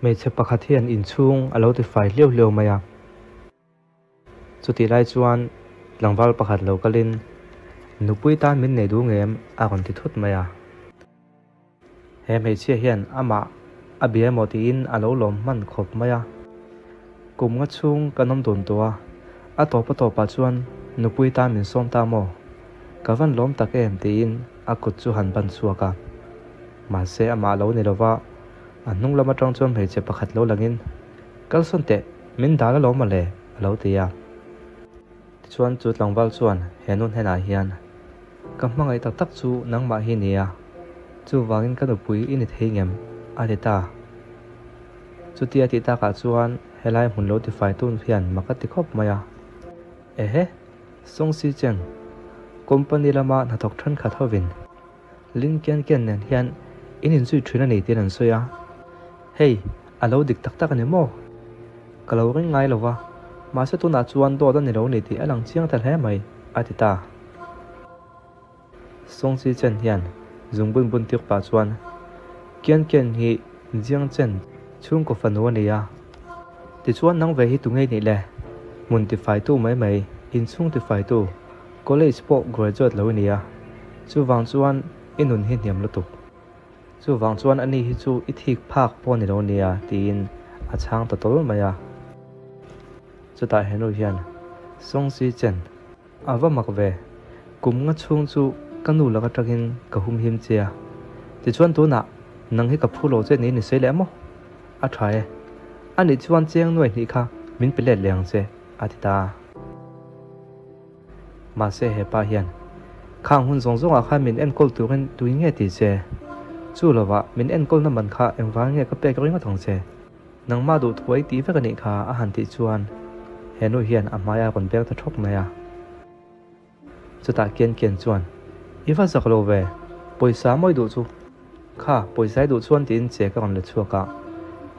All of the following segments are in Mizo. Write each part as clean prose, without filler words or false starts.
Hmeichhe pakhat hian inchhung a lo tifai hliau hliau mai a. Chutih lai chuan tlangval pakhat lo kalin, Nupui tan min nei duh ngem? a rawn ti thut mai a. He hmeichhia hian amah a bia emaw tiin a lo lawm hman khawp mai a. Kum nga chhung kan awm dun tawh a, a tawp a tawpah chuan nupui tan min sawm ta maw? Ka van lawm tak em tiin a kut chu han ban chhuak a. Mahse amah lo ni lova, a hnung lam atang chuan hmeichhe pakhat lo langin, Kalsawn teh, min dal alawm mawle a lo ti a. Tichuan chu tlangval chuan he nu hnenah hian, Ka hmangaih tak tak chu nangmah hi nia, chuvangin ka nupui i ni thei ngem? a ti ta. Chutia tih takah chuan helai hmun lo tifai tun hian mak a ti khawp mai a. Ehe! Song Si Cheng, company lama hnathawk thenkhat hovin Lin Kian Kian nen hian in inzui thin a ni tiin an sawi a, Hei, a lo dik tak tak a ni maw? Ka lo ring ngai lo va, mahse tunah chuan dawt a ni lo ni tih a lang chiang ta hle mai, a ti ta. Song Chi Chen hian zung bun bun tir pah chuan, Kian Kian hi Jiang Chen chhungkaw fanu a ni a, tichuan nang ve hi tu ngei nih le? Hmun tifaitu mai mai, inchhung tifaitu, College pawh graduate lo i ni a, chuvang chuan i nun hi hniam lutuk. Chuvang chuan ani hi chu i thik phak pawh ni lo nia tiin a chhang ta tawl mai a. Chutah henu hian, Song Si Chen, a va mak ve, kum nga chhung chu ka nu lak atangin ka humhim che a, tichuan tunah nang hi ka phu lo che niin i sawi leh maw? A tha e, anih chuan cheng nuai hnih kha min pe let leh ang che, a ti ta a. Mahse he pa hian, Khang hun zawng zawngah khan min enkawl turin tui nge ti che? Chu lovah min enkawlna man kha engvang nge ka pek ringawt ang che? Nangmah duh thuai tih vek a nih kha a han tih chuan he nu hian a hmai a rawn beng ta thawk mai a. Chutah Kian Kian chuan, I va zak lo ve, pawisa mawi duh chu. Kha, pawisa i duh chuan tiin che ka rawn la chhuak a,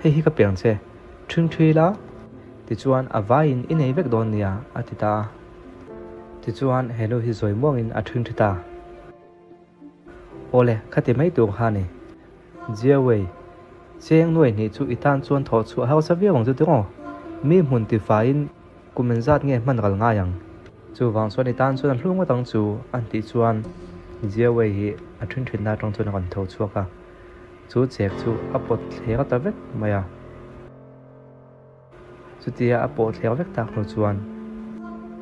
hei hi ka piang che, ṭhing ṭhi la, tichuan a vaiin i nei vek dawn nia, a ti ta a. Tichuan he nu hi zawi muangin a ṭhing ṭhi ta. Awle, khati mai tur kha a ni. Jiawei, cheng nuai hnih chu i tan chuan thawh chhuah hausa viau ang chu tiraw? Mi hmun tifaiin Kum engzat nge hman ral ngai ang? Chuvang chuan i tan chuan a hlu ngawt ang chu an tih chuan Jiawei hi a then thinna atang chuan a rawn tho chhuak a, chu chek chu a pawt thler ta vek mai a. Chutia a pawh thler vek tak hnu chuan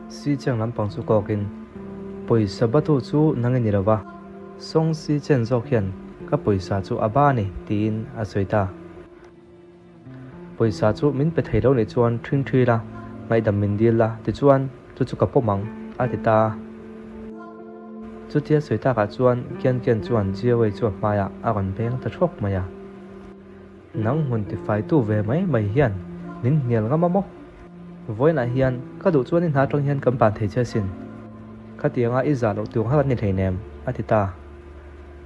Si Cheng lampang chu kawkin, Pawisa batu chu nang i ni lo va, Song Si Chen zawk hian ka pawisa chu a ba a ni tiin a sawi ta. Pawisa chu min pe thei lo nih chuan ṭhing ṭhi la, ngaihdam min dil la, tichuan chu chu ka pawm ang, a ti ta a. Chutia sawi takah chuan Kian Kian chuan Jiawei chu a hmaiah a rawn beng ta ṭhuak mai a. Nang hmun tifaitu ve mai mai hian min hnial ngam a maw? Vawiinah hian ka duh chuan i hna aṭang hian kan ban thei che asin. Khatianga i zah loh tur nghal an ni hleinem, a ti ta.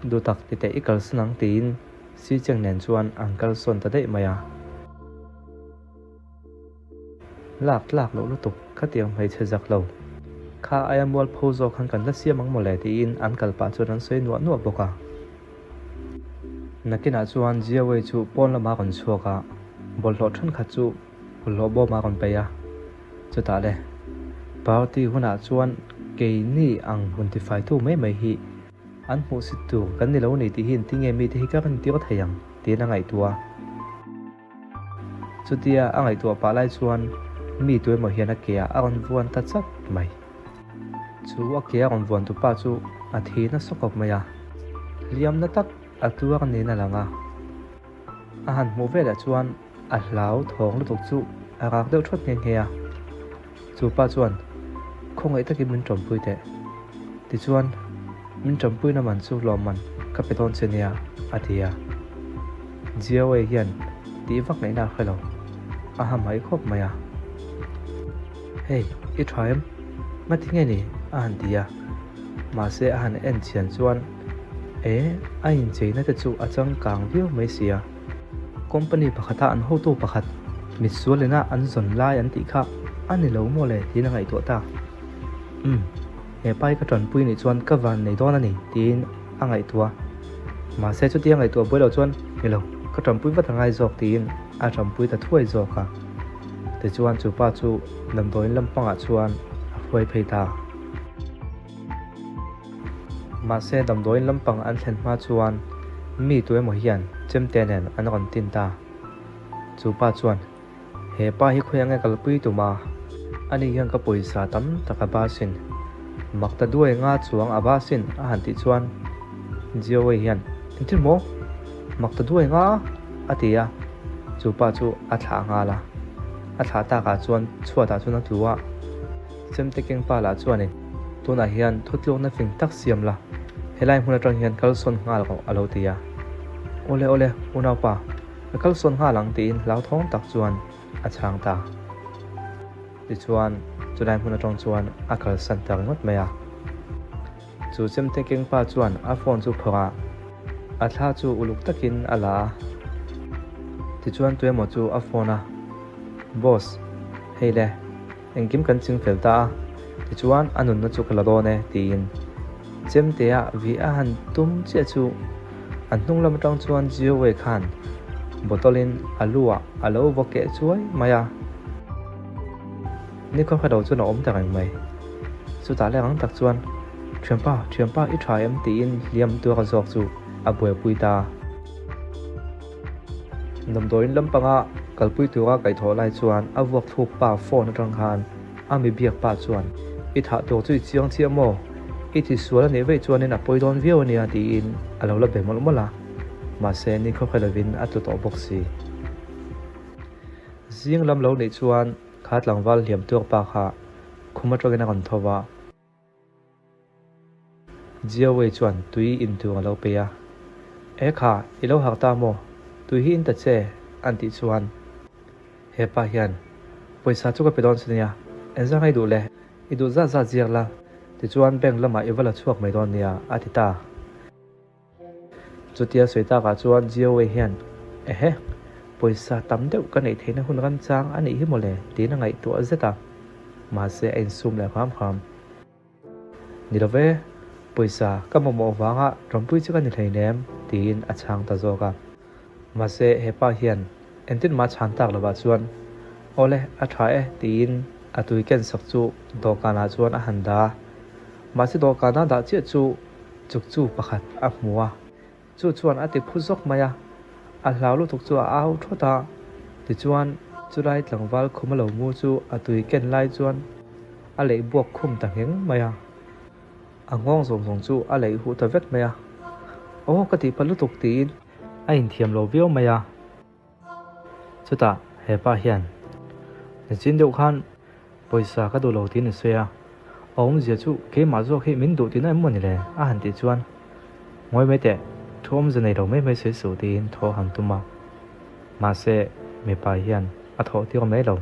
Duhtak ti teh i kalsan ang tiin Si Cheng nen chuan an kal sawn ta daih mai a. Lak tlak loh lutuk khatiang hmeichhe zak lo. Kha aia mualpho zawk khan kan la siam ang mawle tiin an kal pah chuan an sawi nuah nuah bawk a. Nakinah chuan Jia Wei chu pawn lamah a rawn chhuak a, bawlhhlawh thenkhat chu bawlhhlawh bawmah a rawn peih a. Chutah le, party hunah chuan keini ang hmun tifaitu mai mai hi An hmuhsit tur kan ni lo ni tih hi engtin nge mite hi ka rawn tir thei ang tiin a ngaihtuah a. Chutia a ngaihtuah pah lai chuan mi tu emaw hian a ke ah a rawn vuan ta chat mai. Chu a ke a rawn vuan tu pa chu a thi nasa khawp mai a, hliam na tak a tuar niin a lang a. A han hmuh velah chuan a hlau thawng lutuk chu a rak deuh thawt nghe nghe a. Chu pa chuan, Khawngaih takin min tawmpui teh. Tichuan, min tawmpuina man chu lawmman ka pe dawn che nia, a ti a. Jiawei hian tih vak ngaihna a hre lo, a ha mai khawp mai a. Hei, i tha em? Ngati nge ni? a han ti a. Mahse a han en chian chuan, E, a incheina te chu a changkang viau mai si a. Company pakhata an hotu pakhat mitsual ina an zawn lai an tih kha a ni lo maw le tiin a ngaihtuah ta. Umm, he pa hi ka tanpui nih chuan ka van nei dawn a ni tiin a ngaihtuah. Mahse chutia ngaihtuah buai lo chuan ni lo. ka tanpui vat a ngai zawk tiin a tanpui ta thuai zawk a. Tichuan chu pa chu damdawiin lampangah chuan a hruai phei ta. Mahse damdawiin lampang an thlen hma chuan mi tu emaw hian chemte nen an rawn tin ta. Chu pa chuan He pa hi khawi ange kalpui tum a? Ani hian ka pawisa tam tak a ba sin. Mak ta duai nga chuang a ba sin a han tih chuan Jiawei hian Engtin maw? Mak ta duai nga a? a ti a, chu pa chu a thlah nghal a. A thlah takah chuan chhuatah chuan a tlu a. Chemte keng pa lah chuanin Tunah hian thutlukna fing tak siam la, helai hmun atang hian kalsawn nghal rawh a lo ti a. Awle awle, unaupa. Ka kalsawn nghal ang tiin hlauthawng tak chuan a chhang ta. Tichuan, chulai hmun atang chuan a kalsan ta ringawt mai a. Chu chemte keng pa chuan a phone chu phawrh a, a thla chu uluk takin a la a. Tichuan tuemaw chu a phone a, Boss, hei le. Engkim kan ching fel ta a, tichuan a nunna chu ka la dawn e tiin chemtea vi a han tum chiah chu an hnung lam atang chuan Jiawei khan bottle in a lu ah a lo va keh chuai mai a, nikhaw hre lo chuan a awm ta reng mai. Chutah leh rang tak chuan Thianpa, thianpa i tha em tiin hliam tuar zawk chu a buaipui ta. Damdawiin lampanga kalpui tura kaihthawh lai chuan a vuak thluk pa phone atang khan a mi biak pa chuan, I thah tur chu i chiang chiah maw? I ti sual a nih veih chuanin a pawi dawn viau a nia tiin a lo la be mawlh mawlh a, mahse ni khawkhe lovin a tlu tawh bawk si. Zing lam lo nih chuan kha tlangval hliam tuak pa kha khum atangin a rawn tho va. Jiawei chuan tui in tur a lo pe a, E kha, i lo harh ta maw? Tui hi in ta che, an tih chuan he pa hian pawisa chu ka pe dawn che nia, engzah i duh le? I duh zat zat ziak la, tichuan bank lamah i va la chhuak mai dawn nia, a ti ta. Chutia sawi takah chuan Jiawei hian, Ehe, pawisa tam deuh ka neih theihna hun ramchang a nih hi mawle, tiin a ngaihtuah zet a, mahse a insum leh hram hram. Ni lo ve, pawisa ka mamawh vanga rawnpui chu ka ni hleinem, tiin a chhang ta zawk a. Mahse, he pa hian engtin mah chhan tak lovah chuan, Awle, a tha e, tiin a tui ken sak chu dawhkanah chuan a han dah a. Mahse, dawhkana dah chiah chu chukchu pakhat a hmu a. Chu chuan a ti phu zawk mai a, a hlau lutuk chu a au thawt a, tichuan chulai tlangval khum a lo mu chu a tui ken lai chuan a leih buak khum ta ngheng mai a, a nghawng zawng zawng chu a leih huh ta vek mai a, Aw ka tih pah lutuk tiin a inthiam lo viau mai a. Chutah he pa hian nichin deuh khan pawisa ka duh lo tiin a sawi a, a awmzia chu keimah zawk hi min duh tihna em maw ni le? a han tih chuan Ngawi mai teh, thu awmzia nei lo mai mai sawi suh tiin thaw a han tum a, mahse mipa hian a thawh tir mai lo.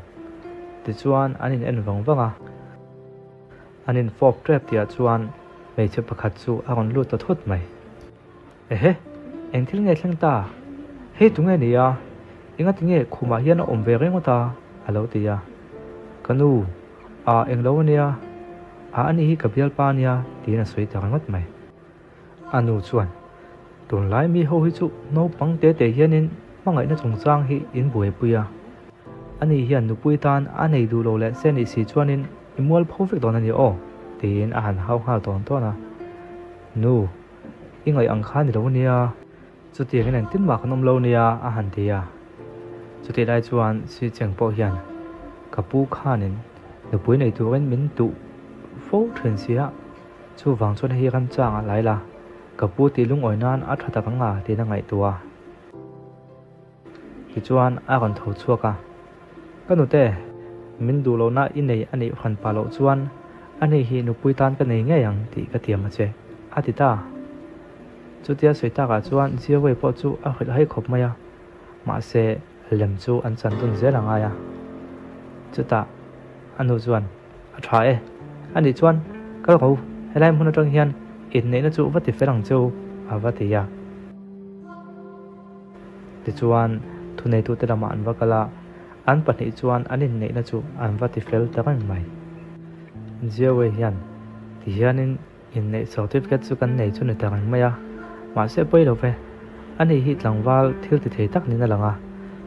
Tichuan an in en vang vang a, an in fawp tep tihah chuan hmeichhe pakhat chu a rawn lut ta thut mai. Ehe, eng thil nge thleng ta? Hei tunge ni a? Engati nge khumah hian a awm ve reng ngawt a? a lo ti a. Ka nu, a eng lo ania, a ani hi ka bialpa ania tiin a sawi ta ringawt mai. A nu chuan, Tunlai mi ho hi chu naupang te te hianin hmangaihna chungchang hi in buaipui a. Ani hian nupui tan a nei duh lo leh che nih si chuanin i mualpho vek dawn a ni aw, tiin a han hau nghal tawn tawn a. Nu, I ngaih ang kha ni lo nia, chutiangin engtin mah kan awm lo nia a han ti a. Chutih lai chuan si cheng pawh hian ka pu khanin nupui nei turin min duh fo thin si a, chuvang chuan hei ramchangah lai la, ka pu tih lungawi nan a tha tak ang a tiin a ngaihtuah a. Tichuan a rawn tho chhuak a, Ka nute, min duh lohna i nei a nih hran pah loh chuan ani hi nupui tan ka nei ngei ang tih ka tiam a che, a ti ta. Chutia sawi takah chuan Jiawei pawh chu a hrilh hai khawp mai a, mahse lem chu an chan dun zel a ngai a. Chutah a nu chuan, A tha e, a nih chuan kal rawh u, helai hmun atang hian inneihna chu va ti fel ang che u, a va ti a. Tichuan, thuneitute lamah an va kal a, an pahnih chuan an inneihna chu an va ti fel ta reng mai. Jiawei hian, Tihianin inneih certificate chu kan nei chu ni ta reng mai a, mahse pawi lo ve. Ani hi tlangval thil ti thei tak niin a lang a,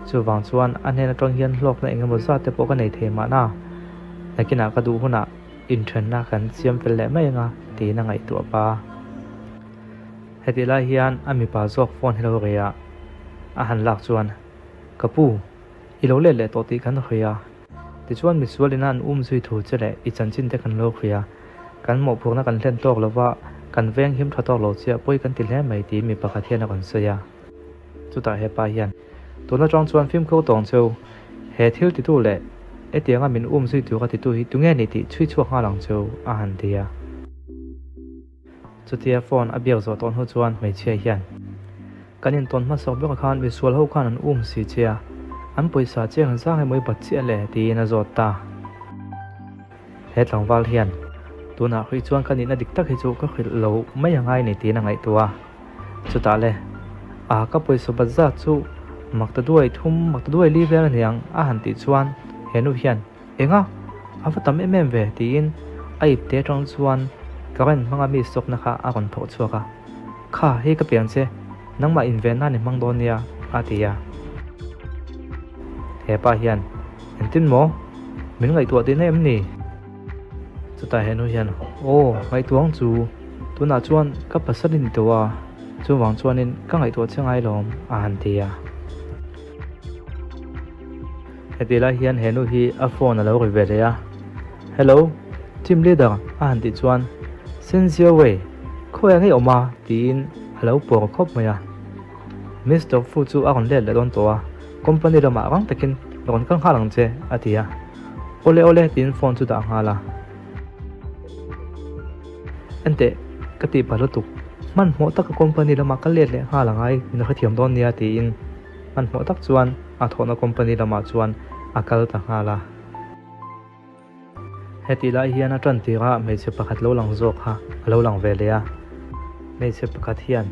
chuvang chuan a hnen atang hian hlawkna eng emaw zat te pawh ka nei thei mahna, nakinah ka duh hunah inthenna kan siam fel leh mai anga tiin a ngaihtuah pa. Hetih lai hian a mipa zawk phone hi lo rei a, a han lak chuan, Ka pu, i lo let leh tawh tih kan hawi a. Tichuan misual ina an um zui thu che leh i chanchin te kan lo hria. Kan mawhphurhna kan hlen tawk lova, kan veng him tha tawk lo chiah pawi kan ti hle mai tiin mi pakhat hian a rawn sawi a. Chutah hepa hian, Tun atang chuan fimkhur tawng cheu, he thil titu leh hetianga min um zui tura titu hi tunge ni tih chhui chhuak nghal ang cheu, a han ti a. Chutia phone a biak zawh tawh hnu chuan hmeichhia hian, Kan intawn hmasak berah khan misual ho khan an um si che a, an pawisa cheng zang emaw i bat chiah le? tiin a zawt ta. He tlangval hian, Tunah hrih chuan ka nihna dik tak hi chu ka hrilh lo mai a ngai ni tiin a ngaihtuah a. Chutah le, A ka pawisa bat zat chu mak ta duai thum, mak ta duai li vel a niang a han tih chuan he nu hian, Enga? A va tam em em ve? tiin a ipte atang chuan current hmanga mi sawkna kha a rawn thawh chhuak a. Kha, hei ka piang che, nangmah inven nan i hmang dawn nia, a ti a. He pa hian, Engtin maw? Min ngaihtuah tihna em ni? Chutah he nu hian, Aw, ngaihtuah ang chu, tunah chuan ka pasal i ni tawh a, chuvang chuanin ka ngaihtuah che ngai lawm, a han ti a. Heti lai hian he nu hi a phone a lo ri ve leh a, Hello, team leader a han tih chuan Senzia Wei, khawiah ngei awm a? tiin a lo pawr khawp mai a. Mister Fu chu a rawn let leh dawn tawh a, company lamah rang takin rawn kal nghal ang che a ti a. Awle awle tiin phone chu dah nghal a. Enteh, ka tih pah lutuk, hmanhmawh taka company lamah ka let leh nghal angai min hrethiam dawn nia tiin Hmanhmawh tak chuan a thawhna company lamah chuan a kal ta nghal a. Hetih lai hian a tan tirah hmeichhe pakhat lo lang zawk kha a lo lang ve leh a. Hmeichhe pakhat hian,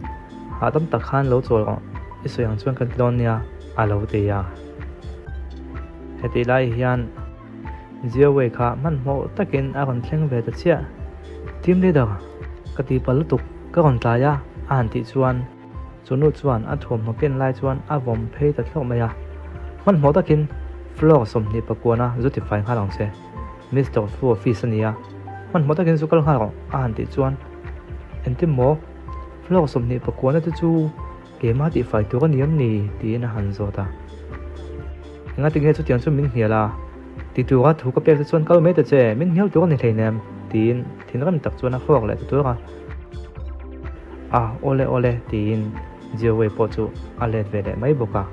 Hahdam tak khan lo chawl rawh, i sawi ang chuan kan ti dawn nia, a lo ti a. Hetih lai hian Jiawei kha hmanhmawh takin a rawn thleng ve ta chiah. Team leader, ka tihpalh lutuk, ka rawn tlai a, a han tih chuan, Chu nu chuan a thuamhnaw ken lai chuan a vawm phei ta thlawk mai a, Hmanhmawh takin floor 20 pakuana zu tifai nghal ang che. Mister Fu office a ni a, hmanhmawh takin zu kal nghal rawh a han tih chuan, Engtin maw? Floor 20 pakuana te chu keimah tihfai tur a ni em ni? tiin a han zawt a. Engati nge chutiang chu min hnial a? Ti tura thu ka pek te chuan kal mai ta che, min hnial tur a ni hleinem tiin thinrim tak chuan a hawk leh ta tur a. A, awle awle tiin Jiawei pawh chu a let ve leh mai bawk a.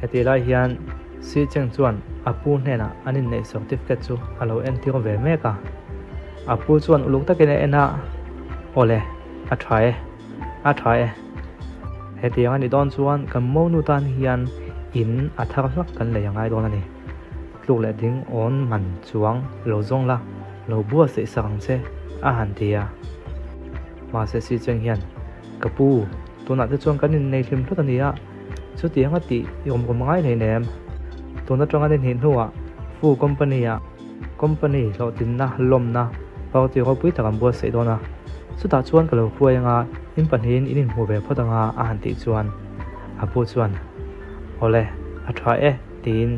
Hetih lai hian Si Cheng chuan a pu hnenah an inneih certificate chu a lo entir ve mek a. A pu chuan uluk takin a en a, Awle, a tha e, a tha e. Hetiang a nih dawn chuan kan monu tan hian in a thar hlak kan lei a ngai dawn a ni. Tluk leh ding awn man chuang lo zawng la, lo buatsaih sak ang che, a han ti a. Mahse si cheng hian, Ka pu, tunah te chuan kan innei hlim hlawt a ni a, chutiang a tih i awm rawm ngai hlein em? Tun atanga ni hnih hnuah Fu Company-ah Company hlawhtlinna lawmna party ropui tak an buatsaih dawn a, chutah chuan ka lo hruai anga in pahnihin in inhmu ve phawt anga a han tih chuan a pu chuan, Awle, a tha e. Tiin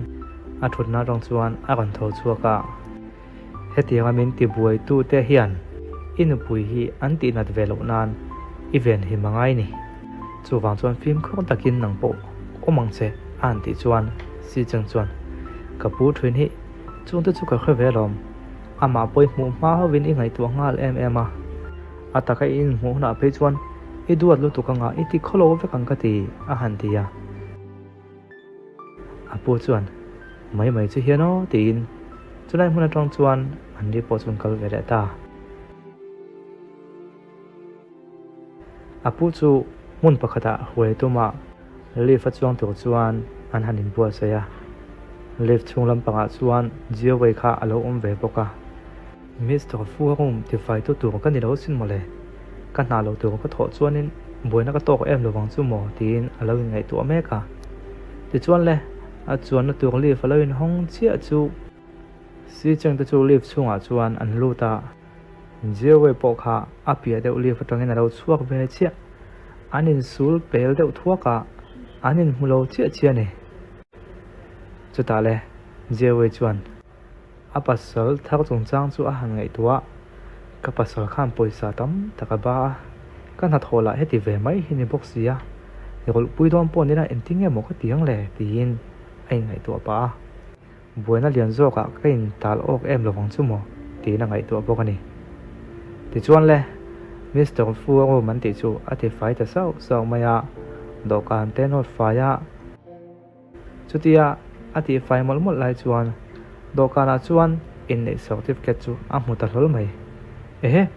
a thutna atang chuan a rawn tho chhuak a. Hetianga min tibuaitute hian i nupui hi an tihnat ve loh nan i venhim a ngai ni. Chuvang chuan fimkhur takin nang pawh awm ang che a han tih chuan Si Cheng chuan, Ka pu thin hi chungte chu ka hre ve alawm. Amah pawh i hmuh hma hovin i ngaihtuah nghal em em a. A taka i inhmuh hunah phei chuan i duat lutuk anga i ti khawlo vek ang ka ti a han ti a. A pu chuan, Mai mai chu hian aw, tiin chulai hmun atang chuan an ni pawh chu an kal ve leh ta. A pu chu hmun pakhatah huai tuma lift a chuang tur chuan an han inbuatsaih a. Lift chhung lampangah chuan Jiawei kha a lo awm ve bawk a. Mister Fu room tifaitu tur ka ni lo sin mawle. Ka hna lo tur ka thawh chuanin buaina ka tawk em lovang chu maw tiin a lo inngaihtuah mek a. Tichuan le, a chuanna tur lift a lo inhawng chiah chu Si Cheng te chu lift chhungah chuan an lut a. Jiawei pawh kha a piah deuh lift atangin a lo chhuak ve chiah. An insul pel deuh thuak a, an inhmu lo chiah chiah a ni. Chutah le, Jiawei chuan a pasal thar chungchang chu a han ngaihtuah a, Ka pasal khan pawisa tam tak a ba a, ka hnathawh lah heti ve mai hi ni bawk si a, rawlhpui dawn pawh nila engtin nge maw ka ti ang le? tiin a inngaihtuah pah a. Buaina lian zawkah ka intal awk em lovang chu maw? tiin a ngaihtuah bawk a ni. Tichuan le, Mister Fu a room an tih chu a ti fai ta sauh sauh mai a, dawhkan te nawt fai a. Chutia a tih fai mawlh mawlh lai chuan dawhkanah chuan inneih certificate chu a hmu ta hlawl mai. Ehe!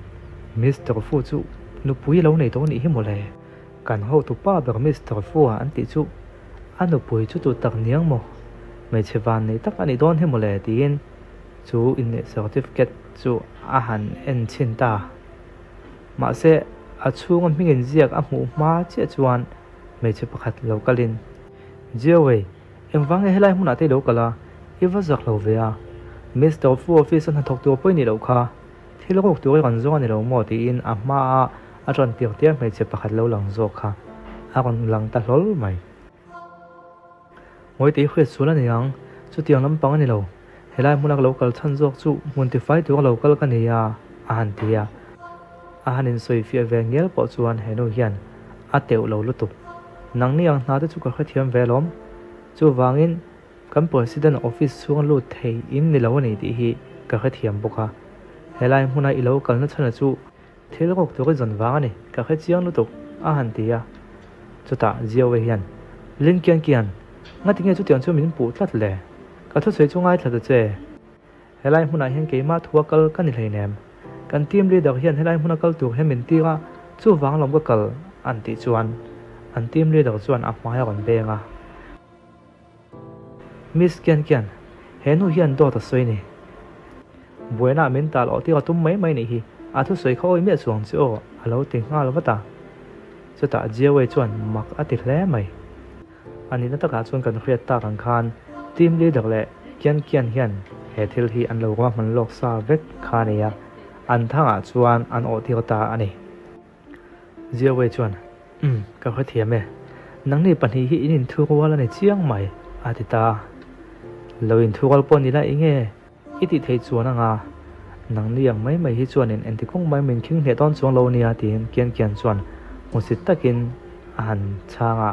Mister Fu chu nupui lo nei tawh a nih hi mawle. Kan hotu pa ber Mister Fu-a an tih chu a nupui chu tu tak niang maw? Hmeichhe van nei tak a nih dawn hi mawle tiin chu inneih certificate chu a han en chhin ta. Mahse, a chhunga hming inziak a hmuh hma chiah chuan hmeichhe pakhat lo kalin, Jiawei, engvang nge helai hmunah te i lo kal a? I va zak lo ve a. Mister Fu office a hnathawk tur pawh i nih loh kha. Thil ruk tur i rawn zawng a ni lo maw tiin a hmaa a rawn tir tir hmeichhe pakhat lo lang zawk kha a rawn lang ta hlawl mai. Ngawite i hriat sual a ni ang, chutiang lampang a ni lo. Helai hmuna ka lo kal chhan zawk chu hmun tifai tura lo kal ka ni a, a han ti a. A han insawifiah ve ngial pawh chuan he nu hian a teuh lo lutuk. Nangni ang hna te chu ka hrethiam ve alawm. Chuvangin Kan President office chhunga lut thei in ni lo a ni tih hi ka hrethiam bawk a. Helai hmuna i lo kalna chhana chu thil rawk tur i zawn vang a ni, ka hre chiang lutuk, a han ti a. Chutah Jiawe hian, Lin Kian Kian, ngati nge chutiang chu min puh tlat le? Ka thusawi chu ngaithla ta che. Helai hmunah hian keimah thua kal ka ni hleinem. Kan team leader hian helai hmuna kal tur hian min tir a, chuvang lawm ka kal, an tih chuan an team leader chuan a hmai a rawn beng a. Miss Kian Kian, he nu hian dawt a sawi ni. Buaina min tal awh tir a tum mai mai nih hi, a thusawi kha awi miah chuang che aw, a lo ti nghal vat a. Chutah Jiawei chuan mak a ti hle mai. A nihna takah chuan kan hriat tak ang khan team leader leh Kian Kian hian he thil hi an lo ruahman lawk sa vek kha a ni a, an thangah chuan an awh tir ta a ni. Jiawei chuan, Umm, ka hrethiam e. Nangni pahnih hi in inthurual a ni chiang mai, a ti ta. Lo inthurual pawh ni la enge i tih theih chuan anga, nangni ang mai mai hi chuanin engti kawng mai min khing hneh dawn chuang lo nia tiin Kian Kian chuan hmusit takin a han chhang a.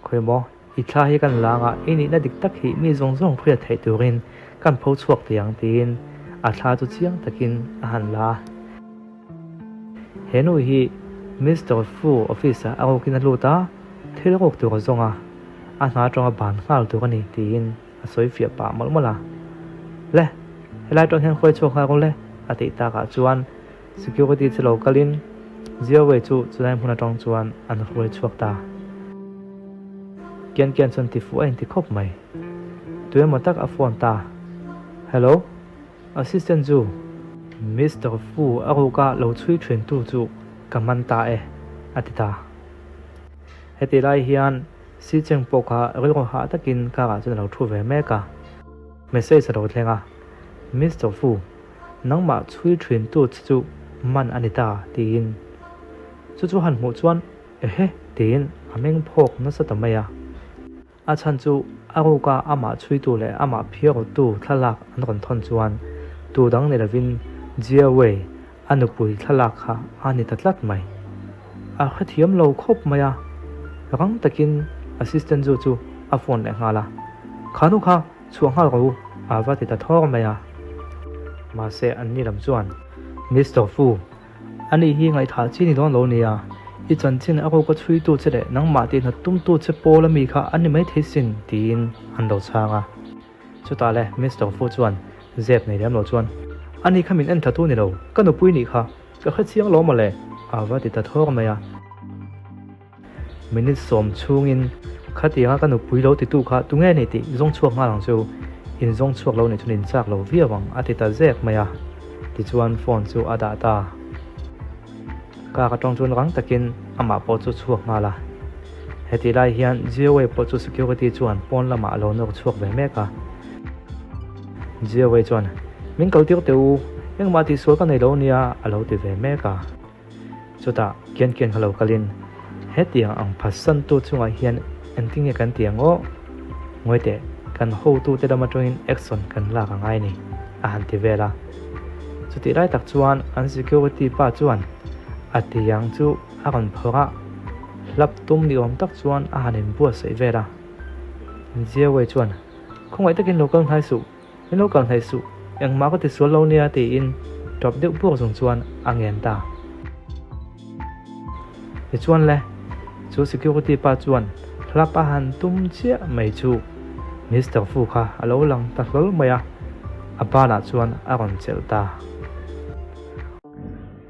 Khawi maw, i thla hi kan la anga i nihna dik tak hi mi zawng zawng hriat theih turin kan pho chhuak thei ang tiin a thla chu chiang takin a han la a. He nu hi Mister Fu office ah a rukin a lut a, thil ruk tur a zawng a, a hna atanga ban nghal tur a ni tiin a sawi fiah pah mawlh mawlh a. Le, helai atang hian hruai chhuak nghal rawh le a tih takah chuan Security chu lo kalin Jiawei chu chulai hmun atang chuan an hruai chhuak ta. Kian Kian chuan ti fuh a inti khawp mai. Tu emaw tak a phone ta. Hello, Assistant Zhu. Mister Fu a ruka lo chhui thin tu chu ka man ta e, a ti ta. Heti lai hian Si Cheng pawh kha rilru hah takin car ah chuan a lo thu ve mek a. Message a lo thleng a, Mister Fu. Nangmah chhui thin tu che chu man a ni ta, tiin. Chu chu han hmuh chuan, Ehe, tiin a meng phawk nasa ta mai a. A chhan chu a ruka amah chhuitu leh amah phiarawttu thlalak an rawn thawn chuan tu dang ni lovin Jia Wei a nupui thlalak kha a ni ta tlat mai. A hrethiam lo khawp mai a, rang takin assistant zu chu a phone leh nghal a, Kha nu kha! Chhuah nghal rawh u, a va ti ta thawr mai a. Mahse, anni lam chuan, Mister Fu, ani hi ngaihthah chi ni dawn lo nia, i chanchin a ruka chhuitu che leh nangmah tihna tumtu che pawl ami kha an ni maithei sin, tiin an lo chhang a. Chutah le, Mister Fu chuan zep nei lem lo chuan, Ani kha min en thatu ni lo, ka nupui nih kha, ka hrechiang lo mawle, a va ti ta thawr mai a. Minute sawm chhungin khatianga ka nupui lo titu kha tunge ni tih zawng chhuak nghal ang chu, in zawng chhuak lo nih chuan in chak lo viau ang a ti ta zek mai a, tichuan phone chu a dah ta. Kak atang chuan rang takin amah pawh chu chhuak nghal a. Hetih lai hian Jiawei pawh chu security chuan pawn lamah a lo nawr chhuak ve mek a. Jiawei chuan, Min kal tir teh u, engmah tihsual ka nei lo nia a lo ti ve mek a. Chutah Kian Kian kha lo kalin, Hetiang ang phatsantu chungah hian engtin nge kan ti ang aw? Ngawi teh, kan hotute lam atangin action kan lak a ngai ni, a han ti vel a. Chutih lai tak chuan an security pa chuan a tiang chu a rawn phawrh a, hlap tum ni awm tak chuan a han inbuatsaih vel a. Jiawei chuan, Khawngaih takin lo kal hnai suh, Min lo kal hnaih suh, engmah ka ti sual lo nia tiin tawp deuh buak zawng chuan a ngen ta. Tichuan le, chu security pa chuan hlap a han tum chiah mai chu Mister Fu kha a lo lang ta hlawl mai a, a banah chuan a rawn chelh ta.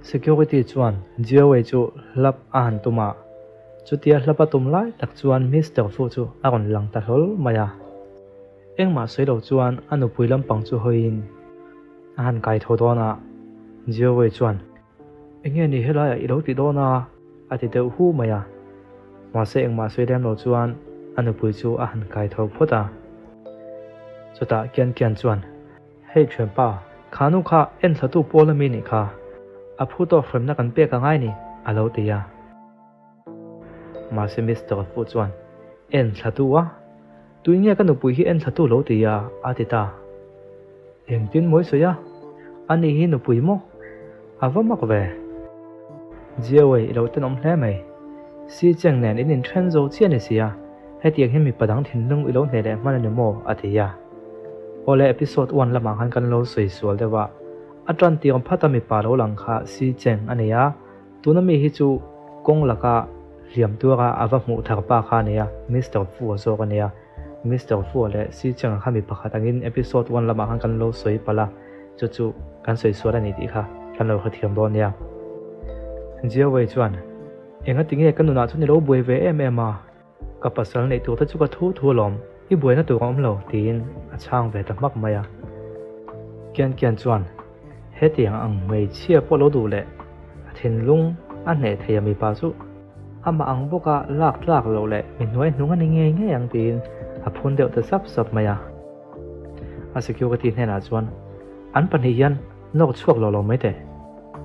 Security chuan Jiawei chu hlap a han tum a, chutia hlap a tum lai tak chuan Mister Fu chu a rawn lang ta hlawl mai a. Engmah sawi lo chuan a nupui lampang chu hawiin a han kai tho dawn a, Jiawei chuan, Enge ni helaiah i lo ti dawn a? a ti deuh hu mai a. Mahse engmah sawi lem lo chuan a nupui chu a han kai tho phawt a. Chutah Kian Kian chuan, Hei thianpa, kha nu kha enthlatu pawl ami nih kha, a phu tawk hremna kan pek a ngai ni, a lo ti a. Mahse Mister Fu chuan, Enthlatu a? Tui nge ka nupui hi enthlatu lo ti a? a ti ta. Engtin mawi sawi a? Ani hi nupui maw? A va mak ve. Jiawei i lo tenawm hle mai. Si Cheng nen in inthen zo chiah ni sia, hetiang hi mipa dang thinlung i lo hneh leh hman a ni maw? a ti a. Awle episode one lamah khan kan lo sawi sual deuh a, a tan tir phata mipa lo lang kha Si Cheng a ni a, Tuna mi hi chu kawng laka hliam tuara a va hmuh thar pa kha a nia, Mister Fu-a zawk a nia. Mister Fu-a leh Si Cheng-a kha mi pakhat angin episode one lamah khan kan lo sawi palh a, chu chu kan sawi sual a ni tih kha kan lo hrethiam dawn nia. Jia Wei chuan, Engati nge ka nunah chuan i lo buai ve em em a? Ka pasal neih tur te chu ka thu thu alawm, i buaina tur a awm lo, tiin a chhang ve ta hmak mai a. Kian Kian chuan, Hetiang ang hmeichhia pawh lo duh leh a thinlung a hneh thei a mipa chu amah ang bawka lak tlak loh leh mi hnuai hnung a ni ngei ngei ang tiin a phun deuh ta sap sap mai a. A security hnenah chuan, An pahnih hian nawk chhuak lo lo mai teh.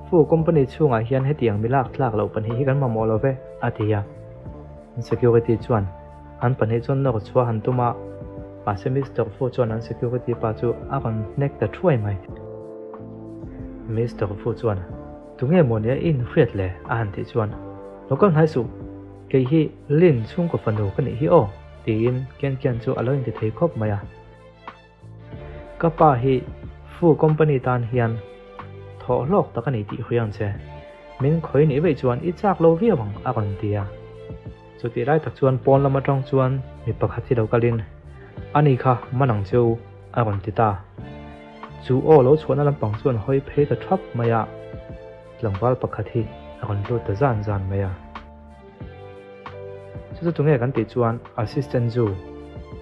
Fu company chhungah hian hetiang mi lak tlak loh pahnih hi kan mamawh lo ve, a ti a. Security chuan an pahnih chuan nawr chhuah han tum a, mahse Mister Fu chuan an security pa chu a rawn hnek ta thuai mai. Mister Fu chuan, Tunge maw nia i inhriat le? a han tih chuan, Lo kal hnai suh, kei hi Lin chhungkaw fanu ka nih hi aw, tiin Kian Kian chu a lo inti thei khawp mai a. Ka pa hi Fu company tan hian thawh hlawk tak a ni tih hui ang che. Min khawi nih veih chuan i chak lo viau ang a rawn ti a. Chutih lai tak chuan pawn lam atang chuan mi pakhat hi lo kalin, Ani kha man ang che u a rawn ti ta. Chu aw lo chhuahna lampang chuan hawi phei ta thap mai a, tlangval pakhat hi a rawn lut ta zan zan mai a. Chu chu tunge kan tih chuan Assistant Zu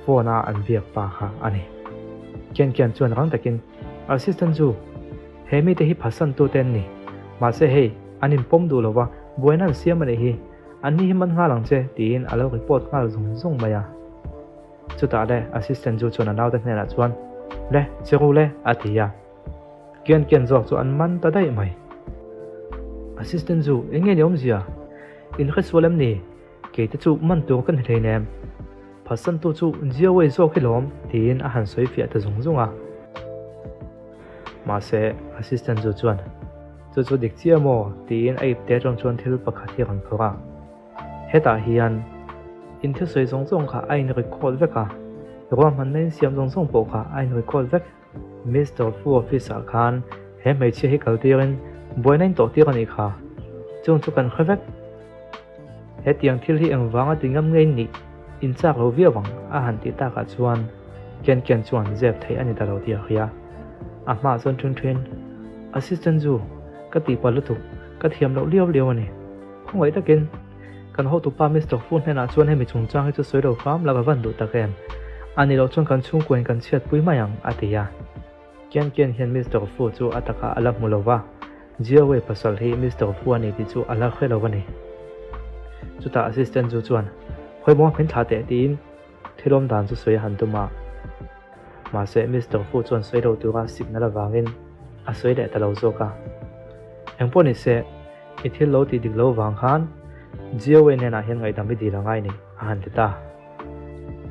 phone a an biak pa kha a ni. Kian Kian chuan rang takin, Assistant Zu, he mite hi phatsan tute an ni. Mahse hei, an inpawm duh lova, buaina an siam a nih hi. Anni hi man nghal ang che, tiin a lo report nghal zung zung mai a. Chutah le Assistant Zu chuan a naute hnenah chuan, Le, che ru le, a ti a. Kian Kian zawk chu an man ta daih mai. Assistant Zu, eng nge ni awmzia? In hre sual em ni? Kei te chu man tur ka ni hleinem. Phatsantu chu Jiawei zawk hi lawm, tiin a han sawi fiah ta zung zung a. Mahse, Assistant Zu chuan, Chu chu dik chiah maw? tiin a ipte atang chuan thil pakhat hi a rawn phawrh a. Hetah hian in thusawi zawng zawng kha a in record vek a, ruahmanna in siam zawng zawng pawh kha a in record vek. Mister Fu office ah khan he hmeichhia hi kal tirin buaina in tawh tir a nih kha, chung chu kan hre vek. Hetiang thil hi engvanga ti ngam ngei nih in chak lo viau ang a han tih takah chuan Ken Ken chuan zep theih a ni ta lo tih a hria. A hmaah chuan ṭhin ṭhin, Assistant Zu, ka tihpalh lutuk, ka thiam loh liau liau a ni. Khawngaih takin kan hotupa Mister Fu hnenah chuan hemi chungchang hi chu sawi lo hram la ka van duh tak em? A ni loh chuan kan chhungkuain kan chhiatpui mai ang, a ti a. Kian Kian hian Mister Fu chu a takah a la hmu lo va, Jiawei pasal hi Mister Fu a ni tih chu a la hre lo a ni. Chutah assistant chu chuan, Hawi maw min thlah teh tiin thil awm dan chu sawi a han tum a. Mahse Mister Fu chuan sawi lo tura signal avangin a sawi leh ta lo zawk a. Engpawh ni se. I thil lo tih dik lo vang khan Jiawei hnenah hian ngaihdam i dil a ngai ni, a han ti ta.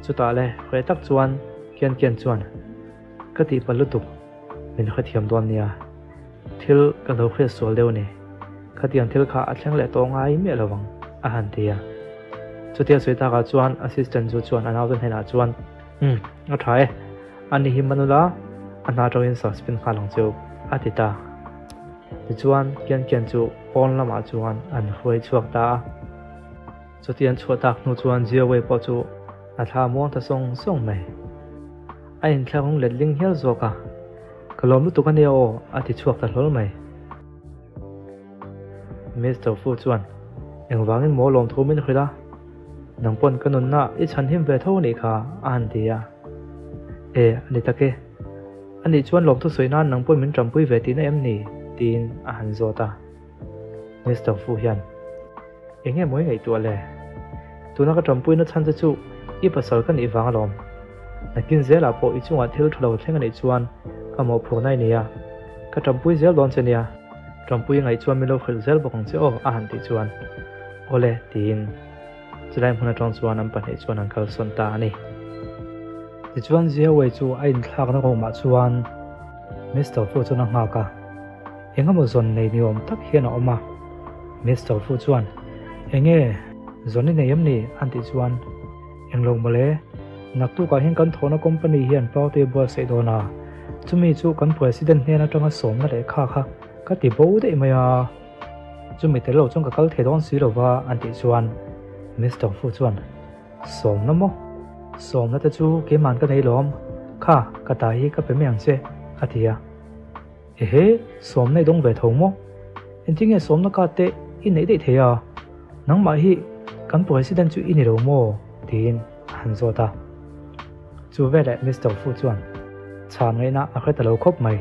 Chutah le, hreh tak chuan Kian Kian chuan, Ka tihpalh lutuk, min hrethiam dawn nia. Thil ka lo hriat sual deuh a ni. Khatiang thil kha a thleng leh tawh ngai miah lo ang, a han ti a. Chutia sawi takah chuan assistant chu chuan a naute hnenah chuan, Umm, a tha e. Ani hi Manula, a hna atangin suspend nghal ang cheu, a ti ta. Tichuan, Kian Kian chu pawn lamah chuan an hruai chhuak ta a. Chuti an chhuah tak hnu chuan Jiawei pawh chu a thla muang ta sawng sawng mai. A inthlahrung letling hial zawk a, Ka lawm lutuk a nia aw, a ti chhuak ta hlawl mai. Mister Fu chuan, Engvangin maw lawmthu min hrilh a? Nang pawn ka nunna i chhanhim ve tho anih kha, a han ti a. E, a ni tak e. Anih chuan lawmthu sawi nan nang pawn min tanpui ve tihna em ni? tiin a han zawt a. Mister Fu hian, Eng nge maw i ngaihtuah le? Tuna ka tanpuina chhan che chu i pasal ka nih vang alawm. Nakin zelah pawh i chungah thil tha lo thleng anih chuan ka mawhphurhna i nei a, ka tanpui zel dawn che nia. Tanpui i ngaih chuan min lo hrilh zel bawk ang che aw a han tih chuan Awle tiin chulai hmun atang chuan an pahnih chuan an kalsawn ta a ni. Tichuan Jiawei chu a inthlakna room ah chuan Mister Fu chuan a nghak a. Engemaw zawn nei ni awm tak hian a awm a. Mister Fu chuan, Enge, zawn i nei em ni? an tih chuan, Englo mawle, naktukah hian kan thawhna company hian party a buatsaih dawn a, chumi chu kan president hnen atanga sawmna lehkha kha ka ti bo daih mai a, chumi tel lo chuan ka kal thei dawn si lova an tih chuan Mister Fu chuan, Sawmna maw? Sawmna te chu keiman ka nei lawm, kha ka ta hi ka pe mai ang che a ti a. Ehe, sawmna i dawng ve tho maw? Engtin nge sawmna card te i neih daih thei a? Nangmah hi kan President chu i ni lo maw? tiin a han zawt a. Chu veleh Mister Fu chuan chhan ngaihna a hre ta lo khawp mai.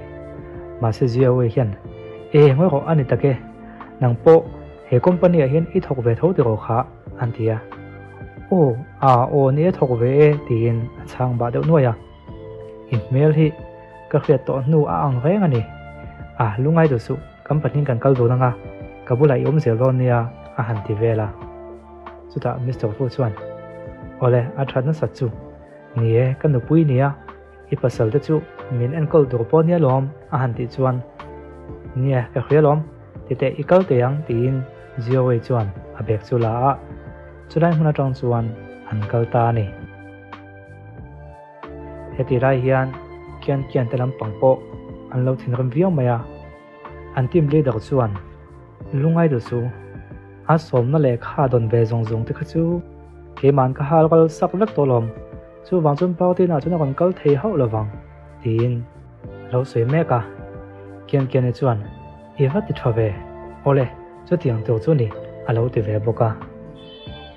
Mahse Jiawei hian, E, ngawi rawh a ni tak e, nang pawh he company ah hian i thawk ve tho tiraw kha? an ti a. Aw, aa, aw ni e thawk ve e tiin a chhang bah deuh nuai a. I hmel hi ka hriat tawh hnu a ang reng a ni. A, lungai duh suh, kan pahnih kan kal dun anga, ka bulah i awm zel dawn nia, a han ti vel a. Chutah Mister Fu chuan, Awle, a that nasat chu. Ni e, ka nupui nia, i pasal te chu min enkawl tur pawh nia lawm, a han tih chuan, Nia, ka hria lawm, titeh i kal teh ang, tiin Jiawei chuan a bag chu la a, chulai hmun atang chuan an kal ta a ni. Heti lai hian Kian Kian te lampang pawh an lo thinrim viau mai a, an team leader chuan lungai duh chu a sawmna lehkha dawn ve zawng zawng te kha chu keiman ka hal kal sak vek tawh lawm, chuvang chuan party nah chuan a rawn kal thei hauh lovang tiin a lo sawi mek a. Kian Kian-i chuan I va ti tha ve, awle chutiang tur chu ni a lo ti ve bawk a.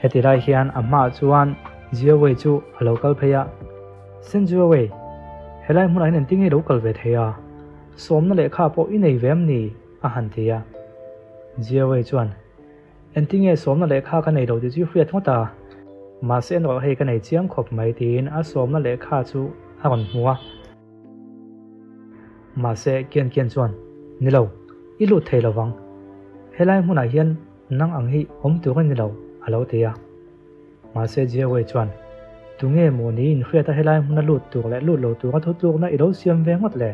Heti lai hian a hmaah chuan Jiawei chu a lo kal phei a, Sen Jiawei, helai hmunah hian engtin nge i lo kal ve thei a? Sawmna lehkha pawh i nei ve em ni? a han ti a. Jiawei chuan, Engtin nge sawmna lehkha ka nei lo tih chu i hriat ngawt a, mahse erawh hei ka nei chiang khawp mai tiin a sawmna lehkha chu a rawn hmu a. Mahse Kian Kian chuan, Ni lo, i lut thei lo vang. Helai hmunah hian nang ang hi awm tur a ni lo, a lo ti a. Mahse Jiawei chuan, Tunge maw ni inhriata helai hmuna lut tur leh lut lo tura thutlukna i lo siam ve ngawt le?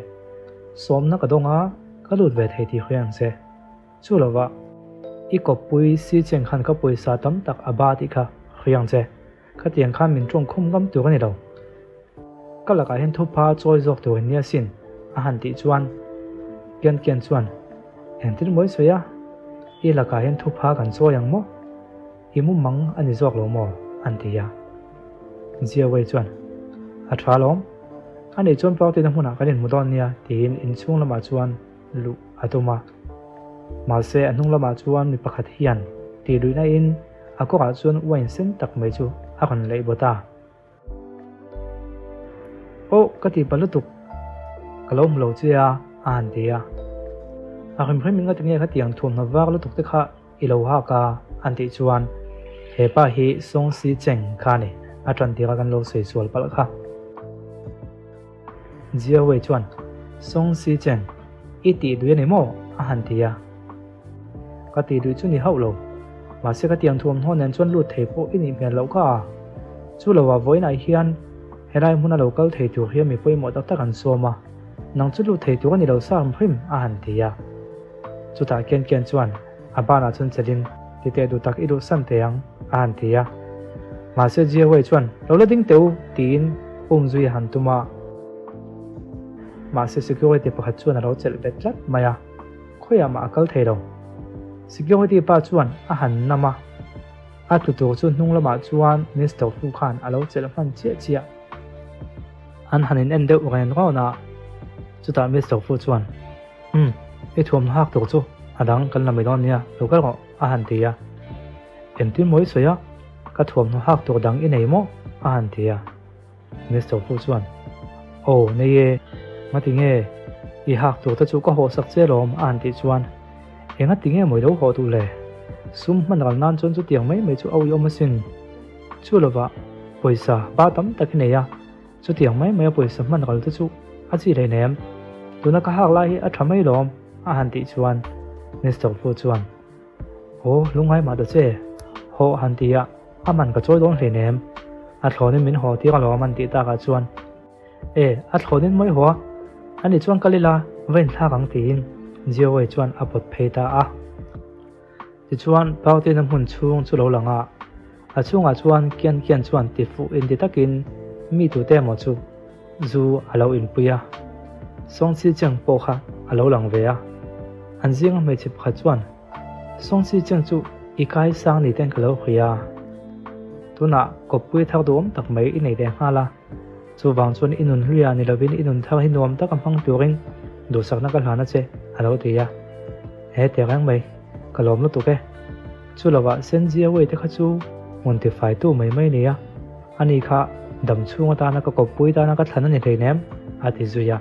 Sawmna ka dawng a, ka lut ve thei tih hria ang che. Chu lovah, i kawppui si cheng khan ka pawisa tam tak a ba tih kha hria ang che. Khatiang khan min tawngkhum ngam tur a ni lo. Ka lakah hian thupha chawi zawk tur in nia sin, a han tih chuan Kian Kian chuan, Engtin mawi sawi a? I lakah hian thupha kan chawi ang maw? I mumang a ni zawk lo maw? an ti a. Jiawei chuan, A tha lawm. A nih chuan party na hmunah kan inhmu dawn nia, tiin inchhung lamah chuan luh a tum a. Mahse a hnung lamah chuan mi pakhat hian tih luihna in a kawrah chuan wine sen tak mai chu a rawn leih bawt a. Aw ka tih palh lutuk, ka lo hmu lo che a, a han ti a. A hrimhrim in ngatinge khatiang thuamhnaw var lutuk te kha i lo hak a, an tih chuan he pa hi Song Si Cheng kha a ni, a tan tirah kan lo sawi sual palh kha. Jia Wei chuan, Song Si Cheng, i tih duih a ni maw? a han ti a. Ka tih duih chu ni hauh lo. Mahse khatiang thuamhnaw nen chuan lut thei pawh i nih hmel loh kha a. Chu lovah vawiinah hian helai hmuna lo kal thei tur hian mi pawimawh tak tak an sawm a, nang chu lut thei tur a ni lo sa hrim a han ti a. Chutah Kian Kian chuan a banah chuan chelin ti teh duh tak i duh san teh ang a han ti a. Mahse Jia Wei chuan lo la ding teh u tiin um zui a han tum a. Mahse security pakhat chuan a lo chelh bet tlat mai a, khawiah mah a kal thei lo. Security pa chuan a han nam a, a tlu tur chu hnung lamah chuan Mister Fu khan a lo chelh hman chiah chiah. An han in en deuh ren rawn a, chutah Mister Fu chuan, Umm, i thuamhnaw hak tur chu a dang kan la mai dawn nia, lo kal rawh, a han ti a. Engtin maw i sawi a, ka thuamhnaw hak tur dang i nei maw? a han ti a. Mister Fu chuan, Aw, nei e, ngati nge i hak tur te chu ka hawh sak che lawm, a han tih chuan, Engati nge maw i lo hawh duh le? Sum hman ral nan chuan chutiang mai mai chu a uiawm asin. Chu lovah pawisa ba tam tak i nei a, chutiang mai maia pawisa hman ral te chu a chi hleinem. Tuna ka hak lai hi a tha mai lawm, a han tih chuan Mister Fu chuan, Aw, lungngai mah ta che, hawh han ti a, a man ka chawi dawn hleinem. A thlawnin min haw tir alawm an tih takah chuan, E, a thlawnin mawi haw a, ani chuan kal ila, va inthlak ang tiin Jiawei chuan a pawt phei ta a. Tichuan, Party-na hmun chhung chu lo lang a, a chhungah chuan Kian Kian chuan ti fuh inti takin mi tute emaw chu zu a lo inpui a, Song Chi Cheng pawh kha a lo lang ve a. An zinga hmeichhe pakhat chuan, Song Chi Cheng chu i kai sang ni ten ka lo hawi a, tunah kawppui thar duhawm tak mai i nei leh nghal a, chuvang chuan i nun hluiah ni lovin i nun thar hi nuam taka hmang turin duhsakna ka hlan a che, a lo ti a. He teh reng mai, ka lawm lutuk e. Chu lovah Senjia Wei te kha chu hmun tifaitu mai mai nia, ani kha dam chhung atana ka kawppui tana ka thlan a ni hleinem, a ti zui a.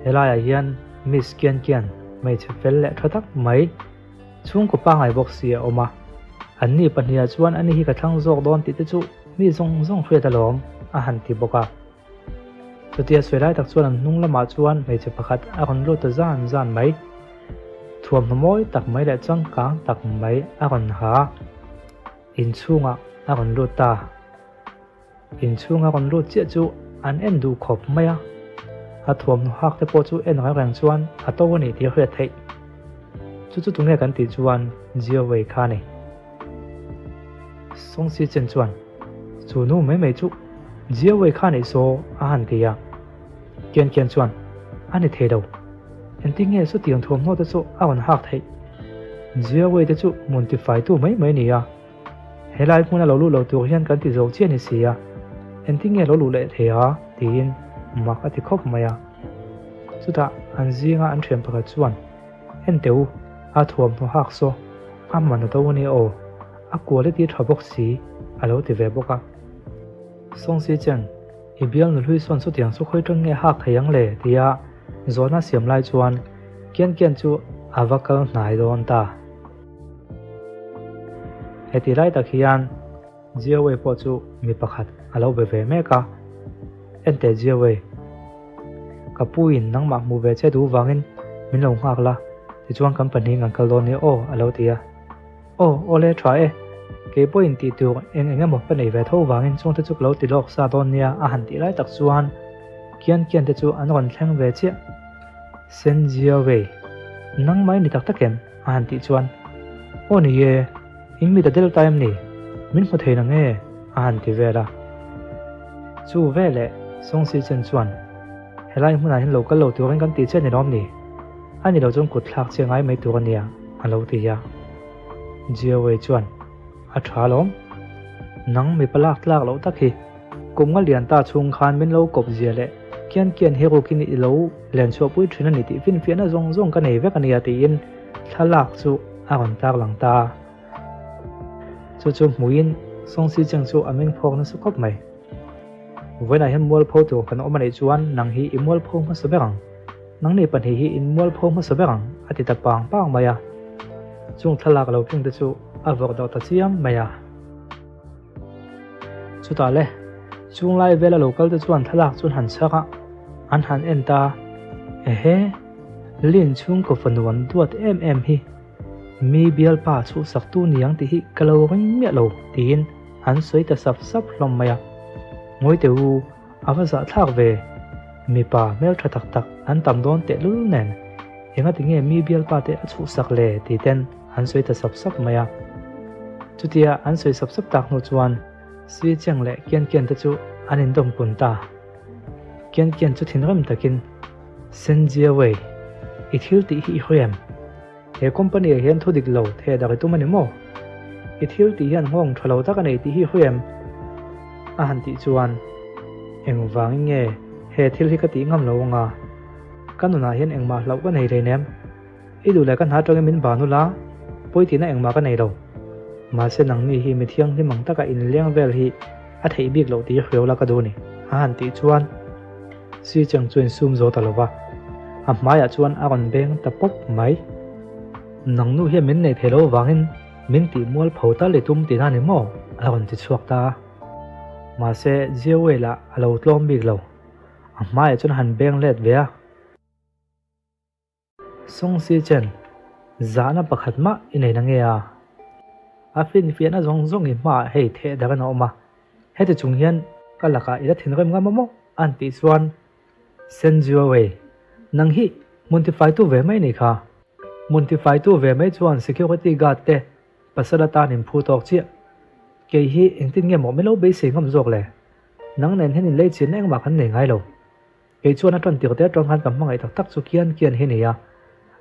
Helaiah hian Miss Kian Kian hmeichhe fel leh tha tak mai chhungkaw pangngai bawk si a awm a, anni pahniha chuan ani hi ka thlang zawk dawn tih te chu mi zawng zawng hriat alawm, a han ti bawk a. Chutia sawi lai tak chuan an hnung lamah chuan hmeichhe pakhat a rawn lut ta zan zan mai. Thuamhnaw mawi tak mai leh changkang tak mai a rawn ha a, inchhungah a rawn lut ta. Inchhunga rawn lut chiah chu an en duh khawp mai a, a thuamhnaw hak te pawh chu en reng reng chuan a to a ni tih a hriat theih. Chu chu tunge kan tih chuan Jiawei kha a ni. Song Si Chen chuan, Chu nu mai mai chu Jiawei kha neih saw a han ti a. Kian Kian chuan, A ni thei lo. Engtin nge chutiang thuamhnaw te chu a rawn hak theih? Jiawei te chu hmun tifaitu mai mai a ni a. Helai hmuna lo luh lo tur hian kan ti zo chiah ni si a. Engtin nge lo luh leh thei a? tiin mak a ti khawp mai a. Chutah an zinga an thian pakhat chuan, En teh u, a thuamhnaw hak saw, a man a do a nia aw, a quality tha bawk si, a lo ti ve bawk a. Song Si Chen, i bial nuhlui sawn chutiang chu khawi tang nge hak thei ang le? tia zawhna siam lai chuan Kian Kian chu a va kal hnai dawn ta. Heti lai tak hian Jiawei pawh chu mi pakhat a lo be ve mek a, Enteh Jiawei, ka pu in nangmah hmuh ve che duh vangin min lo nghak la, tichuan kan pahnihin kan kal dawn nia aw a lo ti a. Aw, awle tha e, kei pawhin tih tur eng eng emaw ka nei ve tho vangin chungte chu ka lo ti lawk sa dawn nia a han tih lai tak chuan Kian Kian te chu an rawn thleng ve chiah. Sen Jiawei, nangmah i ni tak tak em? A han tih chuan, Aw ni e, in mit a del ta em ni? Min hmu thei nang e, a han ti vel a. Chu veleh Song Si Chen chuan, Helai hmunah hian lo kal lo turin kan tih che ni lawm ni? A ni lo chuan kut thlak che ngai mai tur a nia, a lo ti a. Jia Wei chuan, A tha lawm. Nang mipa lak tlak loh tak hi. Kum nga lian ta chhung khan min lo kawp zia leh kian kian hi rukin i lo len chhuahpui thin a ni tih finfiahna zawng zawng ka nei vek a nia tiin thlalak chu a rawn tar lang ta a. Chu chu hmuin Song Si Cheng chu a meng phawk nasa khawp mai. Vawiinah hian mualpho tur kan awm a nih chuan nang hi i mualpho hmasa ber ang. Nangni pahnih hi in mualpho hmasa ber ang a ti ta pang pang mai a. Chung thlalak lo keng te chu a vawrh darh ta chiam mai a. Chutah le, chunglai vela lo kal te chuan thlalak chu an han chhak a, an han en ta, Ehe, Lin chhungkaw fanu an duat em em hi. Mi bialpa chhuhsaktu niang tih hi ka lo ring miah lo, tiin an sawi ta sap sap hlawm mai a. Ngawi teh u, a va zahthlak ve. Mipa hmeltha tak tak an tam dawn tehlul nen, engati nge mi bialpa te a chhuhsak le ti ten an sawi ta sap sap mai a. Chutia an sawi sap sap tak hnu chuan Sui Cheng leh Kian Kian te chu an indawm kun ta. Kian Kian chu thinrim takin, Sen Jiawei, i thil tih hi i hawi em? He company ah hian thu dik lo theh dak i tum a ni maw? I thil tih hian nghawng tha lo tak a nei tih hi i hawi em? A han tih chuan, Engvangin nge he thil hi ka tih ngam lo anga? Ka nunah hian engmah hlauh ka nei rei nem. I duh leh ka hna atangin min ban ula, pawi tihna engmah ka nei lo. Mahse nangni hi mi thianghlim ang taka inleng vel hi a theih bik loh tih hriau la ka duh a ni, a han tih chuan Sui Cheng chu insum zo ta lo va, a hmaiah chuan a rawn beng ta pawp mai. Nang nu hian min nei thei lo avangin min tih mual pho tal i tum tihna a ni maw? a rawn ti chhuak ta a. Mahse Jiawei lah a lo tlawm bik lo, a hmaiah chuan a han beng let ve a. Song Si Chen, Zahna pakhat mah i nei na nge a? A finfiahna zawng zawng i hmaah hei theh dar in a awm a, heti chung hian ka lakah i la thinrim ngam a maw? an tih chuan Sen Jiawei, Nang hi hmun tifaitu ve mai ni kha. Hmun tifaitu ve mai chuan security guard te pasal atan in phu tawk chiah. Kei hi engtin nge maw min lo beisei ngam zawk le? Nang nen hian inlei chinna engmah kan nei ngai lo. Kei chuan a tan tir te atang khan ka hmangaih tak tak chu kian kian hi nia,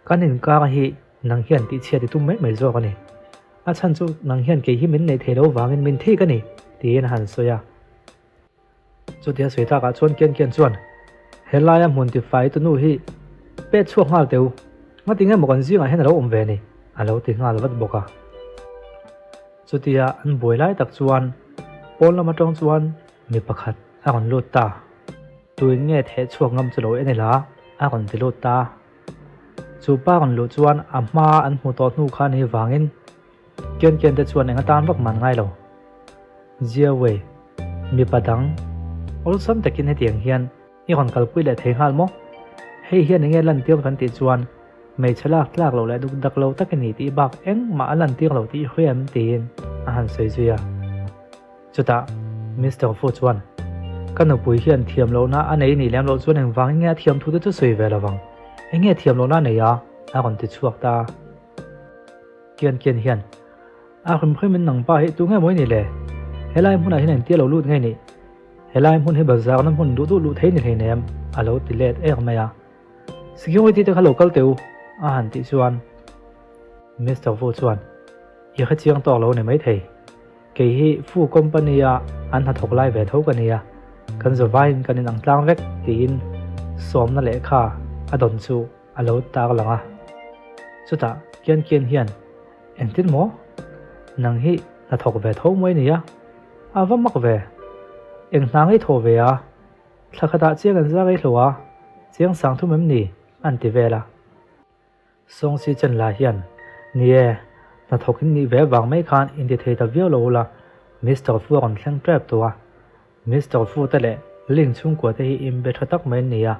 kan inkar hi nang hian tihchhiat i tum mai mai zawk a ni. A chhan chu nang hian kei hi min neih thei lo vangin min thik a ni, tiin a han sawi a. Chutia sawi takah chuan kian kian chuan, Helaia hmun tifai tu nu hi pet chhuak nghal teh u, ngatinge maw kan zingah hian a lo awm ve ni, a lo ti nghal vat bawk a. Chutia an buai lai tak chuan pawn lam atang chuan mi pakhat a rawn lut ta. Tuin nge theh chhuak ngam chu lo en ila a rawn ti lut ta. Chu pa rawn luh chuan a hma an hmu tawh hnu kha ni vangin Kian Kian te chuan eng atan vak man ngai lo. Jiawei, mipa dang, awlsam takin hetiang hian i rawn kalpui leh thei nghal maw? Hei hian enge lantir kan tih chuan hmeichhe lak tlak loh leh duk dak lo tak i ni tih bak engmah a lantir lo tih i hria em? tiin a han sawi zui a. Chutah Mister Fu chuan, Ka nupui hian thiam lohna a nei nih lem loh chuan engvangin nge a thiam thu te chu sawi ve lovang? Eng nge thiam lohna a nei a? a rawn ti chhuak ta a. Kian Kian hian, A hrim hrimin nangpa hi tu nge maw i nih le? Helai hmunah hian engtia lo lut nge nih? Helai hmun hi bazarna hmun duh duh luh thei ni hleinem, a lo ti let ek mai a. Security te kha lo kal teh u, a han tih chuan Mister Fu chuan, I hrechiang tawk lo ni maithei. Kei hi Fu Company a an hnathawk lai ve tho ka nia, kan zavaiin kan inang tlang vek tiin sawmna lehkha a dawn chu a lo tar lang a. Chutah Kian Kian hian, Engtin maw? Nang hi hnathawk ve tho mai nia, a va mak ve. Eng hna ngei thaw ve a, thla khatah chiang an za rei hlo a, chiang sang thum em ni? an ti vel a. Sawngsi chen lah hian, Ni e, hnathawk in nih ve vang mai khan inti thei ta viau lo ula, Mister Fu a rawn thleng tep tawh a. Mister Fu te leh Ling chhungkua te hi inbe tha tak mai an ni a.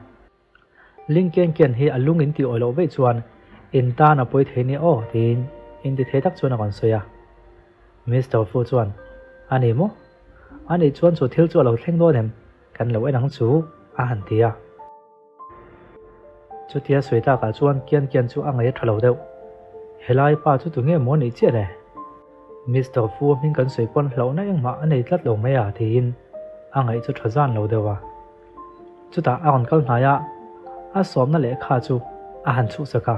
Ling Kian Kian hi a lung in tih awih loh veih chuan in tan a pawi thei nia aw tiin inti thei tak chuan a rawn sawi a. Mister Fu chuan, A ni maw? A nih chuan chu thil chu a lo thleng dawn em? Kan lo en ang chu, a han ti a. Chutia sawi takah chuan Kian Kian chu a ngaih a tha lo deuh. Helai pa chu tunge maw nih chiah le? Mister Fu hming kan sawi pawn hlauhna engmah a nei tlat lo mai a tiin a ngaih chu tha zan lo deuh a. Chutah a rawn kal hnai a, a sawmna lehkha chu a han chhuhsak a.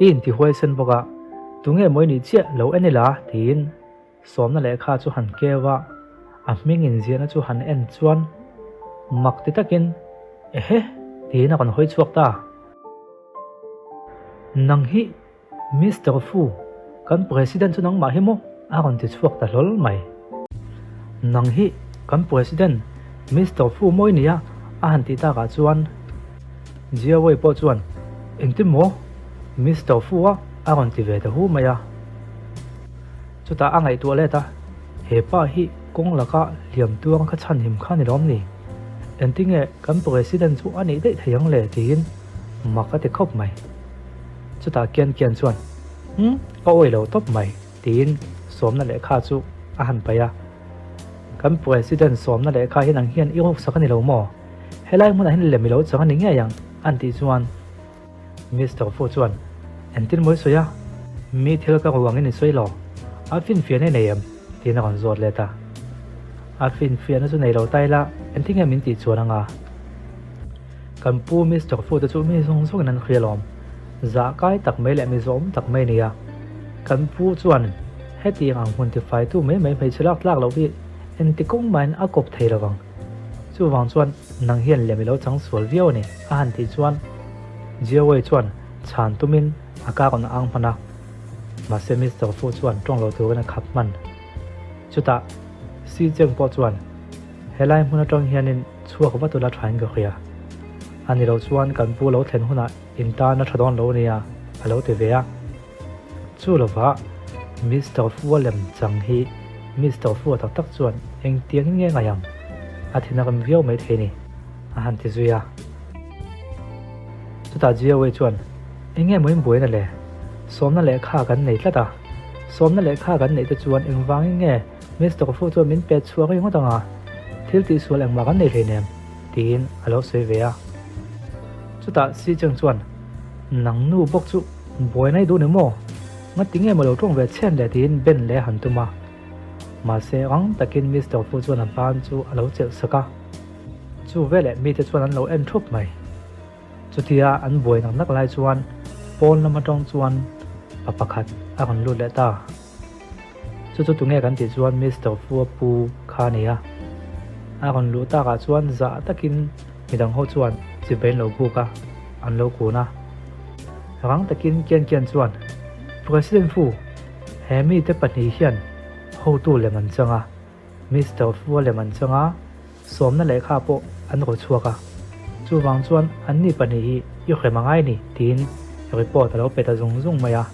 I intihuai sen bawk a, tunge maw i nih chiah lo en ila tiin Sawmna lehkha chu han keu a, a hming inziahna chu han en chuan mak ti takin, Ehe! tiin a rawn hawi chhuak ta. Nang hi Mister Fu, kan President chu nangmah hi maw? a rawn ti chhuak ta hlawl mai. Nang hi kan President Mister Fu maw i nia? a han tih takah chuan Jiawei pawh chuan, Engtin maw? Mister Fu a? a rawn ti ve ta hu mai a. Chutah a ngaihtuah let a, He pa hi kawng laka hliam tuang kha chhanhim kha ni lawm ni? Engtinge kan President chu a nih daih thei ang le? tiin mak a ti khawp mai. Chutah Kian Kian chuan, Umm, ka awih lo tawp mai, tiin sawmna lehkha chu a han paih a. Kan President sawmna lehkha hi nang hian i ruksak a ni lo maw? Helai hmunah hian lem i lo chang a ni ngei ang, an tih chuan Mister Fu chuan, Engtin maw i sawi a? Mi thil ka ru angin i sawi lo. A finfiahna i nei em? tiin a rawn zawt let a. A finfiahna chu nei lo ta ila, engtin nge min tih chuan anga? Kan pu Mister Fu te chu mi zawng zawngin an hria lawm. Zah kai tak mai leh mi zawhawm tak mai a ni a. Kan pu chuan hetiang ang hmun tifaitu mai mai hmeichhe lak tlak loh hi engti kawng mahin a kawp thei lo vang. Chuvang chuan nang hian lem i lo chang sual viau a ni, a han tih chuan Jiawei chuan chhan tumin a kar rawn ang hman a. Mahse Mister Fu chuan tawng lo turin a khap hman. Chutah Si Cheng pawh chuan helai hmun atang hianin chhuak vat ula thain ka hria. A ni lo chuan kan pu lo thlen hunah In tan a tha dawn lo nia, a lo ti ve a. Chu lovah Mister Fua lem chang hi Mister Fua tak tak chuan engtiangin nge ngaih ang? A thin a rem viau mai thei ni, a han ti zui a. Chutah Jiawei chuan, Enge maw in buaina le? Sawmna lehkha kan nei tlat a. Sawmna lehkha kan neih te chuan engvangin nge Mister Fu chuan min pet chhuak ringawt ang a? Thil tihsual engmah kan nei hleinem, tiin a lo sawi ve a. Chutah Si Cheng chuan, Nang nu bawk chu buaina i duh ni maw? Ngati nge maw lo tawng ve chhen le tiin Ben leh a han tum a. Mahse rang takin Mister Fu chuan a ban chu a lo chelh sak a. Chu veleh mite chuan an lo en thup mai. Chutia an buai nak nak lai chuan pawn lam atang chuan pa pakhat a rawn lut leh ta. Chu chu tunge kan tih chuan Mister Fua pu kha a ni a. A rawn luh takah chuan zah takin midang ho chuan chibai an lo buk a, an lo kun a. Rang takin Kian Kian chuan, President Fu, he mite pahnih hian hotu lem an chang a. Mister Fua lem an chang a, sawmna lehkha pawh an raw chhuak a. Chuvang chuan anni pahnih hi i hrem a ngai ni tiin report a lo pe ta zung zung mai a.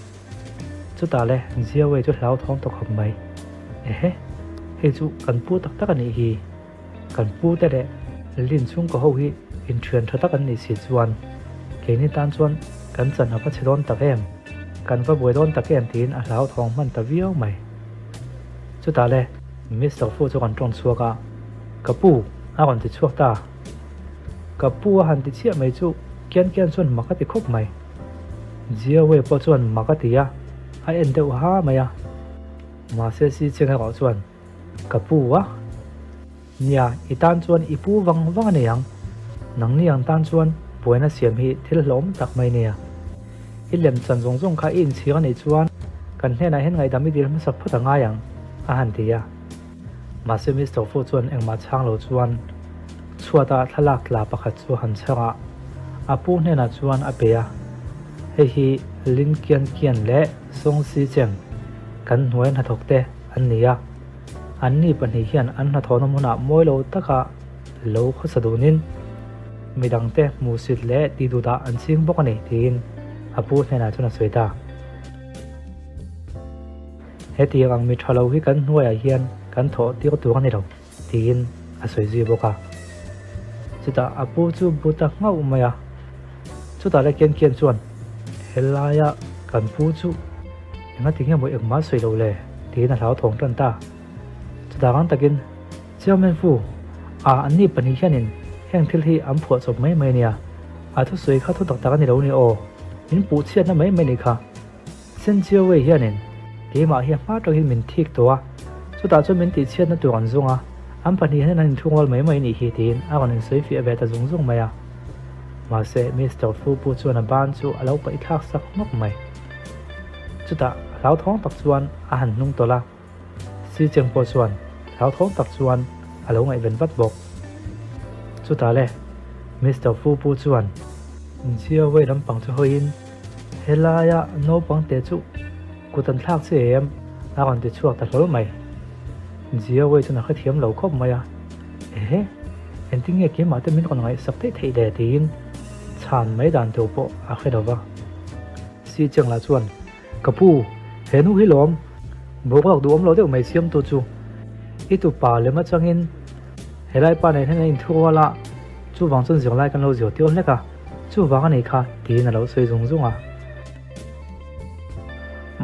Chutah le Jiawei chu hlauthawng ta khawp mai. Ehe, hei chu kan pu tak tak a nih hi. Kan pu te leh Lin chhungkaw ho hi inthian tha tak an nih si chuan keini tan chuan kan chan a va chhe dawn tak em, kan va buai dawn tak em tiin a hlauthawng hman ta viau mai. Chutah le Mister Fu chu kan tawng chhuak a, Ka pu, a rawn ti chhuak ta. Ka pu a han ti chiah mai chu Kian Kian chuan mak a ti khawp mai. Jiawei pawh chuan mak a ti a, a en deuh ha mai a. Mahse Si Cheng erawh chuan, Ka pu a? Nia, i tan chuan i pu vang vang a nei ang. Nangni ang tan chuan buaina siam hi thil hlawm tak mai nia. I lem chan zawng zawng kha i inchhir a nih chuan kan hnenah hian ngaihdam i dil hmasak phawt a ngai ang, a han ti a. Mahse Mister Fu chuan engmah chhang lo chuan chhuata thlalak tla pakhat chu han chhar a, a pu hnenah chuan a pe a, Hei hi Lin Kian Kian leh Song Si Cheng kan hnuai hnathawk te an ni a, anni pahnih hian an hnathawhna hmunah mawi lo taka lo khawsa dunin midangte hmuhsit leh tihduhdah an ching bawk a ni tiin a pu hnenah chuan a sawi ta. Hetiang ang mi tha lo hi kan hnuaiah hian kan thawh tir tur a ni lo tiin a sawi zui bawk a. Chutah a pu chu bu ta nghauh mai a. Chutah le Kian Kian chuan helaia kan pu chu engati nge maw engmah sawi lo le tiin a hlauthawng tan ta. Chutah rang takin Chairman Fu, a anni pahnih hianin heng thil hi an phuah chawp mai mai a nia. A thusawi kha thu tak tak a ni lo ni aw. Min puh chhiatna mai mai a nih kha. Senchiawei hianin keimah hi a hma tangin min thik tawh a, chutah chuan min tihchhiatna tur an zung a, an pahnih hian an inthungawl mai mai nih hi tiin a rawn insawi fiah ve ta zung zung mai a. Mahse, Mister Fu pu chuan a ban chu a lo paih thlak sak hnawk mai. Chutah hlauthawng tak chuan a han hnung tawlh a, Si Cheng pawh chuan hlauthawng tak chuan a lo ngaihven vat bawk. Chutah le, Mister Fu pu chuan Jiawei lampang chu hawiin, Helaia naupang te chu kut an thlak che em? a rawn ti chhuak ta hlawl mai. Jiawei chuan a hrethiam lo khawp mai a, Ehe, engtin nge keimah te min rawn ngaihsak theih theih le? tiin chhan mai dan tur pawh a hre lo va. Si Cheng lah chuan, Ka pu, he nu hi lawm, boruak duhawm lo deuh mai siamtu chu. I tupa lem atangin helai pa nen hian an inthurual a, chuvang chuan zirlai kan lo zirtir hlek a, chuvang a nei kha, tiin a lo sawi zung zung a.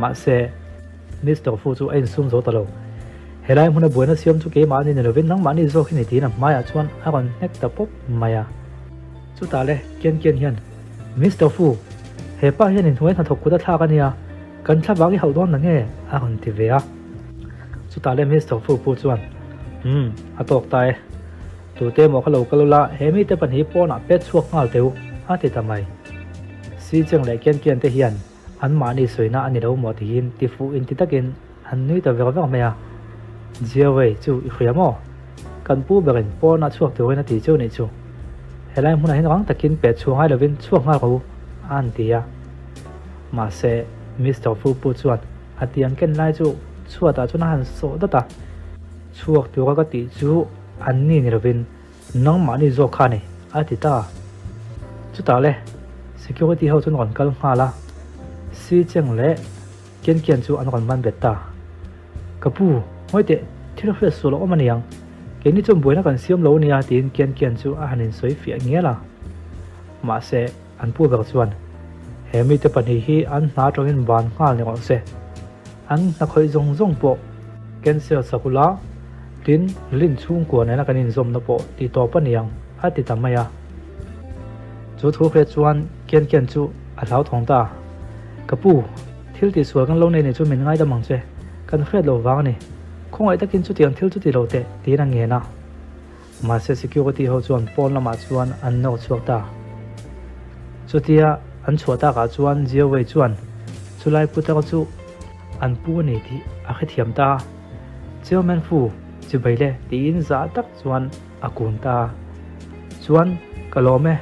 Mahse, Mister Fu chu a insum zo ta lo. Helai hmuna buaina siam chu keimahni ni lovin nangmahni zawk hi ni tiin a hmaiah chuan a rawn hnek ta pawp mai a. Chutah le, Kian Kian hian, Mister Fu, he pa hian inhnuai hnathawk kut a thlak a nia, kan thlavang i hauh dawn na nge? a rawn ti ve a. Chutah le Mister Fu pu chuan, Umm, a tawk ta e. Tute emaw kha lo kal ula, he mite pahnih pawnah pet chhuak nghal teh u, a ti ta mai. Si Cheng leh Kian Kian te hian anmahni sawina a ni lo maw tihin ti fuh inti takin an nui ta ver ver mai a. Jiawei chu i hria maw? Kan pu berin pawnah chhuak turin a ti cheu nih chu. Helai hmunah hian rang takin pet chhuah ngai lovin chhuak nghal rawh u, a han ti a. Mahse, Mister Fu pu chuan a tiang ken lai chu chhuatah chuan a han sawh dat a. Chhuak tura ka tih chu an ni ni lovin nangmahni zawk kha a ni, a ti ta. Chutah le, security ho chuan rawn kal nghal a, Si Cheng leh Kian Kian chu an rawn man bet ta. Ka pu, ngawi teh, thil hriat sual a awm a niang, keini chuan buaina kan siam lo nia tiin Kian Kian chu a han insawi fiah ngial a. Mahse, an pu ber chuan, He mite pahnih hi an hna atangin ban nghal ni rawh se. An hnakhawih zawng zawng pawh cancel sak ula, tin Lin chhungkua nena kan inzawmna pawh ti tawp a niang a ti ta mai a. Chu thu hriat chuan Kian Kian chu a hlauthawng ta. Ka pu, thil tihsual kan lo nei nei chu min ngaidam ang che, kan hriat loh vang a ni. Khawngaih takin chutiang thil chu ti lo teh tiin a ngen a. Mahse security ho chuan pawn lamah chuan an nawk chhuak ta. Chutia an chhuah takah chuan Jiawei chuan chulai putar chu an pu a ni tih a hrethiam ta. Chairman Fu chibai le tiin zah tak chuan a kun ta. Chuan ka lawm e,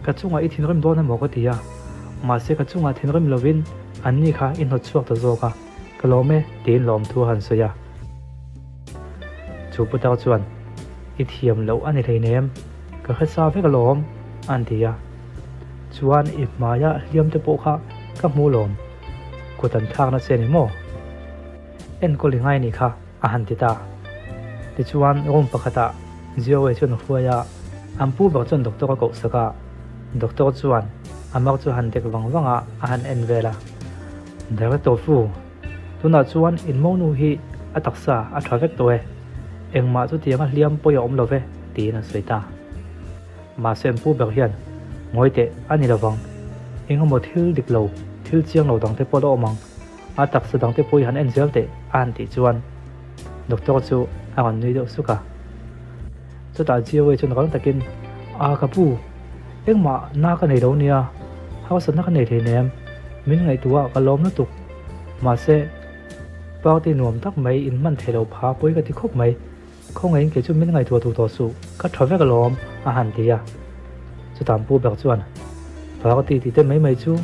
ka chungah i thinrim dawn emaw ka ti a, mahse ka chungah thinrim lovin anni kha i hnawt chhuak ta zawk a, ka lawm e tiin lawmthu a han sawi a. Chu putar chuan, I thiam loh a ni hleinem, ka hre sa vek alawm, a ti a. Chuan i hmaia hliam te pawh kha ka hmu lawm, kut an thlakna che ni maw? Enkawl i ngai nih kha, a han ti ta. Tichuan room pakhatah Zioe chuan a hruai a, an pu ber chuan doctor a koh sak a, doctor chuan a mar chu a han dek vang vang a, a han en vel a. Director Fu, Tunah chuan in monu hi a taksa a tha vek tawh e, engmah chutianga hliam pawi a awm lo ve, tiin an sawi ta. Mahse an pu ber hian, Ngawi teh, a ni lovang. Engemaw thil dik lo, thil chiang lo dangte pawh la awm ang, a taksa dangte pawh i han en zel teh, a han tih chuan doctor chu a rawn nui deuh suk a. Chutah Jiawei chuan rang takin, A ka pu, engmah na ka nei lo nia, harsatna ka nei hleinem, min ngaihtuah ka lawm lutuk. Mahse, party nuam tak mai in hman thei lo pha pawi ka ti khawp mai, khawngaihin kei chu min ngaihtuah duh tawh suh, ka tha vek alawm, a han ti a. Chutah pu ber chuan, Party tih te mai mai chu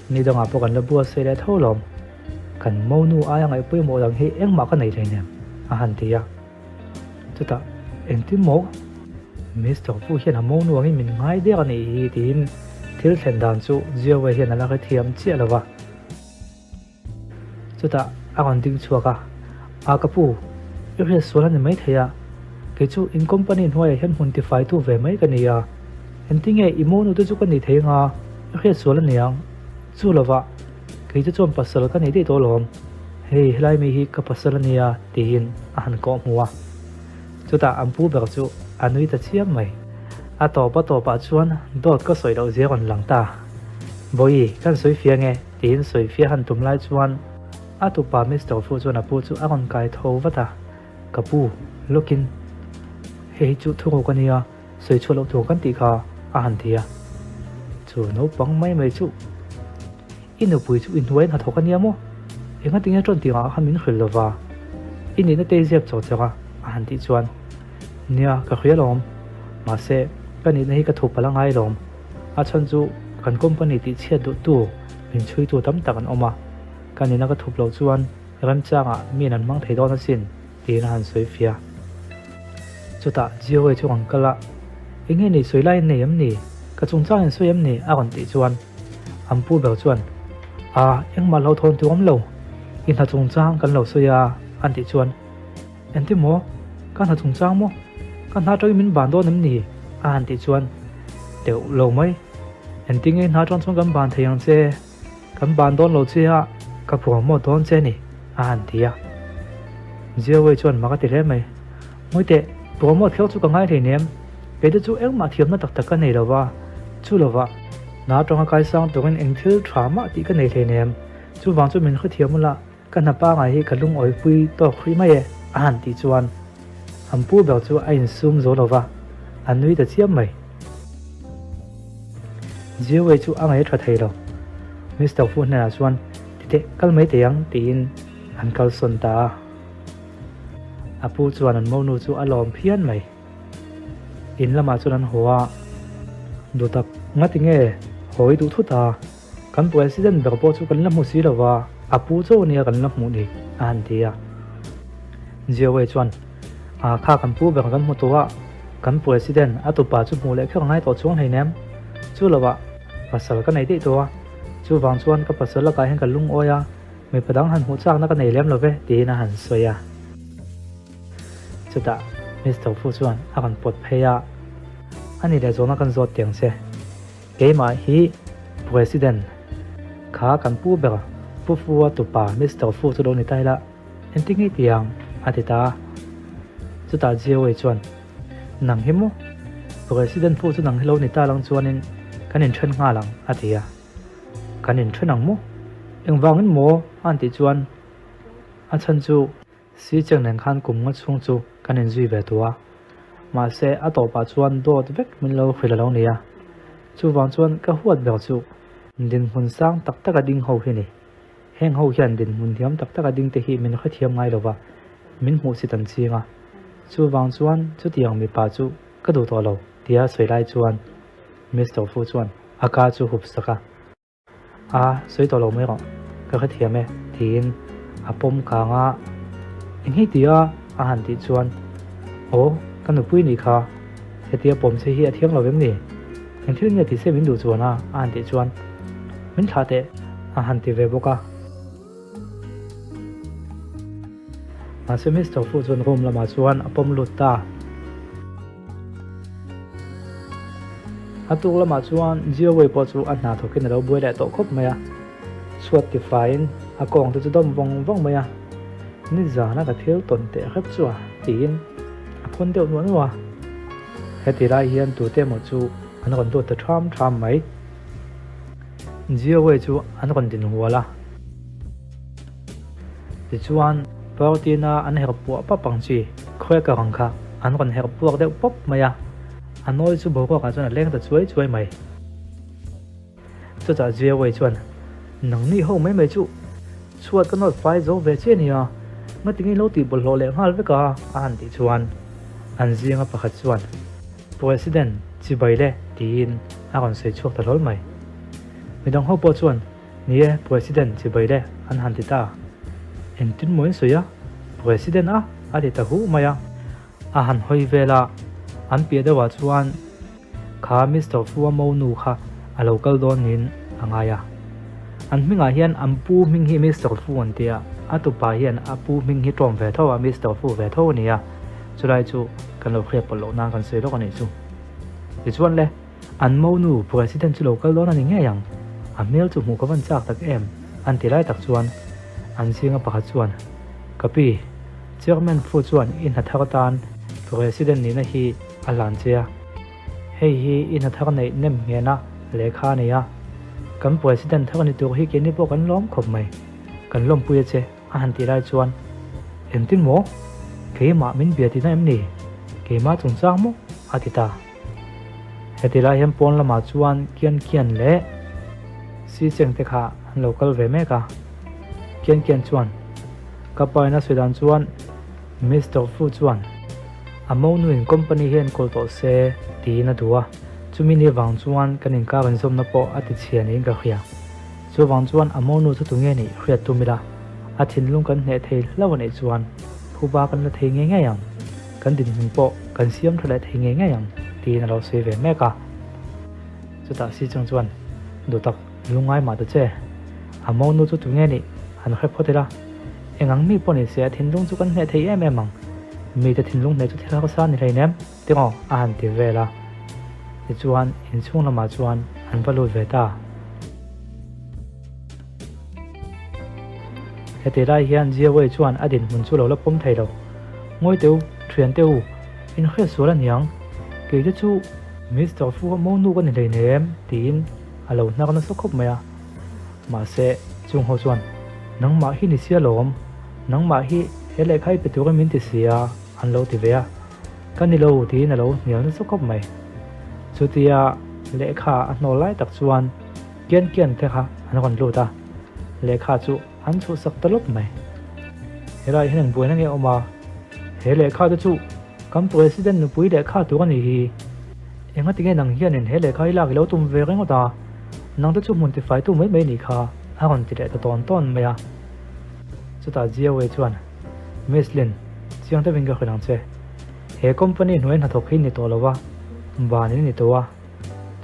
ni dangah pawh kan la bua se leh tho alawm, kan monu aia ngaih pawimawh dang hi engmah ka nei hleinem, a han ti a. Chutah, Engtin maw? Mister Fu hian a monu angin min ngai der a nih hi tiin thil thlen dan chu Jiawei hian a la hrethiam chiah lo va. Chutah a rawn ding chhuak a, A ka pu, i hriat sual a ni maithei a, kei chu in company hnuaiah hian hmun tifaitu ve mai ka ni a, engtinge i monu te chu ka ni thei anga i hriat sual a niang, chu lovah kei chu chuan pasal ka nei daih tawh alawm, hei helai mi hi ka pasal a nia tiin a han kawh hmu a. Chutah an pu ber chu a nui ta chiam mai. A tawp a tawpah chuan dawt ka sawi loh zia rawn lang ta. Bawihi, kan sawi fia nge? Tiin sawi fia han tum lai chuan a tupa Mister Fu chuan a pu chu a rawn kai tho vat a, Ka pu, lawkin hei hi chu thuruk a nia, sawi chhuah loh tur kan tih kha a han ti a. Chu naupang mai mai chu I nupui chu i hnuai hnathawk a nia maw? Engatinge ṭawn tih ngah khan min hrilh lova? I nihna te i ziak chawk chawk a, a han tih chuan, Nia, ka hria lawm. Mahse, ka nihna hi ka thup a la ngai lawm. A chhan chu kan company tih chhiat duhtu min chhuitu tam tak an awm a, ka nihna ka thup loh chuan remchangah miin an hmang thei dawn asin, tiin a han sawi fiah. Chutah Jiawei chu rawn kal a, Eng nge ni sawi lai nei em ni? Ka chungchang in sawi em ni? a rawn tih chuan an pu ber chuan, A, engmah lo thawn tur awm lo, i hna chungchang kan lo sawi a, an tih chuan, Engti maw? Ka hna chungchang maw? Ka hna atangin min ban dawn em ni? a han tih chuan, Teuh lo mai. Engtinge i hna atang chuan kan ban thei ang che? Kan ban dawn lo che a. Ka promote dawn che a ni, a han ti a. Jiawei chuan mak a ti hle mai. Ngawi teh, promote kher chu ka ngai hleinem, kei te chu engmah thiamna tak tak ka nei lo va, chu lovah hna atanga kaisang turin eng thil tha mah tih ka nei hleinem, chuvang chu min hrethiam ula ka hna pangai hi ka lungawipui tawk hrih mai e, a han tih chuan an pu ber chu a insum zo lo va, a nui ta chiam mai. Jiawei chu a ngaih tha thei lo. Mister Fu hnenah chuan, Titeh, kal mai teh ang, tiin an kalsawn ta a. A pu chuan an monu chu a lawm phian mai. In lamah chuan an haw a, Duhtak, ngati nge haw i duh thut a? Kan President ber pawh chu kan la hmu si lo va, a pu chauh ania kan la hmuh ni, a han ti a. Jiawei chuan, A kha kan pu ber kan hmu tawh a, kan President a tupa chu hmuh leh kher ngai tawh chuang hleinem. Chu lovah pasal ka nei daih tawh a, chuvang chuan ka pasal lakah hian ka lungawi a, Mipa dang han hmuh chakna ka nei lem lo ve, tiin a han sawi a. Chutah Mister Fu chuan a rawn pawt phei a, A ni leh zawhna kan zawt tiang che. Keimah hi President kha kan pu ber Pu Fu-a tupa Mister Fu chu lo ni ta ila, engtin nge tiang? a ti ta a. Chutah Jiawei chuan, Nang hi maw? President Fu chu nang hi lo ni ta lang chuanin kan inthen nghal ang, a ti a. Kan inthen ang maw? Engvangin maw? a han tih chuan a chhan chu si cheng nen khan kum nga chhung chu kan inzui ve tawh a, mahse a tawpah chuan dawt vek min lo hrilh a lo ni a, chuvang chuan ka huat ber chu dinhmun sang tak taka ding ho hi ni. Heng ho hian dinhmun thiam tak taka ding te hi min hrethiam ngai lova, min hmuhsit an ching a, chuvang chuan chutiang mipa chu ka duh tawh lo tia sawi lai chuan Mister Fu chuan a ka chu hup sak a. A, sawi tawh lo mai rawh, ka hrethiam e, tiin a pawm kang a. Eng hei tia a han tih chuan, Aw, ka nupui nih kha, hetia pawm che hi a thiang lo em ni? Eng thil nge ti se min duh chuan a? a han tih chuan, Min thlah teh, a han ti ve bawk a. Mahse Mister Fu chuan room lamah chuan a pawm lut ta. A tuk lamah chuan Jiawei pawh chu a hna thawkin a lo buai leh tawh khawp mai a, chhuat tifaiin a kawng te chu dawm vawng vawng mai a, Nizana ka thil tawn teh hrep chu a tiin a phun deuh nuah nuah a. Heti lai hian tute emaw chu an rawn lut ta ṭham ṭham mai. Jiawei chu an rawn din hual a. Tichuan, Partina an herh puah pap ang chi, cracker ang kha an rawn herh puak deuh pawp mai a, a nawi chu boruakah chuan a leng ta chuai chuai mai. Chutah Jiawei chuan, Nangni ho mai mai chu chhuat ka nawt fai zo ve che nia, ngatinge lo tih bawlhhlawh leh nghal vek a? a han tih chuan an zinga pakhat chuan, President, chibai le, tiin a rawn sawi chhuak ta hlawl mai. Midang ho pawh chuan, Ni e, President chibai le an han ti ta. Engtin maw in sawi a? President a? a ti ta huh mai a. A han hawi vel a, an piah deuhah chuan kha Mister Fu-a monu kha a lo kal dawn niin a ngai a. An hmingah hian an pu hming hi Mister Fu an ti a, a tupa hian a pu hming hi tlawm ve tho a, Mister Fu ve tho a ni a, chulai chu kan lo hriat pawlh loh nan kan sawi lawk a nih chu. Tichuan le. An monu President chu lo kal dawn a ni ngei ang, a hmel chu hmuh ka van chak tak em, an ti lai tak chuan an zinga pakhat chuan, Ka pi, Chairman Fu chuan i hna thar atan President nihna hi a hlan che a, hei hi i hna thar neih nem nghehna lehkha a ni a, kan President thar ni tur hi keini pawh kan lawm khawp mai, kan lawmpui a che, a han tih lai chuan, Engtin maw? Keimah min bia tihna em ni? Keimah chungchang maw? a ti ta. Heti lai hian pawn lamah chuan Kian Kian leh Si Cheng te kha an lo kal ve mek a. Kian Kian chuan, Ka pa in a sawi dan chuan Mister Fu chuan a monuin company hi enkawl tawh se tiin a duh a, chumi ni vang chuan kan inkar inzawmna pawh a ti chhia niin ka hria. Chuvang chuan a monu chu tunge nih hriat tum ila, a thinlung kan hneh thei hlauh a nih chuan phuba kan la thei ngei ngei ang. Kan dinhmun pawh kan siam tha leh thei ngei ngei ang, tiin a lo sawi ve mek a. Chutah si chung chuan, Duhtak, lungngai mah ta che. A monu chu tunge nih han hre phawt ila. Eng ang mi pawh ni se a thinlung chu kan hneh thei em em ang. Mite thinlung hneh chu thil harsa ni hleinem, tingaw a han ti vel a. Tichuan, inchhung lamah chuan an va lut ve ta. Heti lai hian Jiawei chuan a dinhmun chu lo la pawm thei lo. Ngawi teh u, thian teh u, in hriat sual a niang. Kei te chu Mister Fu a monu ka ni hleinem tiin a lo hnar nasa khawp mai a. Mahse, chung ho chuan, Nangmah hi ni sia lawm, nangmah hi he lehkha i pe turin min ti sia, an lo ti ve a. Ka ni lo tiin a lo hnial nasa khawp mai. Chutia lehkha a hnawl lai tak chuan Kian Kian te kha an rawn lut a, lehkha chu an chhuhsak ta lawp mai. Helai hian eng buaina nge a awm a? He lehkha te chu kan President nupui lehkha tur a nih hi. Engati nge nang hianin he lehkha hi lak i lo tum ve ringawt a? Nang te chu hmun tifaitu mai mai nih kha a rawn ti leh ta tawn tawn mai a. Chutah Jiawei chuan, Miss Lin, chiang deuhin ka hrilh ang che. He company hnuai hnathawk hi ni tawh lo va, ban in ni tawh a.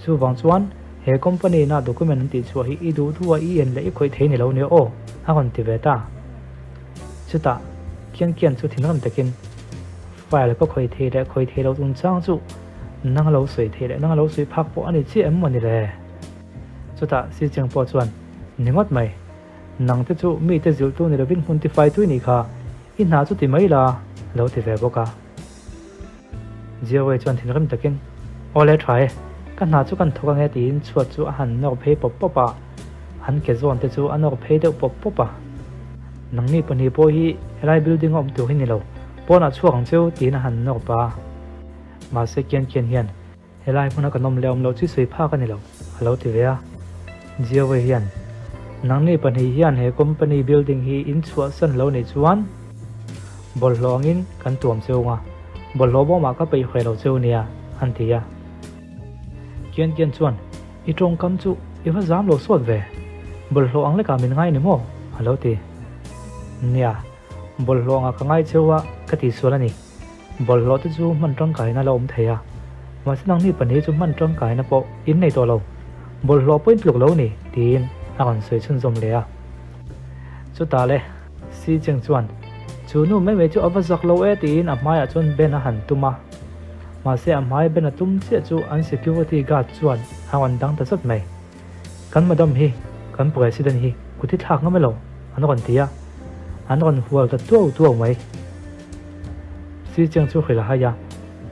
Chuvang chuan he company ina document an tihchhuah hi i duh duh a i en leh i khawih thei ni lo nia aw, a rawn ti ve ta. Chutah Kian Kian chu thinrim takin file ka khawih thei leh khawih thei lo chungchang chu nang lo sawi thei leh nang lo sawi phak pawh a ni chiah em maw ni le? Chutah Si Cheng pawh chuan, Ni ngawt mai, nang te chu mite zilhtu ni lovin hmun tifaitu i nih kha, i hna chu ti mai la, a lo ti ve bawk a. Jiawei chuan thinrim takin, Aw le tha e, ka hna chu kan thawk ange tiin chhuat chu a han nawr phei pawp pawp a, an ke zawn te chu a nawr phei deuh pawp pawp a. Nangni pahnih pawh hi helai building a awm tur hi ni lo, pawnah chhuak ang cheu tiin a han nawr pa. Mahse kian kian hian helai hmuna kan awm leh awm loh chu sawi phak a ni lo, a lo ti ve a. Jiawei hian, Nangni pahnih hian he company building hi in chhuahsan lo nih chuan bawlhhlawh angin kan tuam cheu nga, bawlhhlawh bawmah ka peih hre lo cheu nia, an ti a. Kian kian chuan, I tawngkam chu i va zam lo sawt ve, bawlhhlawh ang lekah min ngai ni maw? a lo ti. Nia, bawlhhlawh angah ka ngai cheu a, ka tihsual a ni. Bawlhhlawh te chu hman tangkaina la awm thei a, mahse nangni pahnih chu hman tangkaina pawh in nei tawh lo, bawlhhlawh pawh in tluk lo ni, tiin a rawn sawi chhunzawm leh a. Chutah le, Si Cheng chuan, Chu nu mai mai chu a va zak lo e, tiin a hmaiah chuan Ben a han tum a. Mahse a hmai Ben a tum chiah chu an security guard chuan a rawn dang ta zat mai. Kan madam hi, kan president hi kut hi thlak ngam elo? an rawn ti a, an rawn hual ta tuau tuau mai. Si Chiang chu hrilh a hai a,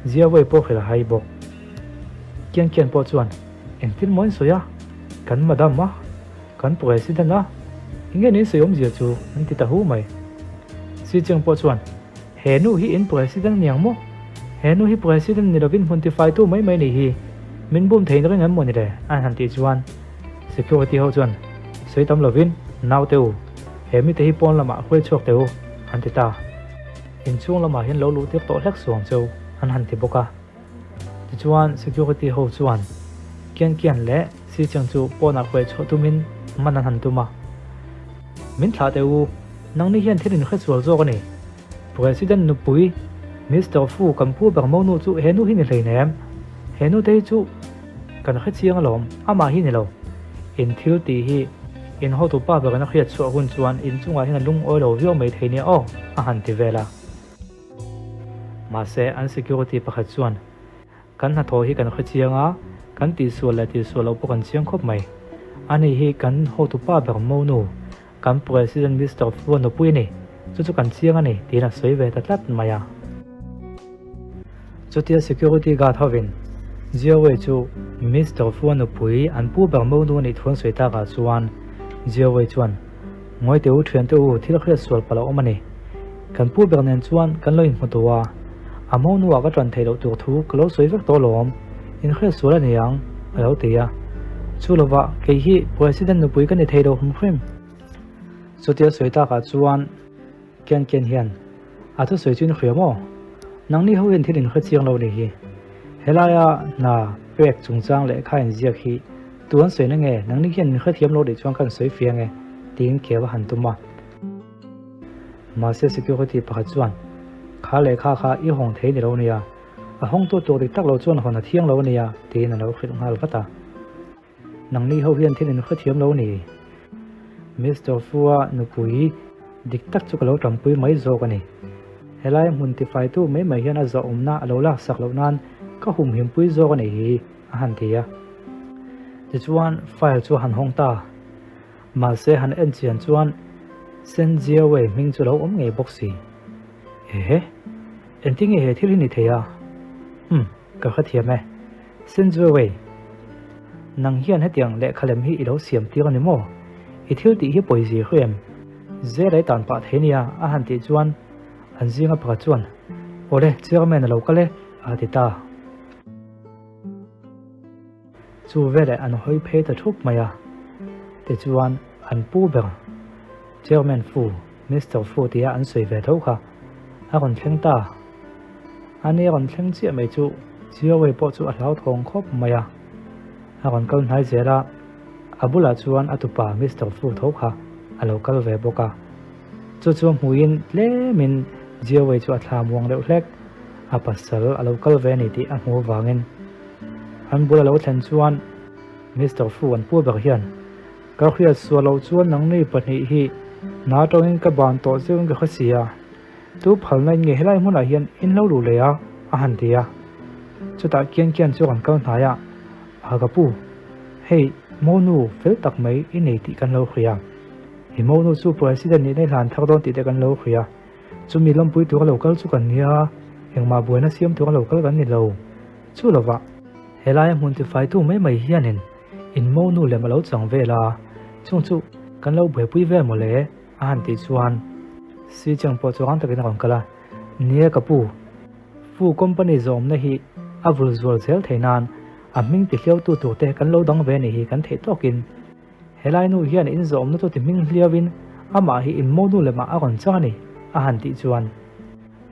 Jia Wei pawh hrilh a hai bawk. Kian Kian pawh chuan, Engtin maw in sawi a? Kan madam a? Kan president a? Enge ni in sawi awmzia chu? an ti ta hu mai. Si Chiang pawh chuan, He nu hi in president niang maw? He nu hi president ni lovin hmun tifaitu mai mai nih hi. Min bum thein reng em maw ni le? An han tih chuan security ho chuan sawi tam lovin naute u, he mite hi pawn lamah hruai chhuak teh u, an ti ta. Inchhung lamah hian lo luh tir tawh hlek suang cheu, an han ti bawk a. Tichuan security ho chuan Kian Kian leh Si Cheng chu pawnah hruai chhuah tumin man an han tum a. Min thlah teh u, nangni hian thil in hresual zawk a ni. President nupui Mister Fu kan pu ber monu chu he nu hi ni hleinem. He nu te hi chu kan hre chiang alawm, amah hi ni lo. In thil tih hi in hotupa berin a hriat chhuah hun chuan in chungah hian a lungawi lo viau mai thei nia aw, a han ti vel a. Mahse an security pakhat chuan Kan hnathawh hi kan hre chiang a, kan tihsual leh tihsual loh pawh kan chiang khawp mai. Ani hi kan hotupa ber monu, kan President Mister Fua nupui a ni, chu chu kan chiang a ni, tiin a sawi ve ta tlat mai a. Chutia security guard hovin Jiawei chu Mister Fua nupui an pu ber monu a nih thu an sawi takah chuan Jiawei chuan, Ngawi teh u thiante u, thil hriat sual palh a awm a ni. Kan pu ber nen chuan kan lo inhmu tawh a, a mo nuah ka tan theih loh tur thu ka lo sawi vek tawh alawm, inhriat sual a ni ang, a lo ti a. Chu lovah kei hi President nupui ka ni thei lo hrim hrim. Chutia sawi takah chuan Ken Ken hian a thusawi chu inhria maw? Nangni ho hian thil inhre chiang lo ni hi. Helaia hna pek chungchang lehkha inziak hi Tu an sawi na nge? Nangni hian min hrethiam lo tih chuan ka han sawi fia nge? tiin keu a han tum a. Mahse security pakhat chuan, Kha lehkha kha i hawng thei ni lo nia, a hawngtu tur dik tak lo chuan hawn a thiang lo ania, tiin a lo hrilh nghal vat a. Nangni ho hian thil in hrethiam lo ni. Mister Fu-a nupui dik tak chu ka lo tanpui mai zawk a ni. Helai hmun tifaitu mai mai hian a zawhawmna a lo laksak loh nan ka humhimpui zawk a nih hi. a han ti a. Tichuan file chu a han hawng ta. Mahse han en chian chuan Sen Jiawei hming chu lo awm ngei bawk si. Ehe, engtin nge he thil hi ni thei a? Umm, ka hrethiam e. Sen Jiawei, nang hian hetiang lehkha lem hi i lo siam tir a ni maw? I thil tih hi pawi zir em? Zel ai tan pah thei nia a han tih chuan an zinga pakhat chuan, Awle, chairman a lo kal e, a ti ta. Chu veleh an hawi phei ta thup mai a, tichuan an pu ber Chairman Fu, Mister Fu tia an sawi ve tho kha a rawn thleng ta. Ani a rawn thleng chiah mai chu Chiawei pawh chu a hlauthawng khawp mai a, a rawn kal hnai zel a, a bulah chuan a tupa Mister Fu tho kha a lo kal ve bawk a. Chu chu hmuin tlemin Jiawei chu a thla muang deuh hlek, a pasal a lo kal ve a ni tih a hmuh avangin. An bul a lo thlen chuan Mister Fu an pu ber hian, Ka hriat suah loh chuan nangni pahnih hi hna atangin ka ban tawh zeuhin ka hre si a, tu phalna in nge helai hmunah hian in lo luh leh a? a han ti a. Chutah kian kian chu kan kal hnai a, A ka pu, hei monu fel tak mai i nei tih kan lo hria. I monu chu President nihna i hlan thar dawn tih te kan lo hria. Chumi lawmpui tura lo kal chu kan nia, engmah buaina siam tura lo kal kan ni lo. Chu lovah, helaia hmun tifaitu mai mai hianin in monu lem a lo chang vel a, chung chu kan lo buaipui vel mawle a han tih chuan Si Cheng pawh chu rang takin a rawn kal a, Nia ka pu, Fu company zawmna hi a vul zual zel thei nan a hming tihliautu turte kan lo dang ve a nih hi kan theih tawkin. Helai nu hian in zawmna chu ti hming hliauin amah hi in monu lemah a rawn chang a ni, a han tih chuan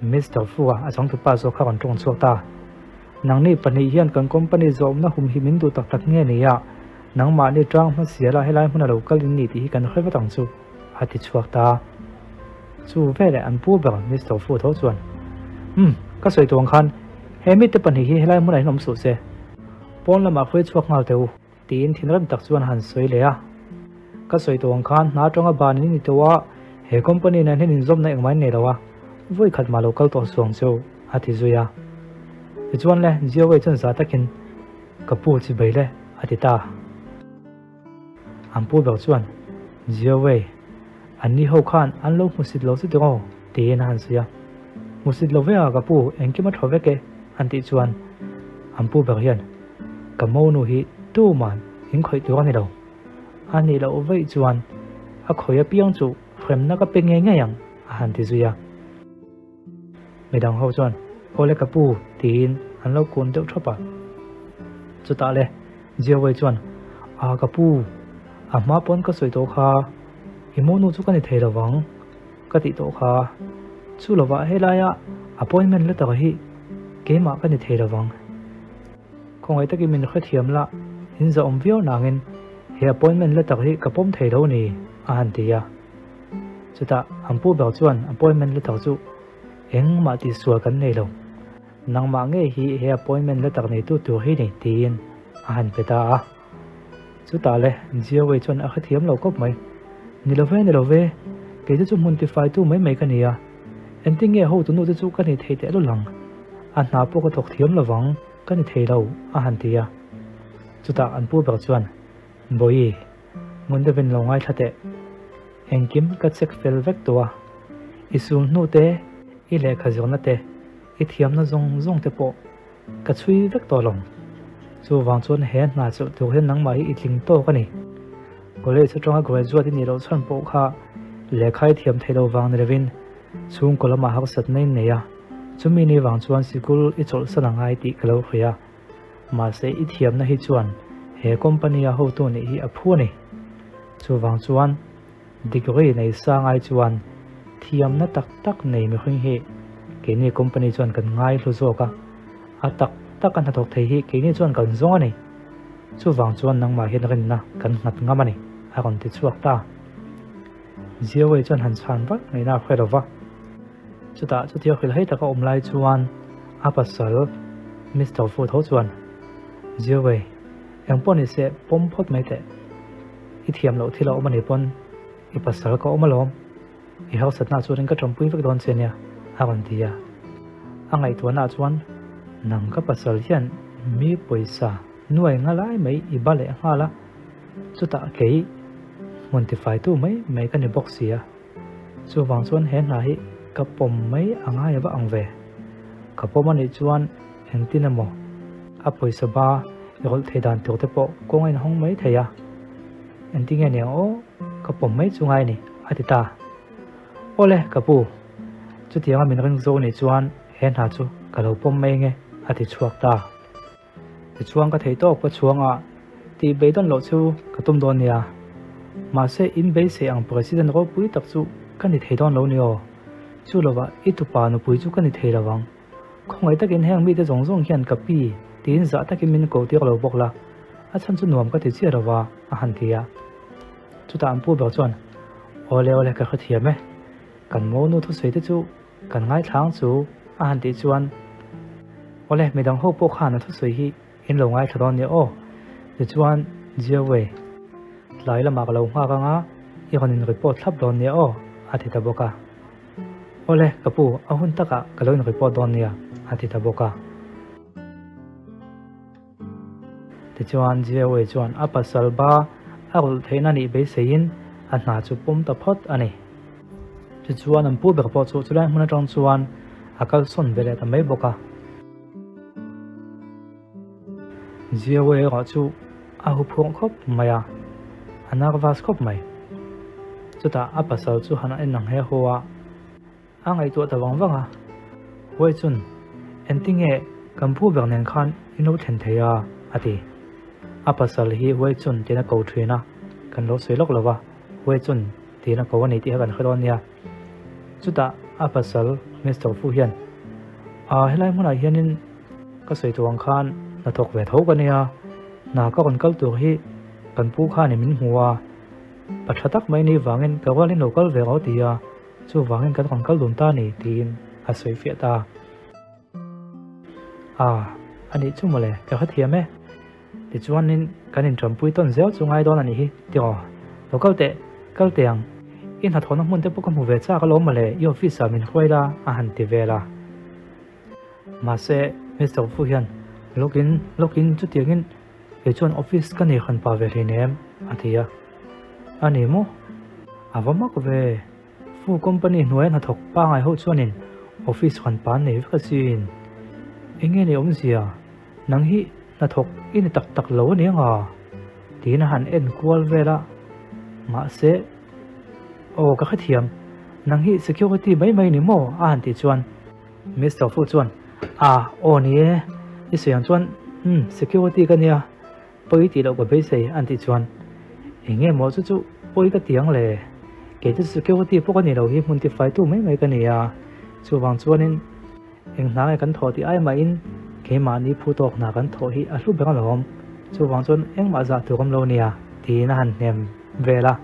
Mister Fu-a a changtupa zawk kha rawn tawng chhuak ta. Nangni pahnih hian kan company zawmna hum hi min duh tak tak nge ni a, nangmahni tang hmasiala helai hmuna lo kal in ni tih hi kan hre vat ang chu, a ti chhuak ta. Chu veleh an pu ber Mister Fu tho chuan, Umm, ka sawi tuang khan he mite pahnih hi helai hmunah hian awm suh se, pawn lamah hruai chhuak nghal teh u. Tiin thinrim tak chuan a han sawi leh a. Ka sawi tawh ang khan hna atanga ban in ni tawh a, he company nen hian inzawmna engmah in nei lo a, vawi khat mah lo kal tawh suang chu, a ti zui a. Tichuan le, Jiawei chuan za takin, Ka pu chi bai le, a ti ta. An pu ber chuan, Jiawei, an ni ho khan an lo hmusit lo chu tiraw? tiin a han sawi a. Hmusit lo ve a ka pu, engkim a tha vek e, an tih chuan an pu ber hian, Ka monu hi tuman in khawih tur a ni lo. A nih loh vaih chuan a khawi apiang chu hremna ka pe ngei ngei ang, a han ti zui a. Midang ho chuan, Awle ka pu, tiin an lo kun deuh thap a. Chutah le, Jiawei chuan, A ka pu, a hma pawn ka sawi tawh kha, i monu chu ka ni thei lovang, ka tih tawh kha. Chu lovah helaia appointment letter hi keimah ka ni thei lovang. Khawngaih takin min hrethiam la, in zahawm viau nangin he appointment letter hi ka pawm thei lo ni, a han ti a. Chutah an pu ber chuan appointment letter chu engmah tihsual kan nei lo, nangmah ngei hi he appointment letter neitu tur hi ni, tiin a han pe ta a. Chutah le, Jiawei chuan a hrethiam lo khawp mai. Ni lo ve, ni lo ve, kei te chu hmun tifaitu mai mai ka ni a, engtin nge hotu te chu ka ni thei tehlul ang? A hna pawh ka thawk thiam lo vang, ka ni thei lo, a han ti a. Chutah an pu ber chuan, Bawihi, ngun deuhin lo ngaithla teh. Engkim ka check fel vek tawh a, i sul hnu te, i lehkha zirna te, i thiamna zawng zawng te pawh Ka chhui vek tawh lo. Chuvang chuan he hna chawlh tur hian nangmah hi i tling tawk a ni. College atanga graduate i nih loh chhan pawh kha lehkha i thiam theih lo vang ni lovin chhungkaw lamah harsatna in nei a, chumi ni vang chuan sikul i chawlhsan a ngai tih ka lo hria. Mahse i thiamna hi chuan he company a hotu nih hi a phu a ni. Chuvang chuan Degree nei sang ai chuan thiamna tak tak nei mihring hi keini company chuan kan ngai hlu zawk a, a tak tak a hnathawk thei hi keini chuan kan zawng a ni. Chuvang chuan nangmah hian rinna kan nghat ngam a ni, a rawn ti chhuak ta. Jiawei chuan han chhan vak ngaihna a hre lo va. Chutah chutia hrilh hei taka awm lai chuan a pasal Mister Fu tho chuan, Jiawei, engpawh ni se pawm phawt mai teh. I thiam loh thil a awm a ni pawn i pasal ka awm alawm, i hausatna chuan ka tanpui vek dawn che nia, a rawn ti a. A ngaihtuahna chuan nang ka pasal hian mi pawisa nuai nga lai mai i ba leh nghal a, chutah kei hmun tifaitu mai mai ka ni bawk si a. Chuvang chuan he hna hi ka pawm mai a ngai ava ang ve. Ka pawm anih chuan engtin emaw a pawisa ba i rawlh thei dan tur te pawh kawng a inhawng mai thei a. Engtinge niang aw, ka pawm mai chu ngai a ni, a ti ta. Awle ka pu, chutianga min ring zawk nih chuan he hna chu ka lo pawm mai nge, a ti chhuak ta. Tichuan ka thei tawk ka chhuang a, tih beidawn loh chu ka tum dawn nia. Mahse in beisei ang President ropui tak chu ka ni thei dawn lo ni aw. Chu lovah i tupa nupui chu ka ni thei lo ang. Khawngaih takin heng mite zawng zawng hian ka pi tiin zah takin min ko tir lo bawk la, a chhan chu nuam ka ti chiah lo va, a han ti a. Chutah an pu ber chuan, Awle awle ka hrethiam e, kan monu thusawi te chu Kan ngaithlang chu a han tih chuan, Awle, midang ho pawh khan a thusawi hi in lo ngaithla dawn nia aw. Tichuan, Jiawei, tlai lamah ka lo nghak anga i rawn in report thlap dawn nia aw, a ti ta bawk a. Awle, ka pu, a hun takah ka lo in report dawn nia, a ti ta bawk a. Tichuan, Jiawei chuan a pasal ba a rulh theihna nih beiseiin a hna chu pawm ta phawt a ni. Tichuan, an pu ber pawh chu chulai hmun atang chuan a kalsawn ve leh ta mai bawk a. Jiawei erawh chu a huphurh khawp mai a, a nervous khawp mai. Chutah a pasal chu han en ang he haw a. A ngaihtuah ta vang vang a, Huai chun, engtinge kan pu ber nen khan in lo thlen thei a? a ti. A pasal hi Huai chun tiin a ko thin a, kan lo sawi lawk lo va, Huai chun tiin a ko a ni tih kha kan hre dawn nia. Chutah a pasal Mister Fu hian, Aa helai hmunah hianin ka sawi tur ang khan hnathawk ve tho ka nia, hna ka rawn kal tur hi kan pu khanin min hmu a, pa tha tak mai ni vangin ka rualin lo kal ve rawh ti a, Chuvangin kan rawn kal dun ta ni tiin a sawi fiah ta. A, a nih chu mawle, ka hrethiam e. Tichuanin kan inṭampui tawn zel chu ngai dawn a nih hi, tiraw? Lo kal teh, kal teh ang. I hnathawhna hmun te pawh ka hmu ve chak alawm mawle, i office ah min hruai la, a han ti vel a. Mahse, Mister Fu hian, Lawkin, lawkin chutiangin kei chuan office ka nei hran pah ve hleinem, a ti a. A ni maw? A va mak ve. Fu company hnuaia hnathawk pangngai ho chuanin office hran pa an nei vek asin. Enge ni awmzia? Nang hi hnathawk i ni tak tak lo a ni anga? Tiin a han en kual vel a. Mahse, Aw ka hrethiam, nang hi security mai mai ni maw? a han tih chuan Mister Fu chuan, A, aw ni e, i sawi ang chuan, umm, security ka nia, pawi tih loh ka beisei an tih chuan, Eng nge maw chu chu pawi ka ti ang le, kei chu security pawh ka ni lo hi hmun tifaitu mai mai ka ni a, chuvang chuanin eng hna nge kan thawh tih ai mahin keimahni phu tawk hna kan thawh hi a hlu ber alawm, chuvang chuan engmah zah tur awm lo nia tiin a han hnem vel a.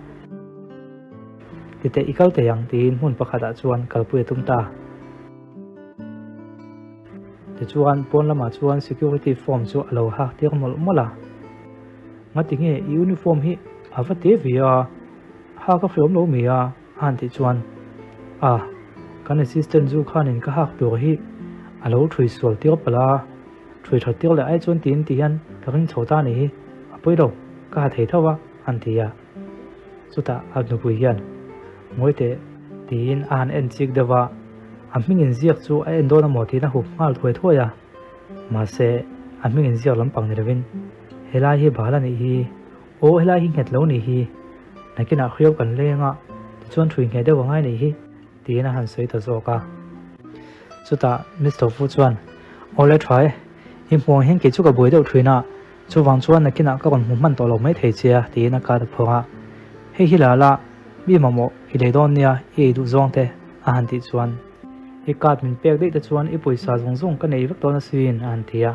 Titeh i kal thei ang tiin hmun pakhatah chuan kalpui a tum ta. Tichuan pawn lamah chuan security form chu a lo hak tir mawlh mawlh a. Ngati nge i uniform hi a va te ve a, hak a hreawm lo mai a a han tih chuan a kan assistant zu khanin ka hak tur hi a lo thui sual tir palh a, thui that tir leh ai chuan tiin ti hian ka ring chho ta a nih hi, a pawi lo ka ha thei tho a a han ti a. Chutah a nupui hian, Ngawi teh, tiin a han en chik deuh a, a hming inziak chu a en dawn amaw tiin a hup nghal thuai thuai a. Mahse, a hming inziak lampang ni lovin, Helai hi bal a nih hi, aw helai hi nghet lo nih hi, nakinah hriau kan leng a, tichuan hrui ngheh deuh a ngai nih hi, tiin a han sawi ta zawk a. Chutah Mister Fu chuan, Awle tha e, i hmuh ang hian kei chu ka buai deuh thin a, chuvang chuan nakinah ka rawn hmu hman tawh lo mai thei che a, tiin a kat a phawng a. Hei hi la la, mi mamawh i lei dawn nia, i ei duh zawng te, a han tih chuan, I card min pek daih te chuan i pawisa zawng zawng ka nei vek dawn asin, a han ti a.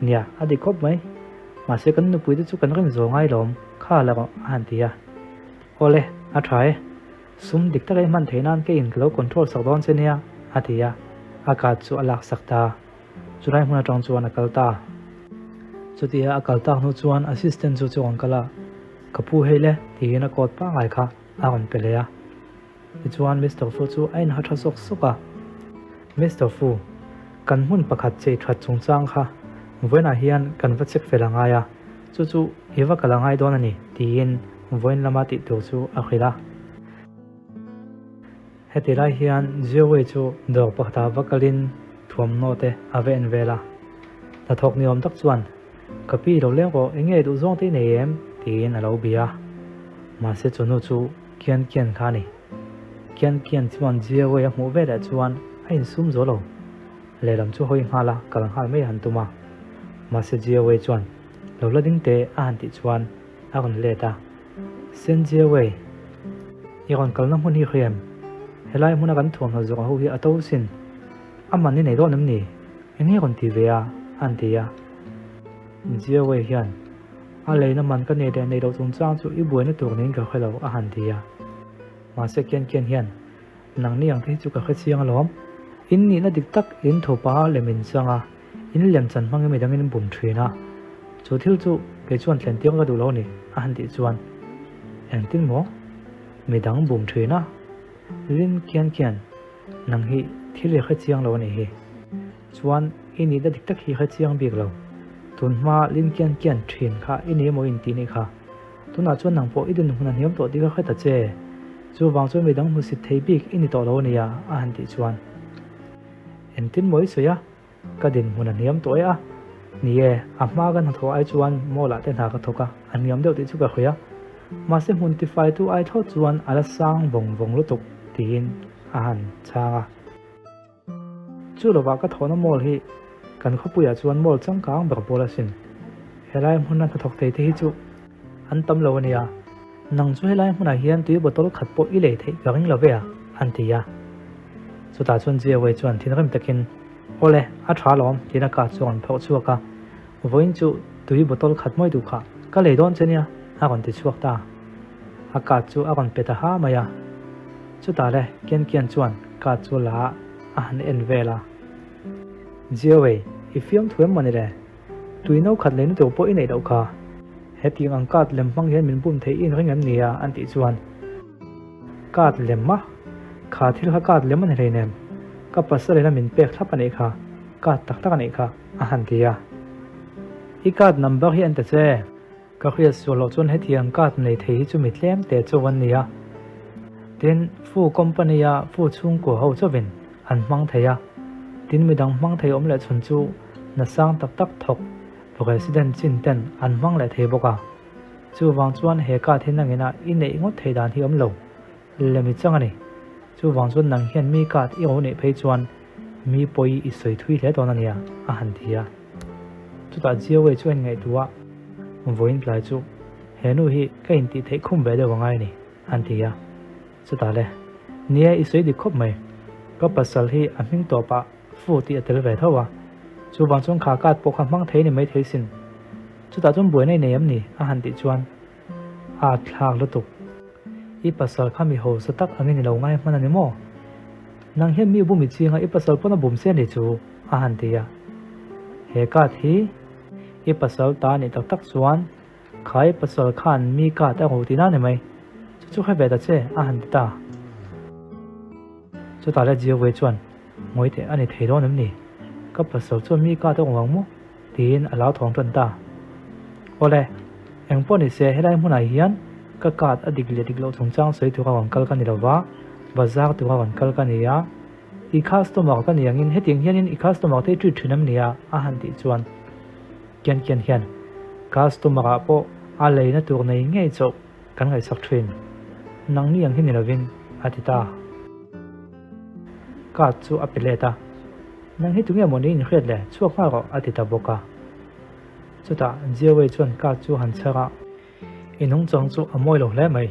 Nia, a dik khawp mai. Mahse kan nupui te chu kan rin zawng ai lawm, kha la rawh, a han ti a. Awle, a tha e. Sum dik taka i hman theih nan keiin ka lo control sak dawn che nia, a ti a, a card chu a lak sak ta. Chulai hmun atang chuan a kal ta. Chutia a kal tak hnu chuan assistant chu chu rawn kal a, Ka pu hei le, tiin a coat pangngai kha a rawn pe leh a. Tichuan Mister Fu chu a inha tha sawk sawk a. Mister Fu, kan hmun pakhat chei that chungchang kha vawiinah hian kan va check fel a ngai a, chu chu i va kal a ngai dawn a ni, tiin vawiin lama tih tur chu a hrilh a. Heti lai hian Jiawei chu dawr pakhatah va kalin thuamhnaw te a va en vel a. Hnathawk ni awm tak chuan, Ka pi lo leng rawh, eng nge duh zawng te i nei em? tiin a lo bia a. Mahse chu nu chu Kian Kian kha a ni. Kian Kian chuan Jiawei a hmuh veleh chuan a insum zo lo. Lehlam chu hawi nghal a, kal nghal mai a han tum a. Mahse Jiawei chuan, Lo la ding teh a han tih chuan a rawn let a. Sen Jiawei, i rawn kalna hmun hi hriam. Helai hmuna kan thuamhnaw zawng ho hi a to sin. A man i nei dawn em ni? Eng nge rawn ti ve a? a han ti a. Jiawei hian, A leina man ka nei leh nei loh chungchang chu i buaina tur niin ka hre lo, a han ti a. Mahse Kian Kian hian, Nangni ang te hi chu ka hre chiang alawm. In nihna dik tak in thupa lem in chang a, in lem chan hmangin midangin in bum thin a. Chu thil chu kei chuan thlen tir ka duh lo a ni, a han tih chuan, Engtin maw? Midang bum thin a? Lin Kian Kian, nang hi thil i hre chiang lo a nih hi. Chuan i nihna dik tak hi hre chiang bik lo. Tun hma Lin Kian Kian thin kha i ni emaw in tih nih kha. Tunah chuan nang pawh i dinhmun a hniam tawh tih ka hre ta che. Chuvang chuan midang hmusit thei bik i ni tawh lo a nia, a han tih chuan. Engtin maw i sawi a? Ka dinhmun a hniam tawh e a. Ni e, a hma ka hnathawh ai chuan mall ah te hna ka thawk a, a hniam deuh tih chu ka hria. Mahse hmun tifaitu ai thlawt chuan a la sang vawng vawng lutuk tiin a han chhang a. Chu lovah ka thawhna mall hi kan khawpuiah chuan mall changkang ber pawl asin. Helai hmuna hnathawk thei te hi chu an tam lo a nia. Nang chu helai hmunah hian tui bottle khat pawh i lei theih ka ring lo ve a, an ti a. Chutah chuan Jiawei chuan thinrim takin, Awle, a tha alawm, tiin a ka chu a rawn phawrh chhuak a. Vawiin chu tui bottle khat mawi duh kha ka lei dawn che nia, a rawn ti chhuak ta. A card chu a rawn pe ta ha mai a. Chutah le Kian Kian chuan card chu la a han en vel a. Jiawei, i fiamthu em mawni le? Tui no khat leina tur pawh i neih loh kha. Hetiang ang card lem hmang hian min bum theih i inring em nia an tih chuan Card lem a? Kha thil kha card lem a ni hleinem. Ka pasal in a min pek thlap a nih kha. Card tak tak a nih kha a han ti a. I card number hi en ta che. Ka hriat sual loh chuan hetiang card nei thei hi chu mi tlem te chauh an ni a. Tin, Fu company a Fu chhungkua ho chauhin an hmang thei a. Tin, midang hmang thei awm leh chhun chu hna sang tak tak thawk President chin ten an hmang leh thei bawk a. Chuvang chuan he card hi nangina i neih ngawt thei dan hi awm lo. Lemi chang a ni. Chuvang chuan nang hian mi card i ro neih phei chuan mi pawi i sawi thui hle dawn a nia, a han ti a. Chutah Jiawei chu a inngaihtuah a, Vawiin tlai chu he nu hi ka intih theih khum ve deuh angai a ni, an ti a. Chutah le, Nia i sawi dik khawp mai. Ka pasal hi a hming tawpah Fu tih a tel ve tho a. Chuvang chuan kha card pawh kha hmang thei ni maithei sin. Chutah chuan buaina i nei em ni? a han tih chuan a thlak lutuk. I pasal kha mi hausa tak angin i lo ngai hman a ni maw? Nang hian mi bum i ching a, i pasal pawn a bum se ni chu, a han ti a. He card hi i pasal ta a nih tak tak chuan kha i pasal khan mi card a ru tihna a ni mai. Chu chu hre ve ta che, a han ti ta. Chutah le Jiawei chuan, Ngawi teh a ni thei dawn em ni? Ka pasal chuan mi card a ru ang maw? Tiin a lau thawng tan ta. Awle, eng pawh ni se helai hmunah hian ka card a dik leh dik loh chungchang sawi tura rawn kal ka ni lova, bazar tura rawn kal ka ni a, i customer ka ni angin hetiang hianin i customer te i treat thin em nia a han tih chuan Kian Kian hian customer ah pawh a leina tur nei ngei chauh kan ngaihsak thin. Nangni ang hi ni lovin a ti ta. Card chu a pe let a. Nang hi tunge mawni inhriat le, chhuak nghal rawh a ti ta bawk a. Chutah Jiawei chuan card chu han chhar a. I nungchang chu a mawi lo hle mai.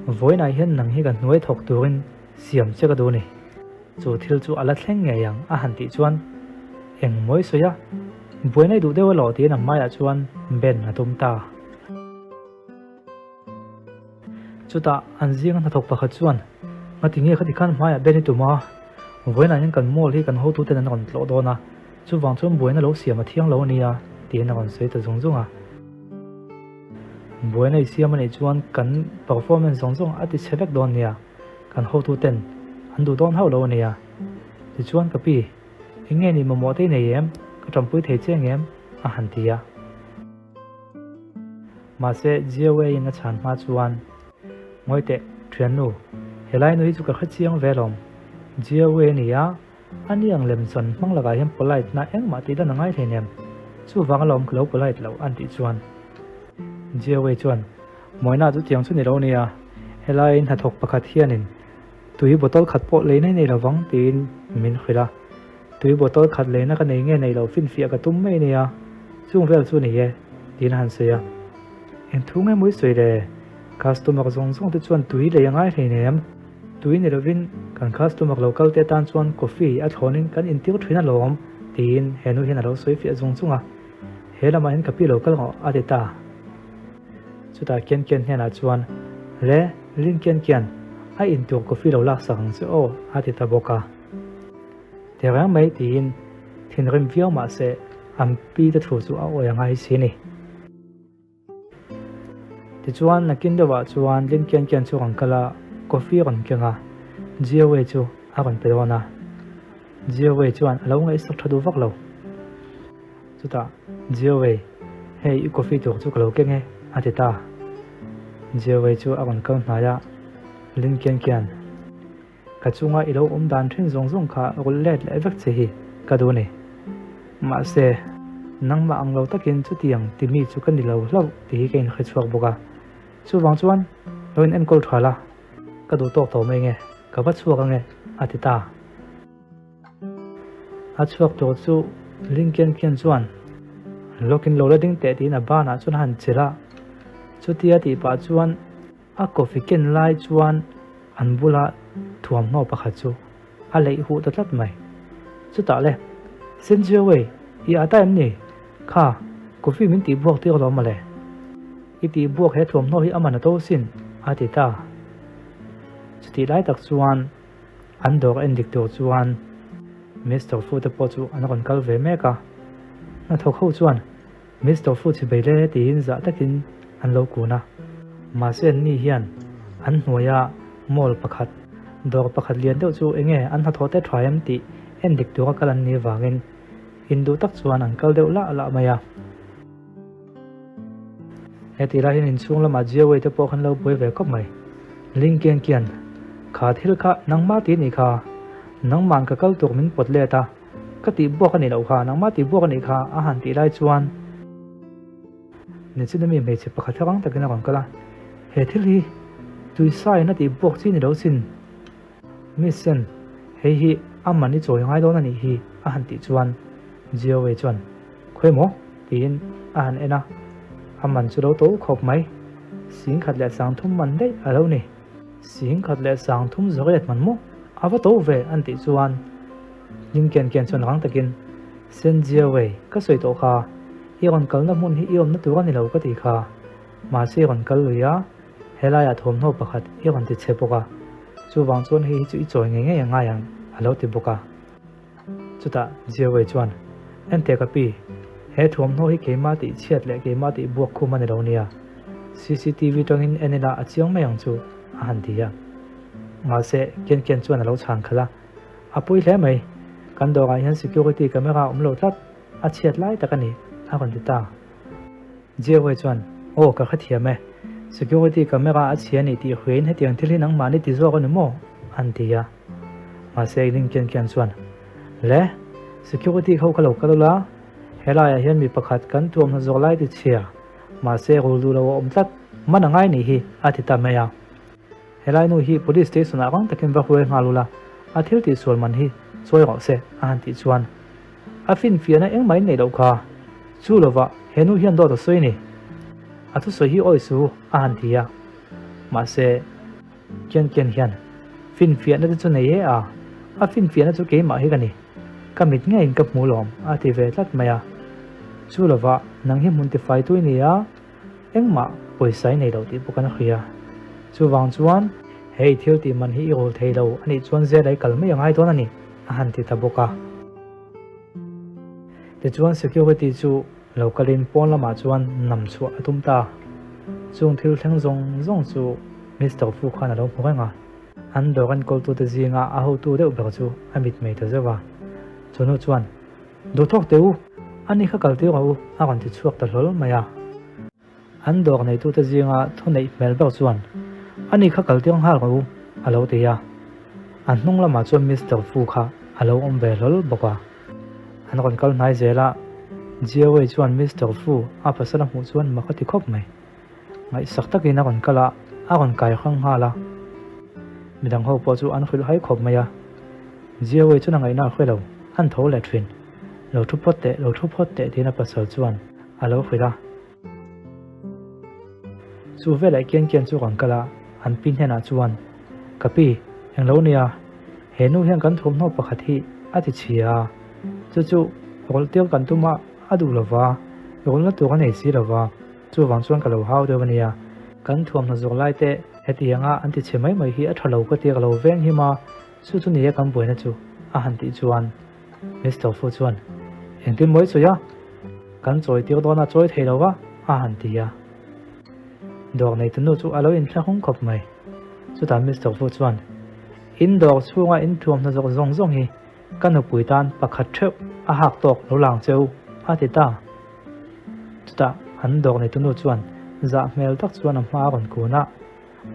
Vawiinah hian nang hi ka hnuai thawk turin siam che ka duh ni. Chu thil chu a la thleng ngei ang a han tih chuan eng mawi sawi a, buaina i duh deuh elaw tiin a hmaiah chuan ben a tum ta. Chutah an zinga hnathawk pakhat chuan, Ngati nge khati khan hmaiah ben i tum a? Vawiinah hian kan mall hi kan hotuten an rawn tlawh dawn a, chuvang chuan buaina lo siam a thiang lo a nia, tiin a rawn sawi ta zung zung a. Buaina i siam a nih chuan kan performance zawng zawng a ti chhe vek dawn nia, kan hotuten an duh dawn hauh lo a nia. Tichuan ka pi, eng nge ni mamawh te i nei em? Ka tanpui thei che ngem? a han ti a. Mahse, Jiawei-in a chhan hma chuan, Ngawi teh, thiannu, Helai nu hi chu ka hre chiang ve alawm. Jiawe a ni a, a ni ang lem chuan hmang lakah hian polite na engmah tih lan a ngai hleinem. Chuvang alawm ka lo polite loh an tih chuan. Jiawe chuan, Mawina chu tiang chu ni lo nia, helai hnathawk pakhat hianin tui bottle khat pawh lei nei nei lovang tiin min hrilh a. Tui bottle khat leina ka nei nge nei lo finfiah ka tum mai ania, chung vel chu ni e, tiin a han sawi a. Eng thu nge mawi sawi le? Customer zawng zawng te chuan tui lei a ngai hleinem. Tui ni lovin kan customer lo kal te atan chuan coffee a thlawnin kan intir thin alawm, tiin he nu hian a lo sawi fiah zung zung a. He lamah hian ka pi lo kal ngawh a ti ta. Chutah Kian Kian hnenah chuan, Le, Lin Kian Kian, a intur coffee lo laksak ang che aw, a ti ta bawk a. Ti reng mai tiin thinrim viau mah se an pi te thu chu a awi a ngai si ni. Tichuan nakin deuhah chuan Lin Kian Kian chu rawn kal a, coffee rawn keng a, Jia Wei chu a rawn pe dawn a. Jia Wei chuan a lo ngaihsak tha duh vak lo. Chutah Jia Wei, hei i coffee tur chu ka lo keng e, a ti ta. Jia Wei chu a rawn kal hnai a, Lin Kian Kian, Ka chunga i lo awm dan thin zawng zawng kha rulh let leh vek che hi ka duh a ni. Mahse, nangmah ang lo takin chutiang ti mi chu ka ni lo hlauh tih hi ka inhre chhuak bawk a. Chuvang chuan lo in enkawl tha la, ka duh tawk tawh mai nge, ka va chhuak ange, a ti ta. A chhuak tur chu Ling Kian Kian chuan lawkin lo la ding teh tiin a banah chuan a han chilh a. Chutia tih pah chuan A coffee ken lai chuan an bula thuamhnaw pakhat chu a leih huh ta tlat mai. Chutah le, Senjiawei, i ata em ni? Kha, coffee min tih buak tir alawm mawle. I tih buak he thuamhnaw hi a man a to sin, a ti ta. Chutih lai tak chuan an dawr en dik tur chuan Mister Fu te pawh chu an rawn kal ve mek a. Hnathawk ho chuan Mister Fu chi bei le tiin zah takin an lo kun a. Mahse anni hian an hnuaia mall pakhat, dawr pakhat lian deuh chu enge an hnathawh te tha em tih en dik tura kal an nih vangin induh tak chuan an kal deuh lah lah mai a. Hetih lai hian inchhung lamah Jiawei te pawh khan lo buai ve khawp mai. Ling Kian Kian, Kha thil kha nangmah tih a nih kha, nangmahn ka kal tur min pawt let a. Ka tih buak a nih loh kha, nangmah tih buak a nih kha a han tih lai chuan Nichina mi hmeichhe pakhat hla rang takin a rawn kal a, He thil hi tuisaiin a tih buak chi ni lo sin, Miss Sen, hei hi a man i chawi ngai dawn a nih hi a han tih chuan Jiawei chuan Khawi maw? tiin a han en a, a man chu lo to khawp mai, 10,000 leh 30 man daih a lo ni. 10,000 leh 30 zawriat man maw? A va to ve an tih chuan Hlim kian kian chuan rang takin, Sen Jiawei, ka sawi tawh kha, i rawn kalna hmun hi i awmna tur a ni lo ka ti kha. Mahse i rawn kal lui a, helaiah thawmhnaw pakhat i rawn ti chhe bawk a, chuvang chuan hei hi chu i chawi ngei ngei a ngai ang, a lo ti bawk a. Chutah Jiawei chuan, Enteh ka pi, he thuamhnaw hi keimah tih chhiat leh keimah tih buak khum a ni lo nia. CCTV tangin en ila a chiang mai ang chu, a han ti a. Mahse, Kian Kian chuan a lo chhan khalh a, A pawi hle mai, kan dawrah hian security camera a awm lo tlat, a chhiat lai tak a ni, a rawn ti ta. Jiawei chuan, Aw, ka hrethiam e, security camera a chhia a nih tih hriain hetiang thil hi nangmahni ti zawk a ni maw? an ti a. Mahse, Ling Kian Kian chuan, Le, security ho kha lo kal ula, helaiah hian mi pakhat kan tuamhna zawk lai ti chhia, mahse rul duh lo a awm tlat, man a ngai nih hi, a ti ta mai a. Helai nu hi Police Station ah rang takin va hruai nghal ula, a thil tih sual man hi chawi rawh se a han tih chuan a finfiahna engmah in neih loh kha. Chu lovah he nu hian dawt a sawi ni. A thusawi hi awi su a han ti a. Mahse, Kian Kian hian finfiahna te chu nei e a, a finfiahna chu keimah hi ka ni. Ka mit ngeiin ka hmu lawm a ti ve tlat mai a. Chu lovah nang hi hmun tifai tu i ni a. Engmah pawisa i nei lo tih pawh kan hria. Chuvang chuan hei thil tih man hi i rul thei lo a nih chuan zela i kal mai a ngai dawn a ni, a han ti ta bawk a. Tichuan security chu lo kalin pawn lamah chuan nam chhuah a tum ta. Chung thil thleng zawng zawng chu Mister Fu khan a lo hmu reng a. An dawr enkawltute zinga a hotu deuh ber chu a mitmei ta zeuh a. Chunu chuan Duhthawk teh u, ani kha kal tir rawh u, a rawn ti chhuak ta hlawl mai a. An dawr neitute zinga thu neih hmel ber chuan, Ani kha kal tir nghal rawh u, A lo ti a. A hnung lamah chuan Mister Fu kha a lo awm ve hlawl bawk a. An rawn kal hnai zel a, Jiawei chuan Mister Fu a pasal a hmuh chuan mak a ti khawp mai. Ngaihsak takin a rawn kal a, a rawn kai hrang nghal a. Midang ho pawh chu an hrilh hai khawp mai a. Jiawei chuan a ngaihna a hre lo, an tho leh thin. Lo thu phawt teh, lo thu phawt teh tiin a pasal chuan a lo hrilh a. Chu veleh kian kian chu kan kal a, an pi hnenah chuan, Ka pi, englo nia, he nu hian kan thawmhnaw pakhat hi a ti chhia a, chu chu rawlh tir kan tum a, a duh lo va, rawlhna tur a nei si lo va, chuvang chuan ka lo hau deuh a nia. Kan thuamhnaw zawk lai te hetianga an ti chhe mai mai hi a tha lo ka tia ka lo veng him a, chu chu nia kan buaina chu, a han tih chuan. Mister Fu chuan, Engtin mawi sawi a? Kan chawi tir dawn a chawi thei lo va, a han ti a. Dawr neitu nu chu a lo inthlahung khawp mai. Chutah Mister Fu chuan, In dawr chhunga in thuamhnaw zawk zawng zawng hi ka nupui tan pakhat theuh a hak tawk lo lang che u, a ti ta. Chutah an dawr neitu nu chuan zah hmel tak chuan a hma a rawn kun a.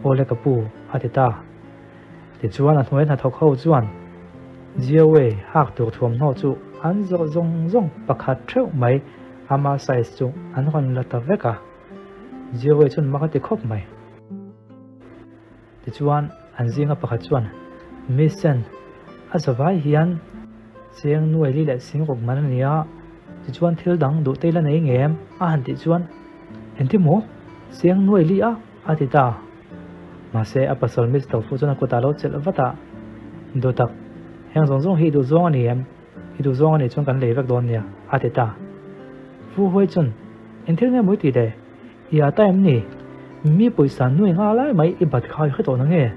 Awle ka pu, a ti ta. Tichuan a hnuai hnathawk ho chuan Jiawei hak tur thuamhnaw chu an zawh zawng zawng pakhat theuh mai ama size chu an rawn la ta vek a. Jiawei chuan mak a ti khawp mai. Tichuan an zinga pakhat chuan, Miss Chen, a zavai hian cheng nuaili leh singruk man a ni a, tichuan thil dang duh te la nei ngem? a han tih chuan, Engti maw? Cheng nuaili a? A ti ta. Mahse, a pasal Mister Fu chuan a kutah a lo chelh vat a, Duh tak, heng zawng zawng hi i duh zawng a ni em? I duh zawng a nih chuan kan lei vek dawn nia, a ti ta. Fu Huai chuan, Eng thil nge mawi tih le? I a ta em ni? Mi pawisa nuai nga lai mai i bat kha i hre tawh na nge?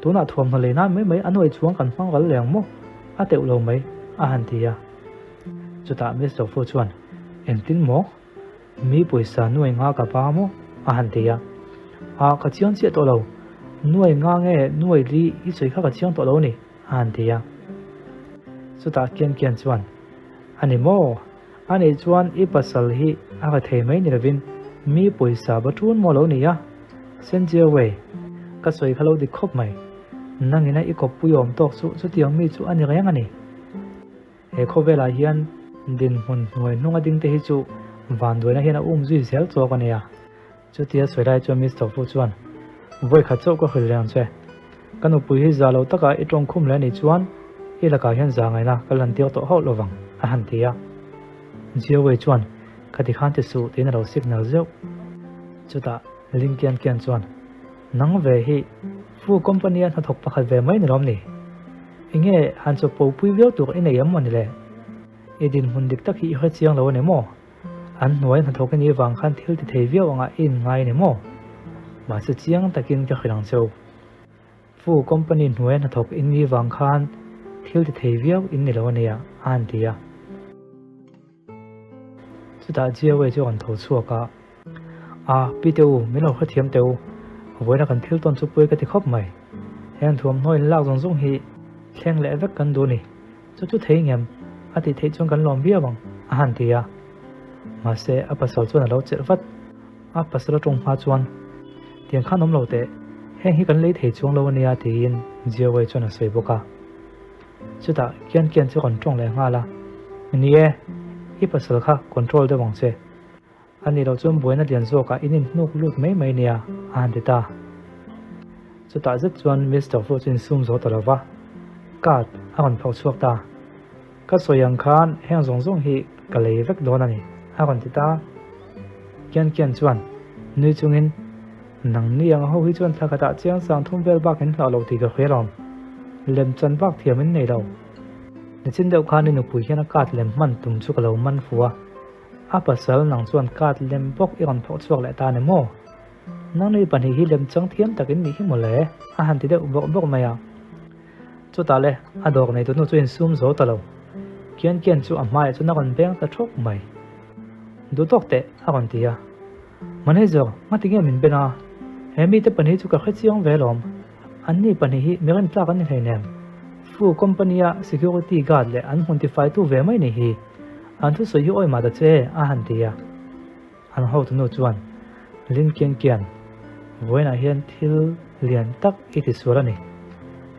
Tunah thuamhnaw lei nan mai mai a nuai chuang kan hmang ral leng maw? A teuh lo mai, a han ti a. Chutah Mister Fu chuan, Engtin maw? Mi pawisa nuai nga ka ba maw? a han ti a. A, ka chiang chiah tawh lo. Nuai nga nge nuai li i sawi kha ka chiang tawh lo a ni, a han ti a. Chutah Kian Kian chuan, A ni maw? A nih chuan i pasal hi a ka thei mai ni lovin mi pawisa ba ṭun maw lo ni a? Senjiawei, ka sawi kha lo dik khawp mai. Nangina i kawppui awm tawk chu chutiang mi chu a ni reng a ni. He khawvelah hian dinhmun hnuai hnunga dingte hi chu vanduaina hian a um zui zel chawk a nia. Chutia sawi lai chuan Mister Fu chuan, Vawi khat chauh ka hrilh reng che. Ka nupui hi za lo taka i tawngkhum leh anih chuan i lakah hian za ngaihna ka lantir tawh hauh lovang, a han ti a. Jiawei chuan, Ka ti khan ti suh, tiin a lo signal zeuh. Chutah Ling Kian Kian chuan, Nang ve hi Fu company-a hnathawk pakhat ve mai ni lawm ni? Enge han chaw popui viau tur i nei em maw ni le? I dinhmun dik tak hi i hre chiang lo a ni maw? An hnuai hnathawk i nih vang khan thil ti thei viau angah i inngai a ni maw? Mahse chiang takin ka hrilh ang cheu. Fu company hnuaia hnathawk i nih vang khan thil ti thei viau in ni lo a nia, a han ti a. Chutah Jiawei chu a rawn tho chhuak a, A, pi teh u, min lo hrethiam teh u, vawiina kan thil tawn chu pui ka ti khawp mai. Heng thuamhnaw in lak zawng zawng hi thleng leh vek kan duh a ni. Chu chu thei ngem, a tih theih chuan kan lawm viau ang, a han ti a. Mahse, a pasal chuan a lo chelh vat. A pasal atawng hma chuan, Tiang khan awm lo teh, heng hi kan lei thei chuang lo a nia, tiin Jiawei chuan a sawi bawk a. Chutah Kian Kian chu rawn tawng leh nghal a, Ni e, i pasal kha control deuh ang che. A nih loh chuan buaina lian zawkah in inhnuk lut mai mai nia, a han ti ta. Chutah zet chuan Mister Fu chu insum zo ta lo va, card a rawn phawrh chhuak ta. Ka sawi ang khan heng zawng zawng hi ka lei vek dawn a ni, a rawn ti ta. Kian Kian chuan nui chungin, Nang ni ang ho hi chuan thla khatah chiang sang thum vel bak in hlauh lo tih ka hria lawm. Lem chan bak thiam in nei lo. Nichin deuh khan i nupui hian a card lem hman tum chu ka lo man fu a. A pasal nang chuan card lem bawk i rawn phawrh chhuak leh ta ni maw? Nang nui pahnih hi lem chang thiam tak in nih hi maw le? A han ti deuh bawrh bawrh mai a. Chutah le, a dawr nei tunu chu insum zo ta lo. Kian Kian chu a hmaiah chuan a rawn beng ta thawk mai. Duh tawk teh, a rawn ti a. Manager, ngati nge min ben a? He mite pahnih chu ka hre chiang ve lawm. Anni pahnih hi mi rintlak an ni hleinem. Fu company-a security guard leh an hmun tifaitu ve mai ni hi. An thusawi hi awi mah ta che, a han ti a. An hotunu chuan, Lin Kian Kian, vawiinah hian thil. Lian tak i ti sual a ni.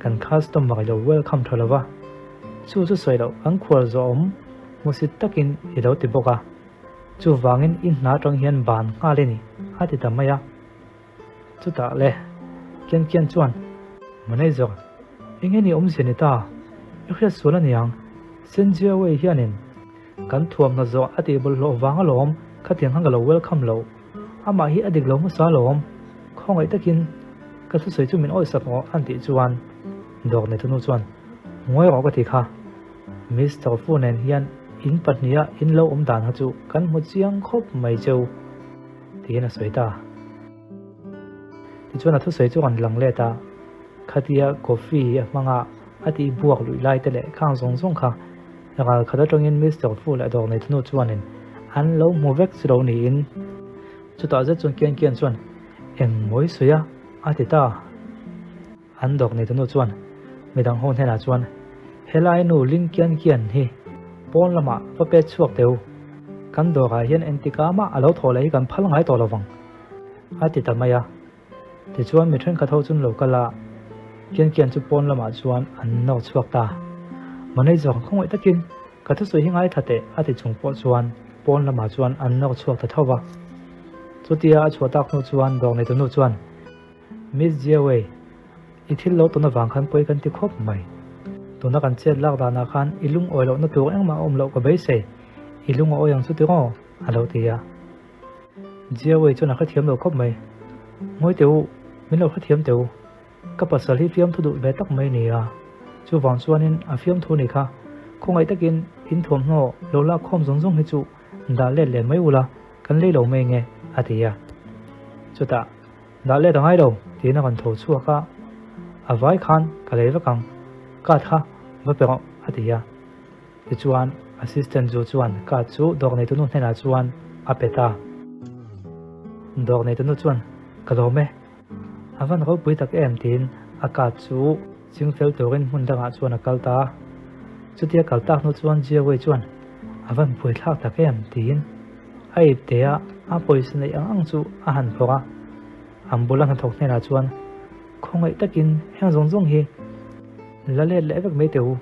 Kan customer i lo welcome tha lova, chu chu sawi loh kan khual zawh awm hmusit takin i lo ti bawk a, chuvangin i hna atang hian ban nghal i ni, a ti ta mai a. Chutah le, Kian Kian chuan, Manager, eng nge ni awmzia ni ta? I hriat sual a niang, Sen Jiawei hianin kan thuamhnaw zawh a tih bawlhhlawh vang alawm, khatiang khan ka lo welcome loh. Amah hi a dik lo hmasa alawm, khawngaih takin ka thusawi chu min awihsak rawh an tih chuan dawr neitunu chuan ngawi rawh ka ti kha. Mister Fu nen hian in pahniha in lo awm dan kha chu kan hmu chiang khawp mai cheu tiin a sawi ta. Tichuan a thusawi chu rawn lang let a, khatia coffee a hmanga a tih buak luih lai te leh khang zawng zawng kha ral khat atangin Mister Fu leh dawr neitunu chuanin an lo hmu vek chu lo niin chutah zet chuan Kian Kian chuan eng mawi sawi a a ti ta. An dawk neitunu chuan midang ho hnenah chuan helai nu Ling Kian Kian hi pawn lamah va pet chhuak teh u, kan dawrah hian engtikah mah a lo thawh leh hi kan phal ngai tawh lovang a ti ta mai a. Tichuan mi thenkhat ho chun lo kal a, Kian Kian chu pawn lamah chuan an nawr chhuak ta. Manager khawngaih takin ka thusawi hi ngaithla teh a ti chung pawh chuan pawn lamah chuan an nawr chhuak ta tho va. Chutia a chhuah tak hnu chuan dawr neitunu chuan Miss Jiawei, i thil lo tawn avang khan pawi kan ti khawp mai. Tuna kan chet lak danah khan i lungawi lohna tur engmah a awm loh ka beisei, i lung a awi ang chu tiraw? a lo ti a. Jiawei chuan a hrethiam lo khawp mai. Ngawi teh u, min lo hrethiam teh u. Ka pasal hi fiamthu duh ve tak mai ni a. Chuvang chuanin a fiamthu ni kha khawngaih takin in thuamhnaw lo lak khawm zawng zawng hi chu dah let leh mai ula, kan lei lo mai nge, a ti a. Chutah, dah let a ngai lo, tiin a rawn tho chhuak a. A vai khan ka lei vek ang, card kha va pe rawh, a ti a. Tichuan, assistant zu chuan card chu dawr neitunu hnenah chuan a pe ta. Dawr neitunu chuan, Ka lawm e, a van ropui tak em tiin a card chu ching fel turin hmun dangah chuan a kal ta a. Chutia kal tak hnu chuan Jiawei chuan, A van buaithlak tak em tiin a ipte a, a pawisa neih ang ang chu a han phawrh a. An bula hnathawk hnenah chuan, Khawngaih takin heng zawng zawng hi la let leh vek mai teh u,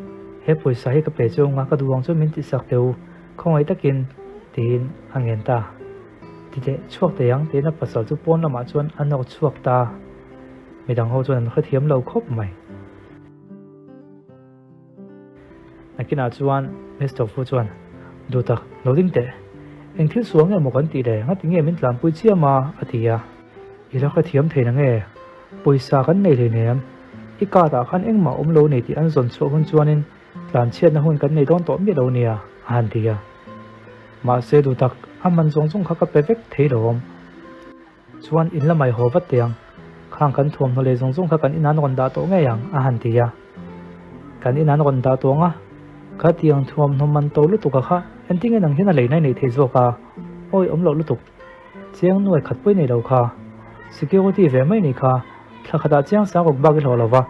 he pawisa hi ka pe chu anga ka duh ang chuan min tihsak teh u, khawngaih takin, tiin a ngen ta. Ti teh chhuak thei ang tiin a pasal chu pawn lamah chuan a nawk chhuak ta. Midang ho chuan an hrethiam lo khawp mai. Nakinah chuan Mister Fu chuan, Duhtak, lo ding teh. Eng thil sual nge maw kan tih le? Ngati nge min tlanpui chiam a? a ti a. I la hrethiam thei na nge? Pawisa kan nei hleinem. I card ah khan engmah awm lo nei tih an zawn chhuah hun chuanin tlanchhiatna hun kan nei dawn tawh miah lo nia, a han ti a. Mahse duhtak, a man zawng zawng kha ka pe vek thei lo awm. Chuan in la mai haw vat teh ang, khang kan thuamhnaw leh zawng zawng kha kan inah an rawn dah tawh ngei ang, a han ti a. Kan inah an rawn dah tawh ang a, khatiang thuamhnaw man to lutuk a kha entin nge nang hian a lei nai nei thei zawk a, awi awm loh lutuk. Chiang nuai khat pawh i nei lo kha, security ve mai ni kha, thla khatah chiang sang ruk bak i hlawh lo va,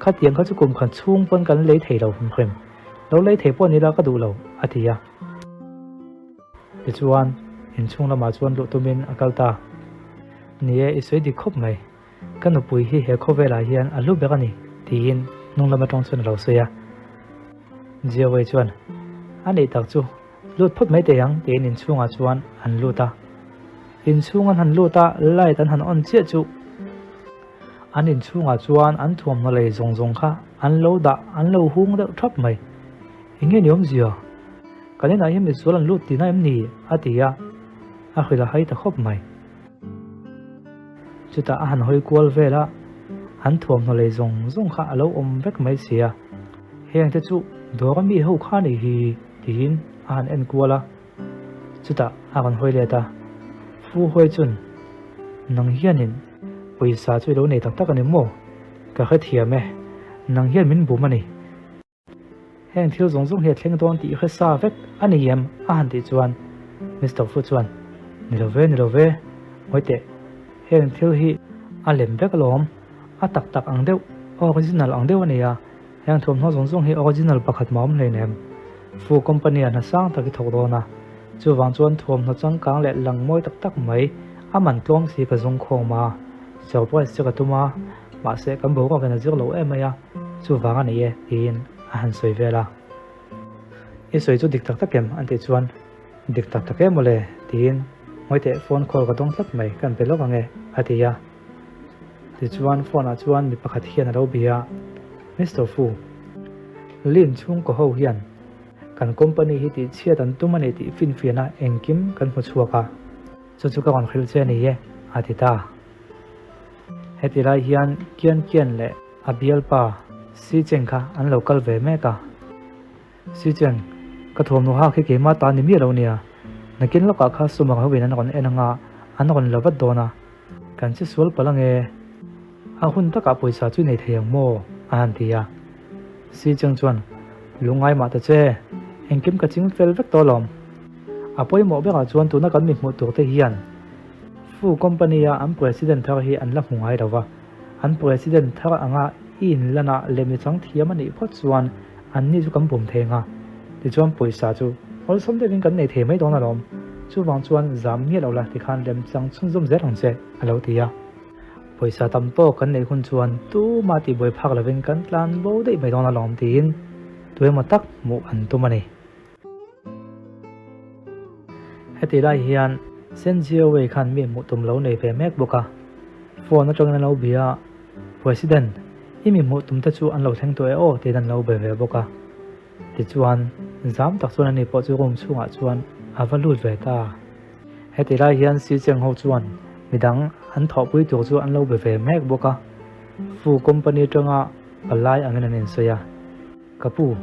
khatiang kha chu kum khat chhung pawn kan lei thei lo hrim hrim, lo lei thei pawh ni la ka duh lo, a ti a. Tichuan, inchhung lamah chuan luh tumin a kal ta. Ni e, i sawi dik khawp mai. Ka nupui hi he khawvelah hian a hlu ber a ni, tiin hnung lam atang chuan a lo sawi a. Jiawei chuan, A neih tak chu, lut phawt mai teh ang, tiin inchhungah chuan an lut a. Inchhung an han lut a, light an han on chiah chu an inchhungah chuan an thuamhnaw lei zawng zawng kha an lo dah, an lo hung deuh thap mai. Eng nge ni awmzia? Kan inah hian misual an lut tihna em ni? a ti a, a hrilh a hai ta khawp mai. Chutah a han hawi kual vel a, an thuamhnaw lei zawng zawng kha a lo awm vek mai si a. Heng te chu dawr a mi ho kha ni hi tiin a han en kual a, chutah a rawn hawi let a, Fu Huai chun, nang hianin pawisa chu i lo nei tak tak a ni maw? Ka hrethiam e, nang hian min bum a ni. Heng thil zawng zawng hi a thleng dawn tih hre sa vek a ni em? a han tih chuan Mister Fu chuan, Ni lo ve, ni lo ve, ngawi teh, heng thil hi a lem vek alawm, a tak tak ang deuh, original ang deuh a ni a, heng thuamhnaw zawng zawng hi original pakhat mah awm hleinem. Fu company ah hna sang tak i thawk dawn a, chuvang chuan thuamhnaw changkang leh lang mawi tak tak mai a man tlawm si ka zawng khawm a, surprise che ka tum a. Mahse, kan boruakin a zir lo em mai a, chuvang a ni e, tiin a han sawi vel a. I sawi chu dik tak tak em? an tih chuan, Dik tak tak em mawle, tiin Ngawiteh phone call ka dawng tlat mai, kan pe lawk ang e, a ti a. Tichuan phone ah chuan mi pakhat hian a lo bia a, Mister Fu, Lin chhungkaw ho hian kan company hi tihchhiat an tum a ni tih finfiahna engkim kan hmu chhuak a, chu chu ka rawn hrilh che a ni e, a ti ta. Heti lai hian Kian Kian leh a bialpa Si Cheng kha an lo kal ve mek a. Si Cheng, ka thuamhnaw hak hi keimah ta ni miah lo nia. Nakin lawkah kha sumang ho in an rawn en anga an rawn la vat dawn a. Kan che sual palh ange. A hun takah pawisa chu i nei thei ang maw? a han ti a. Si Cheng chuan, Lungngai mah ta che, engkim ka ching fel vek tawh alawm. A pawimawh berah chuan tuna kan mi hmuh tur te hian Fu Company a an President thar hi an la hmu ngai lo va, an President thar anga i inlanah leh mi chang thiam a nih phawt chuan an ni chu kan bum thei ang a, tichuan pawisa chu awlsam deuhin kan nei thei mai dawn alawm, chuvang chuan zam miah lo la tikhan lemchang chhunzawm zel ang che, a lo ti a. Pawisa tam tawk kan neih hun chuan tuma tihbuai phak lovin kan tlan bo daih mai dawn alawm tiin tuemaw tak hmuh an tum a ni. Heti lai hian Senjiawei khan mi hmuh tum lo nei ve mek bawk a, phone atangin an lo bia a, President, i mi hmuh tum te chu an lo thleng tawh e aw tiin an lo be ve bawk a. Tichuan, zam tak chuan ani pawh chu room chhungah chuan a va lut ve ta. Heti lai hian Si Cheng ho chuan midang an thawhpui tur chu an lo be ve mek bawk a, Fu company atanga palai angin an insawi a. Ka pu,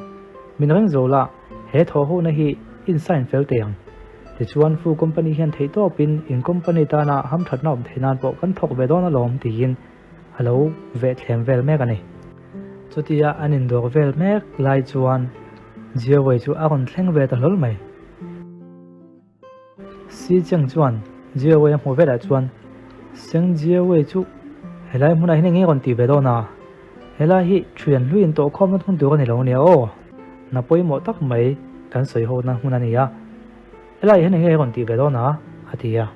min reng zo la, he thawhhona hi in sign fel teh ang. Tichuan Fu company hian theihtawpin in company tana hamthatna awm theih nan pawh kan thawk ve dawn alawm tiin a lo vehthlem vel mek a ni. Chutia an indawr vel mek lai chuan Jiawei chu a rawn thleng ve ta hlawl mai. Si Cheng chuan Jiawei a hmuh velah chuan, Seng Jiawei chu helai hmunah hian eng nge rawn tih ve dawn a? Helai hi thian hlui in tawhkhawmna hmun tur a ni lo ania aw. Hna pawimawh tak mai kan sawi hawkna hmun a ni a. Helai hian eng nge rawn tih ve dawn a? a ti a.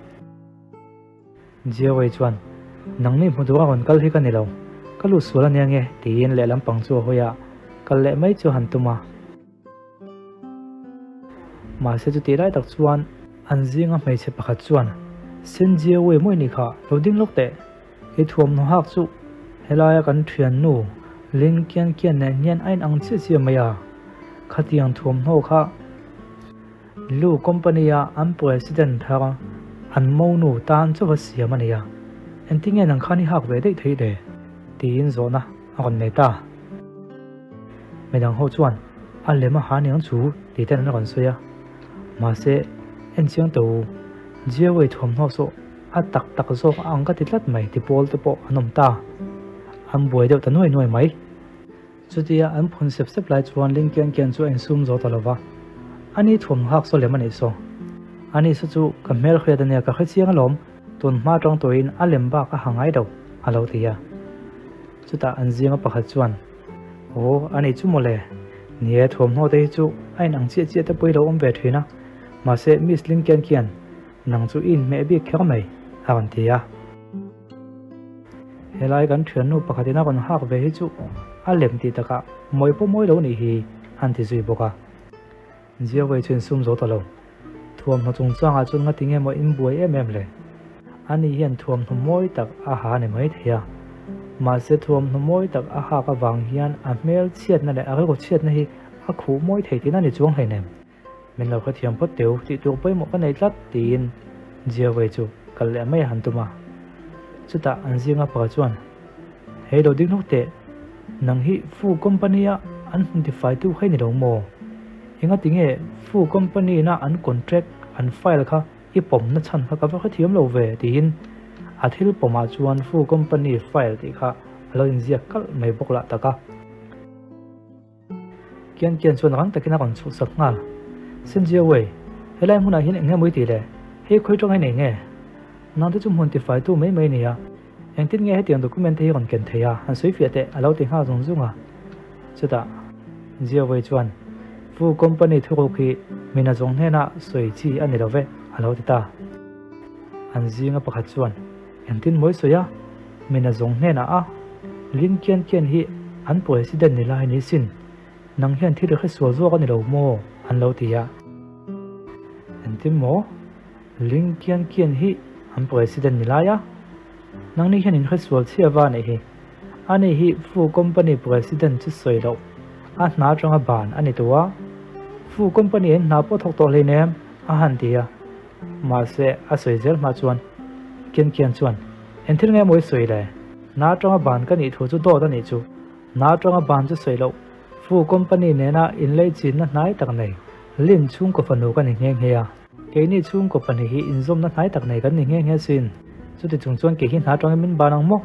Jiawei chuan, Nangni hmu tura rawn kal hi ka ni lo. Ka lut sual ania nge? tiin lehlam pang chu a hawi a, kal leh mai chu a han tum a. Mahse chutih lai tak chuan an zinga hmeichhe pakhat chuan, Sen Jiawei mawi ni kha, lo ding lawk teh. I thuamhnaw hak chu helaia kan thiannu Lin Kian Kian nen hian a inang chiah chiah mai a. Khatiang thuamhnaw kha Lu Company-a an President thar an monu tan chauha siam a ni a, engtin nge nang khan i hak ve daih theih le? tiin zawhna a rawn nei ta. Midang ho chuan a lem a ha niang chu tih ten an rawn sawi a, mahse en chiang teh u, Jiawei thuamhnaw saw a tak tak zawk a ang ka ti tlat mai ti pawl te pawh an awm ta, an buai deuh ta nuai nuai mai. Chutia an phun sep sep lai chuan Ling Kian Kian chu a insum zo ta lo va, Ani thuamhnaw hak saw lem a nih saw, ani saw chu ka hmel hriat ania ka hre chiang alawm, tun hma tang tawhin a lem bak a ha ngai lo a lo ti a. Chutah an zinga pakhat chuan, Aw, a nih chu mawle. Ni e, thuamhnaw te hi chu a inang chiah chiah te pawh i lo awm ve thin a. Mahse, Miss Lincoln khian nang chu i inhmeh bik kher mai, a rawn ti a. Helai kan thiannu pakhatin a rawn hak ve hi chu a lem tih takah mawi pawh mawi lo nih hi, an ti zui bawk a. Jiawei chu insum zo ta lo. Thuamhnaw chungchangah chuan ngati nge maw in buai em em le? Ani hian thuamhnaw mawi tak a ha ni mai thei a. Mahse thuamhnaw mawi tak a hak avang hian a hmel chhiatna leh a rilru chhiatna hi a khuh mawi thei tihna ni chuang hleinem. Min lo hrethiam phawt teu tih tur pawimawh ka nei tlat tiin Jiawei chu kal leh mai a han tum a. Chutah an zinga pakhat chuan, Hei lo ding hlawk teh, nang hi Fu Company a an hmun tifaitu kha i ni lo maw? Engati nge Fu Company na an contract an file kha i pawmna chhan kha ka va hrethiam lo ve tiin a thil pawmah chuan Fu Company file tih kha a lo inziak kalh mai bawk lah tak a. Kian Kian chuan rang takin a rawn chhuhsak nghal. Senjiawei, helai hmunah hian eng nge maw i tih le? Hei khawi tawng hi nei nge? Nangte chu hmun tifaitu mai mai a ni a, engtin nge hetiang document te hi rawn ken thei a, han sawi fiah teh a lo ti nghal zung zung a. Chutah Jiawei chuan, Fu company thuruk hi mina zawng hnena sawi chi a ni lo ve, a lo ti ta. An zinga pakhat chuan, Engtin mawi sawi a, mina zawng hnenah a? Lin Kian Kian hi an President ni lai ni sin, nang hian thil i hre sual zawk a ni lo maw? an lo ti a. Engtin maw? Lin Kian Kian hi an President ni lai a? Nangni hian in hre sual chhia va anih hi. Ani hi Fu Company President chu sawi loh, a hna atanga ban a ni tawh a. Fu Company in hna pawh thawk tawh hleinem, a han ti a. Mahse, a sawi zel hma chuan Kian Kian chuan, Engthil nge maw i sawi le? Hna atanga ban ka nih thu chu dawt a nih chu. Hna atanga ban chu sawi loh, Fu Company nena inleichinna hnai tak nei, Lin chhungkaw fanu ka ni nghe nghe a. Keini chhungkaw pahnih hi inzawmna hnai tak nei kan ni nghe nghe sin. Chuti chung chuan kei hi hna tangin min ban ang maw?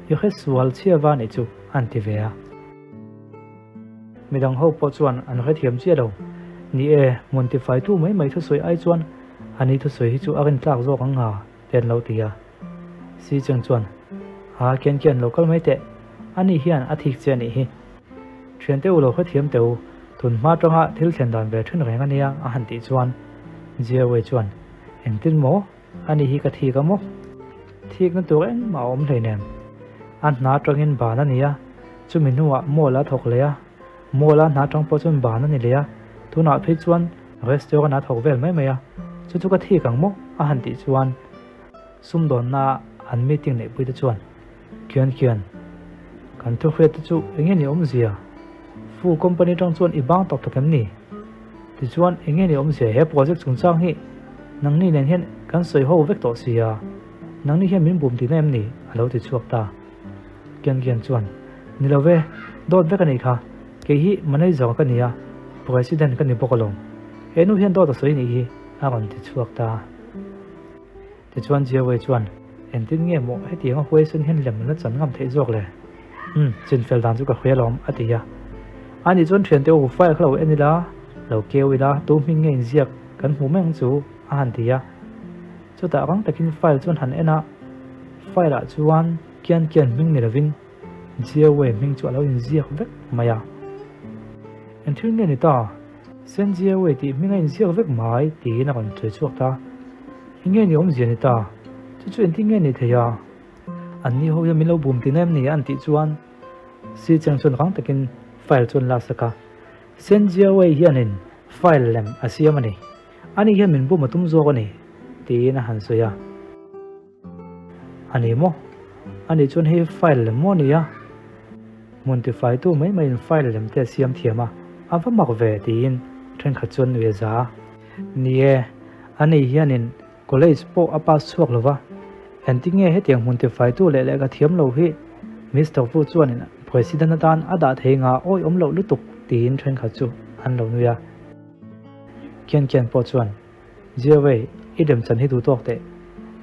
I hre sual chhia va nih chu, an ti ve a. Midang ho pawh chuan an hrethiam chiah lo. Ni e, hmun tifaitu mai mai thusawi ai chuan a ni thusawi hi chu a rintlak zawk ang nga, te an lo ti a. Si Cheng chuan, A, kian kian lo kal mai teh, ani hian a thik che a nih hi. Thiante u lo hrethiam teh u, tun hma atanga thil thlen dan ve then reng a nia a han tih chuan Jia Wei chuan, Engtin maw? Ani hi ka thik a maw? Thikna tur engmah a awm hleinem. A hna atangin ban a ni a, chumi hnuah mall a thawk leh a, mall a hna atang pawh chuan ban a ni leh a, tunah phei chuan restaurant a thawk vel mai mai a, chu chu ka thik ang maw? a han tih chuan sumdawnna an meeting neihpui te chuan Kian kian, kan thu hriat te chu eng nge ni awmzia? Fu company tang chuan i bang tak tak em ni? Tichuan eng nge ni awmzia he project chungchang hi nangni nen hian kan sawi ho vek tawh sia, nangni hian min bum tihna em ni? a lo ti chhuak ta. Kian kian chuan, Ni lo ve, dawt vek a nih kha, kei hi manager ka ni a, president ka ni bawk alawm. He nu hian dawt a sawi nih hi, a rawn ti chhuak ta. Tichuan Jiawei chuan, Engtin nge maw hetiang a huaisen hian lem an la chan ngam theih zawk le? Umm, chinfel dan chu ka hria alawm, a ti a. A nih chuan thiante u, file kha lo en ila, lo keu ila, tu hming nge inziak kan hmu mai ang chu, a han ti a. Chutah rang takin file chuan han en a, file ah chuan Kian Kian hming ni lovin Jiawei hming chu a lo inziak vek mai a. Engthil nge ni ta? Sen Jiawei tih hming a inziak vek mai tiin a rawn sawi chhuak ta. Enge ni awmzia ni ta? Chu chu engtin nge ni thei a? An ni ho hian min lo bum tihna em ni an tih chuan Si Cheng chuan rang takin file chu an la sak a. Sen Jiawei hianin file lem a siam a ni. Ani hian min bum a tum zawk a ni tiin a han sawi a. A ni maw? A nih chuan hei file lem maw a ni a? Hmun tifaitu mai maiin file lem te a siam thiam a, a va mak ve tiin thenkhat chuan nui a za a. Ni e, a nei hianin college pawh a pass chhuak lo va, engtin nge hetiang hmun tifaitu leh lehkha thiam lo hi Mister Fu chuanin President atan a dah thei nga awi awm loh lutuk tiin thenkhat chu an lo nui a. Kian Kian pawh chuan Jiawei, i demchan hi duh tawk teh.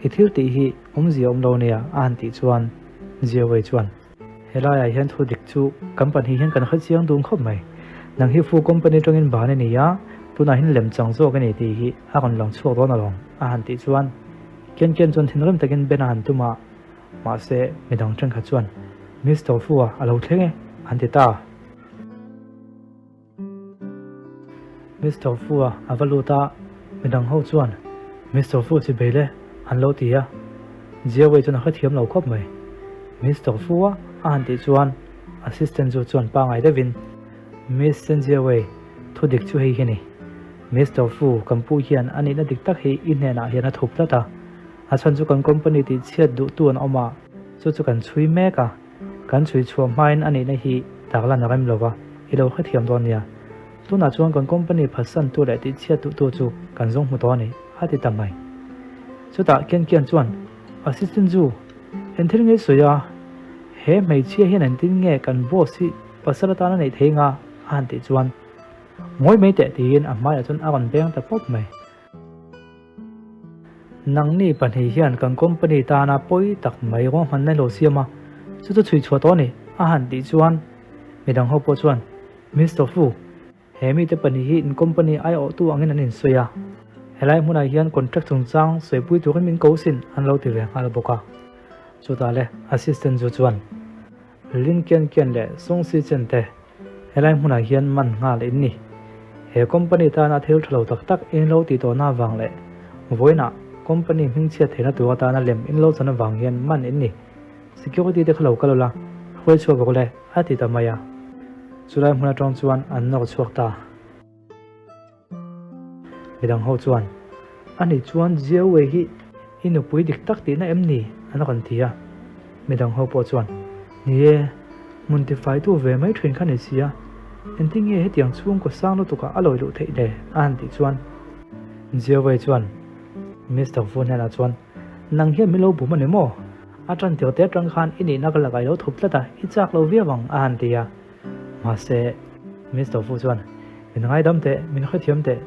I thil tih hi awmzia awm lo nia a han tih chuan Jiawei chuan, Helaiah hian thu dik chu kan pahnih hian kan hre chiang dun khawp mai. Nang hi Fu Company tangin ban i ni a, tunah hian lem chang zawk i ni tih hi a rawn lang chhuak dawn alawm a han tih chuan Kian Kian chuan thinrim takin Ben a han tum a, mahse midang thenkhat chuan Mister Fu-a a lo thleng e an ti ta. Mister Fu-a a va lut a, midang ho chuan Mister Fu chi bei le an lo ti a, Jiawei chuan a hrethiam lo khawp mai. Mister Fu-a a han tih chuan assistant chu chuan pangai deuhin, Miss Chen Jiawei, thu dik chu hei hi ni. Mister Fu, kan pu hian a nihna dik tak hi i hnenah hian a thup tlat a, a chhan chu kan company tih chhiat duhtu an awm a, chu chu kan chhui mek a. Kan chhui chhuah hmain a nihna hi tarlan a rem lo va, i lo hrethiam dawn nia. Tunah chuan kan company phatsantu leh tihchhiat duhtu chu kan zawng hmu tawh a ni, a ti ta mai. Chutah Kian Kian chuan, Assistant Zu, engthil nge i sawi a? He hmeichhia hian engtin nge kan boss hi pasal atan a neih thei nga? a han tih chuan, Ngawi mai teh tiin a hmaiah chuan a rawn beng ta pawp mai. Nangni pahnih hian kan company tana pawi tak mai ruahmanna lo siam a, chu chu chhui chhuah tawh a ni, a han tih chuan midang ho pawh chuan, Mister Fu, he mite pahnih hi in company aiawhtu angin an insawi a, helai hmunah hian contract chungchang sawipui turin min ko sin, an lo ti ve nghal bawk a. Chutah le assistant chu chuan, Lin Kian Kian leh Song Si Chen te helai hmunah hian man nghal in ni. He company tana thil tha lo tak tak in lo tih tawhna avang leh vawiinah company hmingchhiat theihna tur atana lem in lo chan avang hian man in ni. Security te kha lo kal ula, Hruai chhuak rawh le, a ti ta mai a. Chulai hmun atang chuan an nawr chhuak ta. Midang ho chuan, Ani chuan Jiawei hi i nupui dik tak tihna em ni? an rawn ti a. Midang ho pawh chuan, Ni e, hmun tifaitu ve mai thin kha ni si a, engtin nge hetiang chhungkaw sang lutukah a lawi luh theih le? a han tih chuan Jiawei chuan Mister Fu hnenah chuan, Nang hian min lo bum a ni maw? A tan tir te atang khan i nihna ka lakah i lo thup tlat a, i chak lo viau ang, a han ti a. Mahse, Mister Fu chuan, Min ngaidam teh, min hrethiam teh,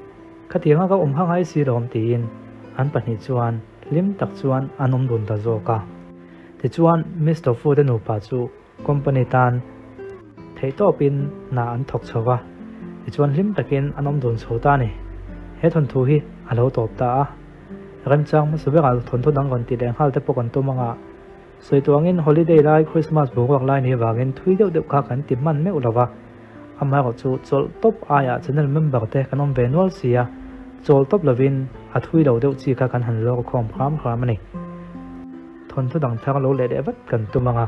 khatianga ka awm kha ngai si lo awm tiin an pahnih chuan hlim tak chuan an awm dun ta zawk a. Tichuan, Mister Fu te nupa chu company tan theihtawpin hna an thawk chho va, tichuan hlim takin an awm dun chho ta a ni. He thawnthu hi a lo tawp ta a, remchang hmasa berah thawnthu dang rawn tih leh nghal te pawh kan tum anga sawi tawh angin holiday lai Christmas boruak lai ni avangin thui deuh deuh kha kan ti hman meuh lo va, amaherawhchu chawlh tawp aiah channel member te kan awm ve nual si a, chawl tawp lovin a thui lo deuh chi kha kan han lawr khawm hram hram a ni. Thawnthu dang thar lo leh leh vat kan tum ang a,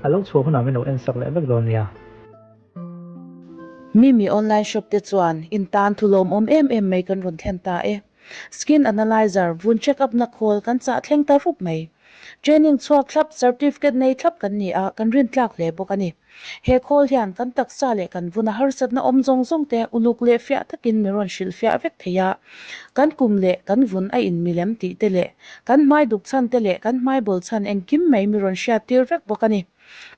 a lo chhuah hunah min lo en sak leh vek dawn nia. Mimi online shop te chuan in tan thu lawmawm em em mai kan rawn thlen ta e. Skin analyzer vun check up na khawl kan chah thleng ta rup mai. Training chhuak thlap, certificate nei thlap kan ni a, kan rintlak hle bawk a ni. He khawl hian kan taksa leh kan vuna harsatna awm zawng zawng te uluk leh fiah takin mi rawn hrilhfiah vek thei a. Kan kum leh kan vun a inmilem tih te leh kan hmai duk chhan te leh kan hmai bawl chhan engkim mai mi rawn hriattir vek bawk a ni.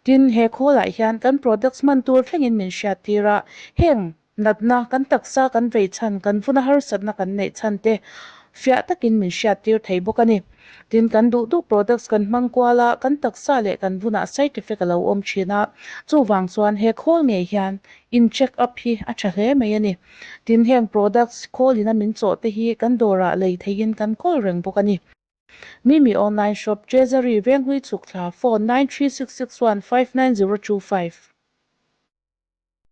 Tin, he khawlah hian kan products hman tur thlengin min hriattir a, heng natna kan taksa kan vei chhan, kan vuna harsatna kan neih chhan te fiah takin min hriattir thei bawk a ni. Tin, kan duh duh products kan hmang kual a, kan taksa leh kan vunah side effect a lo awm thin a, chuvang chuan he khawl ngei hian in check up hi a tha hle mai a ni. Tin, heng products khawlin a min chawh te hi kan dawrah lei theihin kan kawl reng bawk a ni. Mimi online shop, Treasury, Venghlui Chhukthla, phone, 93661 59025.